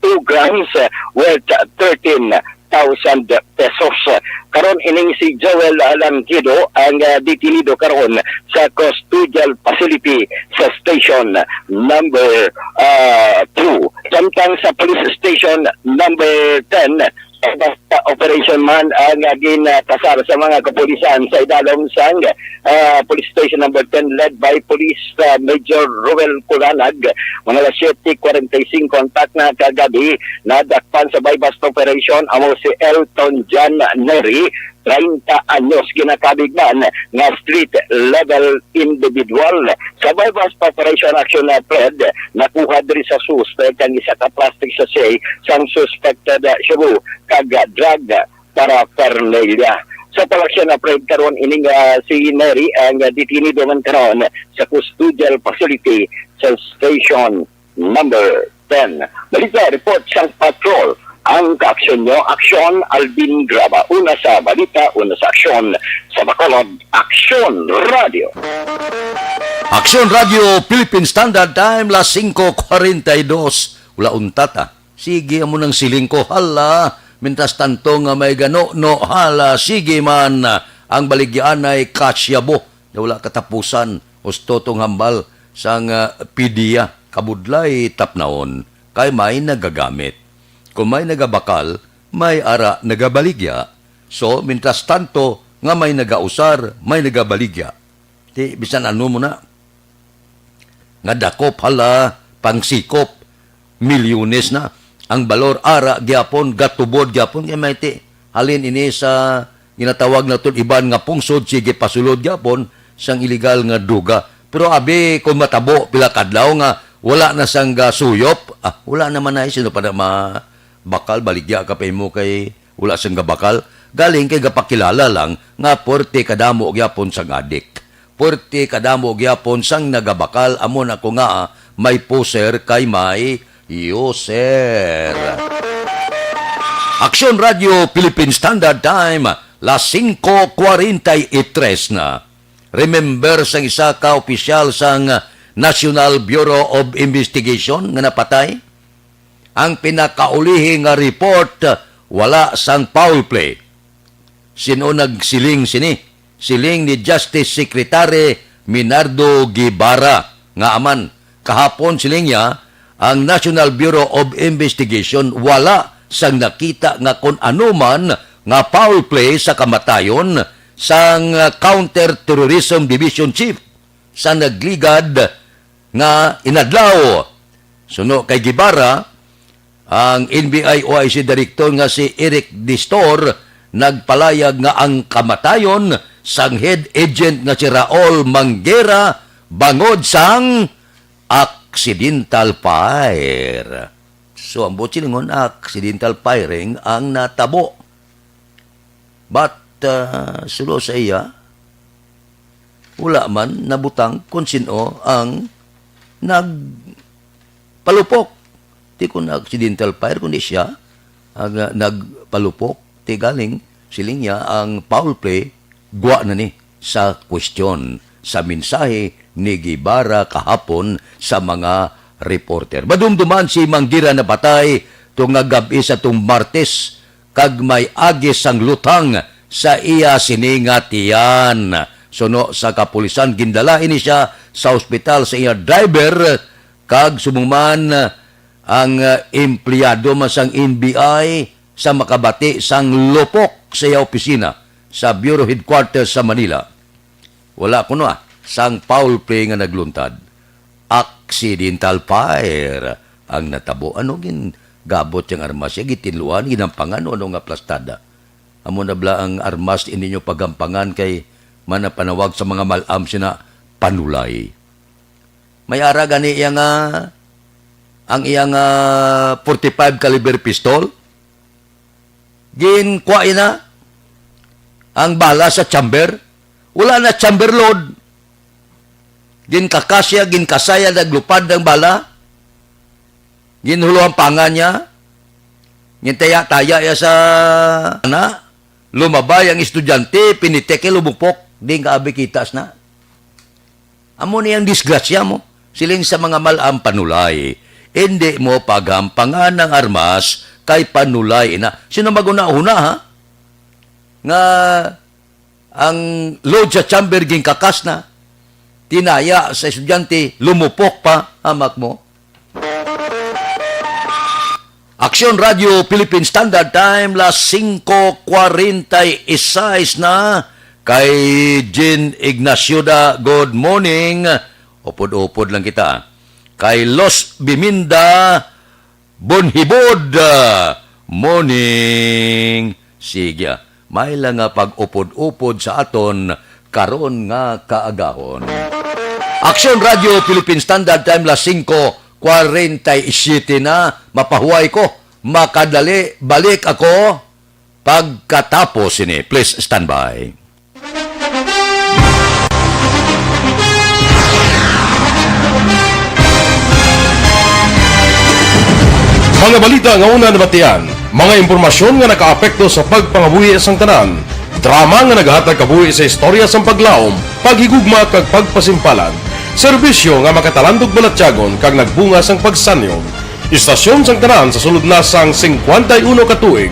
two grams, uh, worth thirteen thousand pesos. Karon ining si Joel Langido ang, uh, detenido karon sa custodial facility sa station number, uh, two. Samtang sa police station number ten, Basta operation man ang, ah, ginpasar sa mga kapulisan sa idalom sang, ah, Police Station Number ten, led by Police, ah, Major Roel Culanag. Mga alas siyete kwarenta y singko ang takna kagabi, nadakpan sa buy-bust operation amo si Elton John Neri, treinta anyos, ginakabig man nga street level individual. Sa buy-bust operation action na pled, nakuha diri sa suspect ang isa ka plastic sachet sang suspected, ah, shabu kag drug paraphernalia. Sa pag-action na pled karon, ining, ah, si Neri ang, ah, detenido man karon sa custodial facility sa Station Number ten. Balita report sang patrol. Ang kaaksyon nyo, aksyon, Alvin Graba. Una sa balita, una sa aksyon, sa Bacolod, Aksyon Radio. Aksyon Radio, Philippine Standard Time, las singko kwarenta y dos. Wala untat, ah. Sige, amo nang siling ko, hala. Mientras tanto nga may gano, no, hala, sige man. Ang baligyaanay kasyabo na wala katapusan, husto tong hambal sang, ah, pidiya, kabudlay tapnaon, kay may nagagamit. Kung may nagabakal, may ara nagabaligya. So, mientras tanto nga may nagausar, may nagabaligya. Ti, bisan ano mo na, nga dakop, hala, pangsikop, milyones na ang balor, ara gyapon, gatubod gyapon, kay may ti, halin ini sa ginatawag naton iban nga pungsod, sige pasulod gyapon sang iligal nga duga. Pero abi, kung matabo pila kadlaw nga wala na sang gasuyop, ah, wala naman na, sino pa na ma-, bakal, baligya ka pa imo kay wala sang gabakal. Galing kay gapakilala lang nga puwerte kadamo gyapon sang adik. Puwerte kadamo gyapon sang nagabakal, amo na ko nga may poser kay may user. Aksyon Radio Philippine Standard Time, las singko kwarenta y tres na. Remember sang isa ka opisyal sang National Bureau of Investigation nga napatay? Ang pinakaulihi nga report, wala sang foul play. Sin-o nagsiling sini? Siling ni Justice Secretary Minardo Guevara nga aman kahapon, siling niya, ang National Bureau of Investigation wala sang nakita nga kon ano man nga foul play sa kamatayon sang Counterterrorism Division Chief sa nagligad nga inadlaw. Suno kay Guevara, ang N B I O I C Director nga si Eric Distor nagpalayag nga ang kamatayon sang head agent nga si Raul Manguera bangod sang accidental fire. So, ang buot silingon, accidental firing ang natabo. But, ah, sulo sa iya, wala man nabutang kung sin-o ang nagpalupok. Di ko na accidental fire, kundi siya ang, ah, nagpalupok. Ti galing, siling niya, ang foul play, gwa na ni sa kwestiyon sa mensahe ni Guevara kahapon sa mga reporter. Madumduman si Manguera napatay tong nga gab-i sa tong Martes, kag may agi sang luthang sa iya sini nga tiyan. Suno sa kapulisan, gindala ini siya sa ospital sa iya driver, kag subong man ang, ah, empleyado man sang N B I sa makabati sang lupok sa iya opisina sa Bureau Headquarters sa Manila. Wala kuno, ah, sang foul play nga nagluntad. Accidental fire ang natabo. Ano gin gabot yang armas siya? Gitinluan, ginampangan, o ano nga plastada? Amo na bala ang armas ininyo pagampangan kay manapanawag sa mga mal-am sina panulay. May ara gani iya nga, ang iya nga forty-five caliber pistol. Ginkuha ina ang bala sa chamber. Wala na chamber load. Ginkakasya, ginkasaya, naglupad ang bala. Ginhuluhampangan niya. Gintaya-taya iya sa, na, lumabay ang estudyante, pinitik, eh, lumupok. Di nga abi kitas na. Amo ni ang disgrasya mo. Siling sa mga mal-am panulay, hindi mo pagampangan ang armas kay panulay na. Sino maghuna-huna, ha? Nga ang load sa chamber ginkakas na, tinaya sa estudyante, lumupok pa, hamak mo. Aksyon Radio Philippine Standard Time, las singko kwarenta y seis na. Kay Jean Ignacio da, good morning. Upod-upod lang kita. Kay Los Biminda Bonhibod, ah, morning. Sige, ah. May lang nga pag-upod-upod sa aton karon nga kaagahon. Aksyon Radio Philippine Standard Time, las singko kwarenta y siete na. Mapahuway ko. Makadali, balik ako pagkatapos sini. Please stand by. Mga balita nga una nabatian, mga impormasyon nga nakaapekto sa pagpangabuhi sang tanan, drama nga nagahatag kabuhi sa istorya sang paglaom, paghigugma kag pagpasimpalan, serbisyo nga makatalandog balatyagon kag nagbunga sang pagsanyog. Istasyon sang tanan sa sulod na sang singkwenta y uno ka tuig.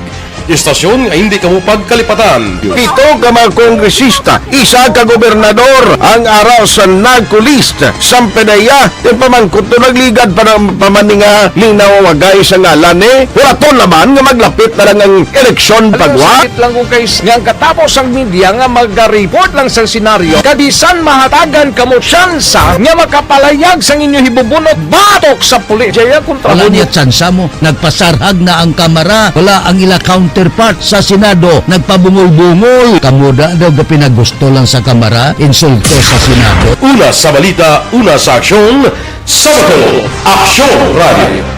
Istasyon nga hindi kamo pagkalipatan. Pito ka mga kongresista, isa ka gobernador ang ara sa NAGCO list. Sampe na iya, ti pamangkot to nagligad pa na, pa man ni nga ning nawawagay sa ngalan ni. Wala to naman nga maglapit na lang ang eleksyon pagwa. Sakit lang ko kay s-, nga ang katapos ang media nga magareport lang sa senaryo. Kabisan mahatagan kamo tsansa nga makapalayag sang inyo hibubunot batok sa pulis. Jaya kontra Wala mo niya tsansa mo. Nagpasarhag na ang Kamara. Wala ang ila counterpart sa Senado. Nagpabungol-bungol. Kamo da daw ga pinagusto lang sa Kamara, insulto sa Senado. Una sa balita, una sa aksyon, sa Bacolod, Aksyon Radio.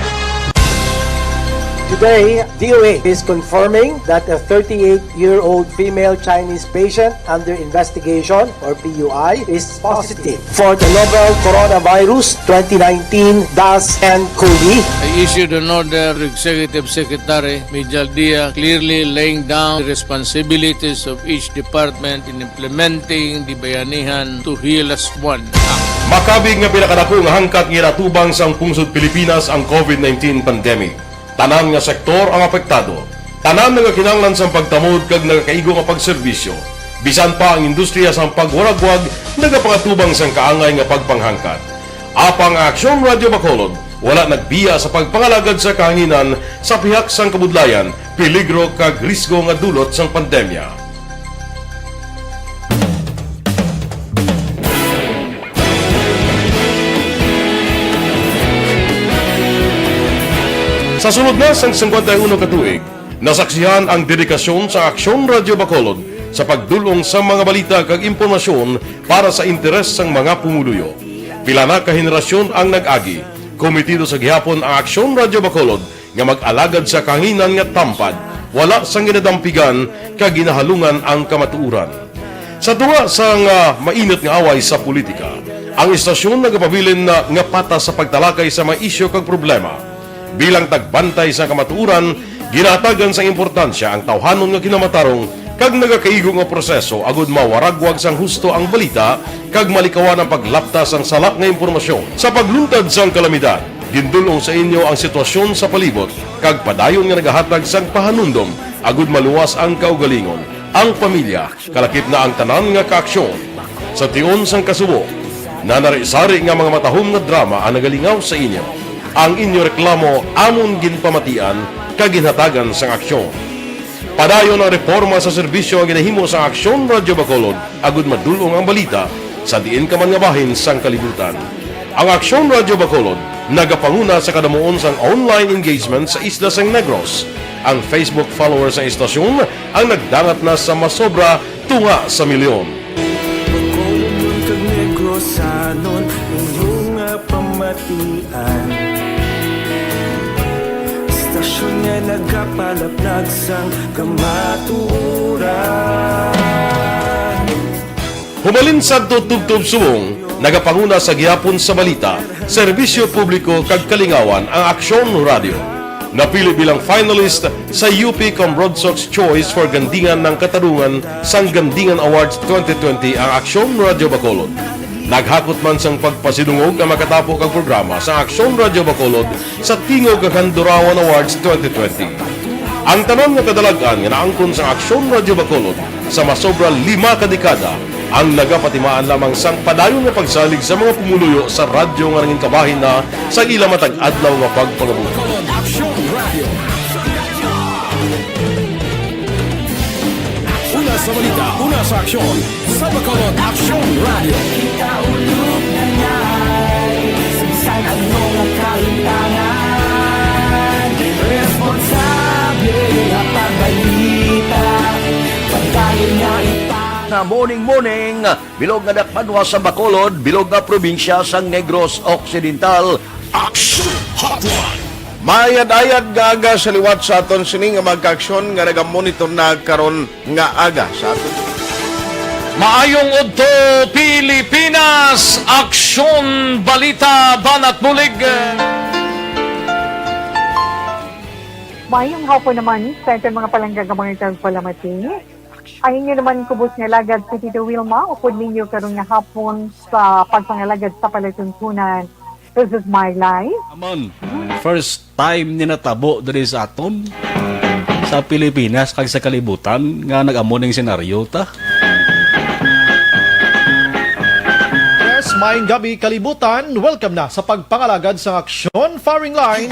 Today, D O A is confirming that a thirty-eight-year-old female Chinese patient under investigation, or P U I, is positive for the novel coronavirus twenty nineteen dash N cov. I issued an order to Executive Secretary Mijal Dia, clearly laying down the responsibilities of each department in implementing the Bayanihan to Heal Us One Act. Makabig nga pinakadako nga hangkat nga ginatubang sang pungsod Pilipinas ang covid nineteen pandemic. Tanan nga sektor ang apektado. Tanan nagakinahanglan sang pagtamod kag nagakaigo nga pagserbisyo. Bisan pa ang industriya sang pagwaragwag nagapangatubang sang kaangay nga pagpanghangkat. Apang ang Aksyon Radio Bacolod wala nagbiya sa pagpangalagad sa kahanginan sa pihak sang kabudlayan, peligro kag risgo nga dulot sang pandemya. Sa sulod na sang singkwenta y uno ka tuig, nasaksihan ang dedikasyon sa Aksyon Radio Bacolod sa pagdul-ong sa mga balita kag impormasyon para sa interes sang mga pumuluyo. Pila na ka henerasyon ang nag-agi. Komitido sa gihapon ang Aksyon Radio Bacolod nga mag-alagad sa kahanginan nga tampad, wala sang ginadampigan kag ginahalungan ang kamatuoran. Sa tunga sang, ah, mainit nga away sa politika, ang istasyon nagapabilin na nga patas sa pagtalakay sa mga isyu kag problema. Bilang tagbantay sa kamatuoran, ginahatagan sang importansya ang tawhanon nga kinamatarong kag nagakaigo nga proseso agud mawaragwag sang husto ang balita kag malikawan ang paglapta sang sala nga impormasyon. Sa pagluntad sang kalamidad, gindul-ong sa inyo ang sitwasyon sa palibot kag padayon nga nagahatag sang pahanumdom agud maluwas ang kaugalingon, ang pamilya, kalakip na ang tanan nga kaaksyon. Sa tion sang kasubo, nanari-sari nga mga matahom nga drama ang nagalingaw sa inyo. Ang inyo reklamo amon ginpamatian kag ginhatagan sang aksyon. Padayon ang reporma sa serbisyo nga ginahimo sang Aksyon Radio Bacolod agud madul-ong ang balita sa diin ka man nga bahin sang kalibutan. Ang Aksyon Radio Bacolod nagapanguna sa kadamuon sang online engagement sa isla sang Negros. Ang Facebook followers sang istasyon ang nagdangat na sa masobra tunga sa milyon. Bacolod kag Negros, sanon inyo nga pamatian. Istasyon nga nagapalaplag sang kamatuoran. Humalin sadto tubtob subong, nagapanguna sa gihapon sa balita, serbisyo publiko kag kalingawan ang Aksyon Radio. Napili bilang finalist sa U P Cambrodsoc's Choice for Gandingan ng Katarungan sang Gandingan Awards twenty twenty ang Aksyon Radio Bacolod. Naghakot man sang pagpasidungog ang makatapo kag programa sa Aksyon Radio Bacolod sa Tingog kag Handurawan Awards twenty twenty. Ang tanan nga kadalag-an nga naangkon sang Aksyon Radio Bacolod sa masobra lima ka dekada ang nagapatimaan lamang sang padayon nga pagsalig sa mga pumuluyo sa radyo nga nangin kabahin na sa ila matag adlaw nga pagpangabuhi. Aksyon Radio. Sa balita, una sa aksyon, sa Bacolod Aksyon Radio. Kita ulog na ngay, sa bisan ano nga kahitangan, responsable nga pagbalita, pagdayon nga ipa- Na morning, morning, bilog nga dakbanwa sa Bacolod, bilog nga probinsya sang Negros Occidental. Aksyon Hotline. Mayad-ayad nga aga sa liwat sa aton sini nga mga kaaksyon nga nagamonitor na karon nga aga sa aton. Maayong udto, Pilipinas! Aksyon, balita, banat bulig. Mayong hapon naman sa aton mga palangga nga mga tagpalamati. Ang inyo naman kubos nga alagad si Tito Wilma, upod ninyo karon nga hapon sa pagpangalagad sa palatuntunan. This is my life. Aman, first time ni natabo diri sa aton, sa Pilipinas kag sa kalibutan nga nag-amo ning senaryo ta. Yes, maayong gabi, kalibutan. Welcome na sa pagpangalagad sa Aksyon Firing Line.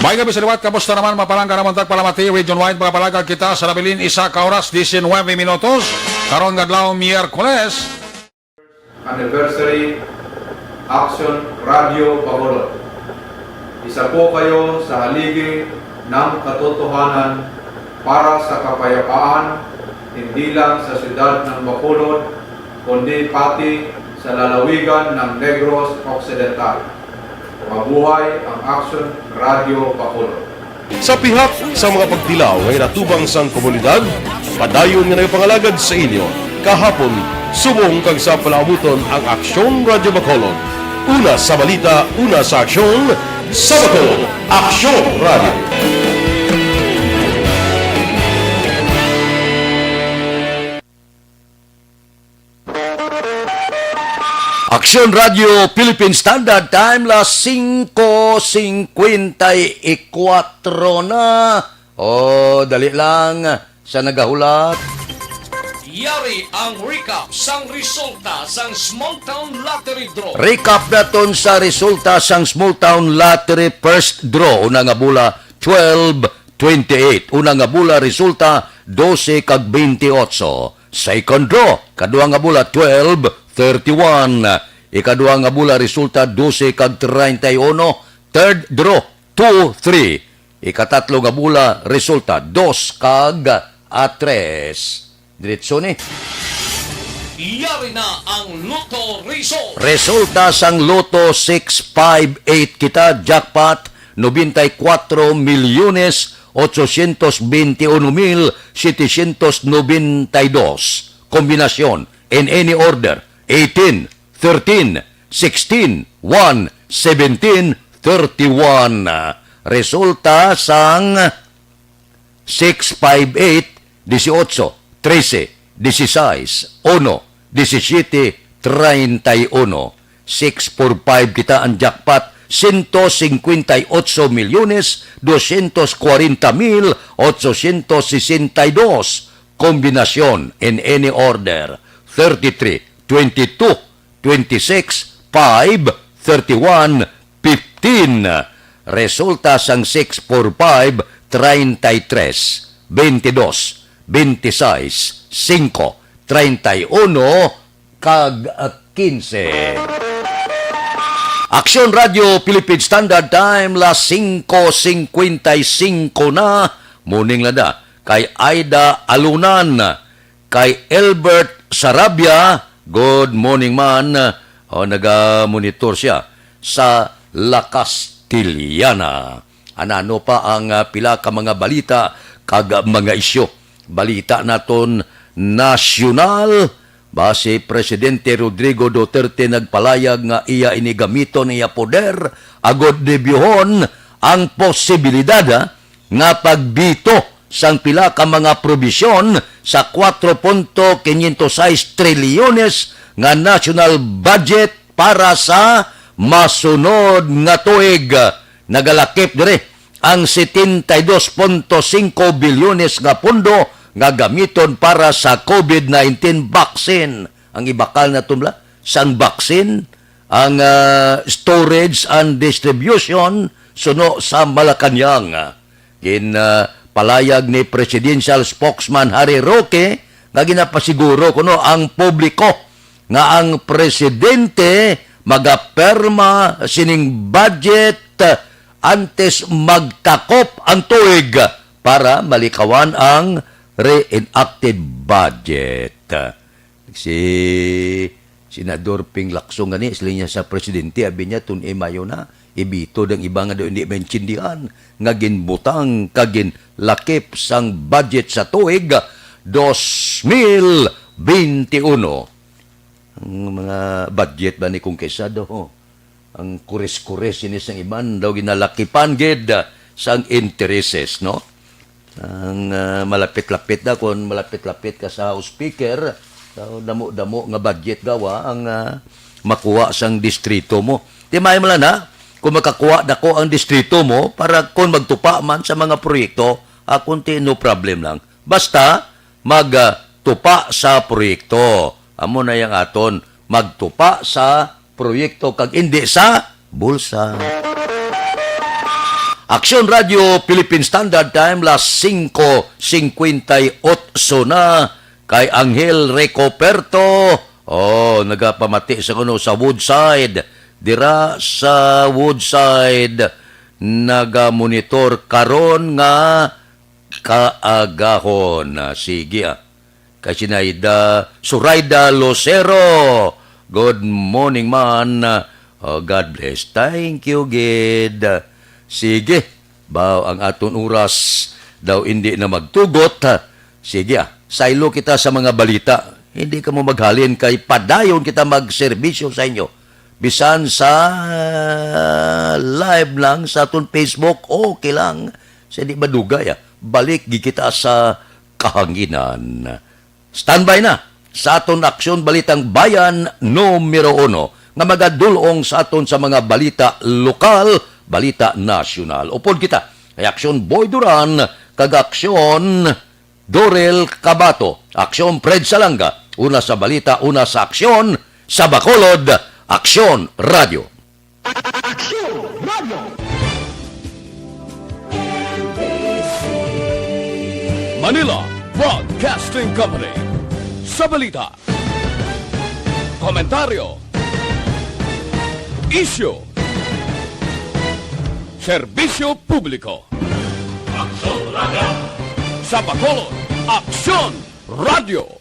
May gabi sa liwat, kamusta naman, mapalangga naman tagpalamati, region-wide, mga palagag kita sa nabilin, isa ka oras, diecinuebe minutos, karon nga adlaw, Miyerkules. Anniversary Action Radio Bacolod. Isa po kayo sa haligi ng katotohanan para sa kapayapaan, hindi lang sa siyudad ng Bacolod, kundi pati sa lalawigan ng Negros Occidental. Mabuhay ang Action Radio Bacolod. Sa pihak sa mga pagtilaw nga ginatubang sang komunidad, padayon nga nagapangalagad sa inyo kahapon, subong kag sa palaabuton ang Aksyon Radio Bacolod. Una sa balita, una sa aksyon, sa Bacolod, Aksyon Radio. Aksyon Radio Philippine Standard Time, las singko singkwenta y kuwatro na. O, dali lang, sa nagahulat. Yari ang recap sang resulta sang Small Town Lottery Draw. Recap naton sa resulta sang Small Town Lottery First Draw. Una nga bola, twelve twenty-eight. Una nga bola, resulta, dose kag twenty-eight. Second draw, kadua nga bola, twelve thirty-one. Ikadua nga bola, resulta, dose kag treinta y uno. Third draw, two three. Ikatatlo nga bola, resulta, dos kag, ah, tres. Diretso ni. Yari na ang Lotto Result. Resulta sang Lotto six five eight kita, jackpot, noventa y cuatro millones ochocientos veintiuno mil setecientos noventa y dos. Kombinasyon, in any order, eighteen, thirteen, sixteen, one, seventeen, thirty-one. Resulta sang six five eight, dieciocho, trece, dieciséis, uno, diecisiete, treinta y uno. Six four five kita ang jackpot, ciento cincuenta y ocho millones doscientos cuarenta mil ochocientos sesenta y dos. Kombinasyon, in any order, thirty-three, twenty-two, twenty-six, five, thirty-one, fifteen. Resulta sang six four five, treinta y tres, veintidós, veintiséis, singko, treinta y uno, kag, ah, quince. Aksyon Radio Philippine Standard Time, las singko singkwenta y singko na. Morning, lada, kay Aida Alunan, kay Elbert Sarabia, good morning man. O, naga-monitor siya sa La Castellana. Anano pa ang, ah, pila ka mga balita kag mga isyu? Balita naton nasyonal, basi Presidente Rodrigo Duterte nagpalayag nga iya ini gamiton iya poder agod debyohon ang posibilidad, ah, nga pagbito sang pila ka mga probisyon sa kuwatro punto kinyentos sais trilyones nga national budget para sa masunod nga tuig. Nagalakip diri ang setenta y dos punto singko bilyones nga pondo nga gamiton para sa covid nineteen vaccine. Ang ibakal naton bala sang vaccine, ang, ah, storage and distribution suno sa Malacañang. Gin, ah, Palayag ni Presidential Spokesman Harry Roque nga ginapasiguro kuno ang publiko nga ang presidente magaperma sining budget antes magtakop ang tuig para malikawan ang reenacted budget. Si Senador Ping Lacson gani, siling niya sa presidente, abi niya, tun-i mayo na, ibitod ang iba nga daw hindi maintindihan nga ginbutang kag ginlakip sang budget sa tuig dos mil benti uno. Ang mga budget ba ni kung kisa daw, ang kures-kures ini sang iban daw ginalakipan gid, ah, sang intereses, no? Ang, ah, malapit-lapit na, kung malapit-lapit ka sa House Speaker, so, damo-damo nga budget gawa ang, ah, makuha sang distrito mo. Di may man na, kung makakuha dako ang distrito mo para kung magtupa man sa mga proyekto, ah, kunti, no problem lang. Basta, mag, ah, tupa sa proyekto. Amo na yang aton, magtupa sa proyekto kag indi sa bulsa. Aksyon Radio Philippine Standard Time, las singko singkwenta y otso na, kay Angel Recoperto. Oh, nagapamati sa kuno sa Woodside. Dira sa Woodside, nagamonitor karon nga kaagahon. Ah, sige, ah. Kay Sinaida, Suraida Lucero. Good morning, man. Oh, God bless. Thank you, gid. Sige, baw ang aton oras daw hindi na magtugot, ha? Sige, ah. Saylo kita sa mga balita. Hindi ka mo maghalin kay padayon kita magserbisyo sa inyo. Bisan sa live lang sa aton Facebook, okay lang. Sa di madugay, ah. Balik gid kita sa kahanginan. Standby na sa aton Aksyon Balitang Bayan numero uno nga magadulong sa aton sa mga balita lokal, balita nasyonal. Upod kita kay Aksyon Boy Duran kag Aksyon Dorel Cabato, Aksyon Fred Salanga, una sa balita, una sa aksyon, sa Bacolod, Aksyon Radio. Aksyon Radio. Manila Broadcasting Company. Sa balita, komentaryo, isyu, serbisyo publiko. Aksyon Radio. Sa Bacolod, Aksyon Radio.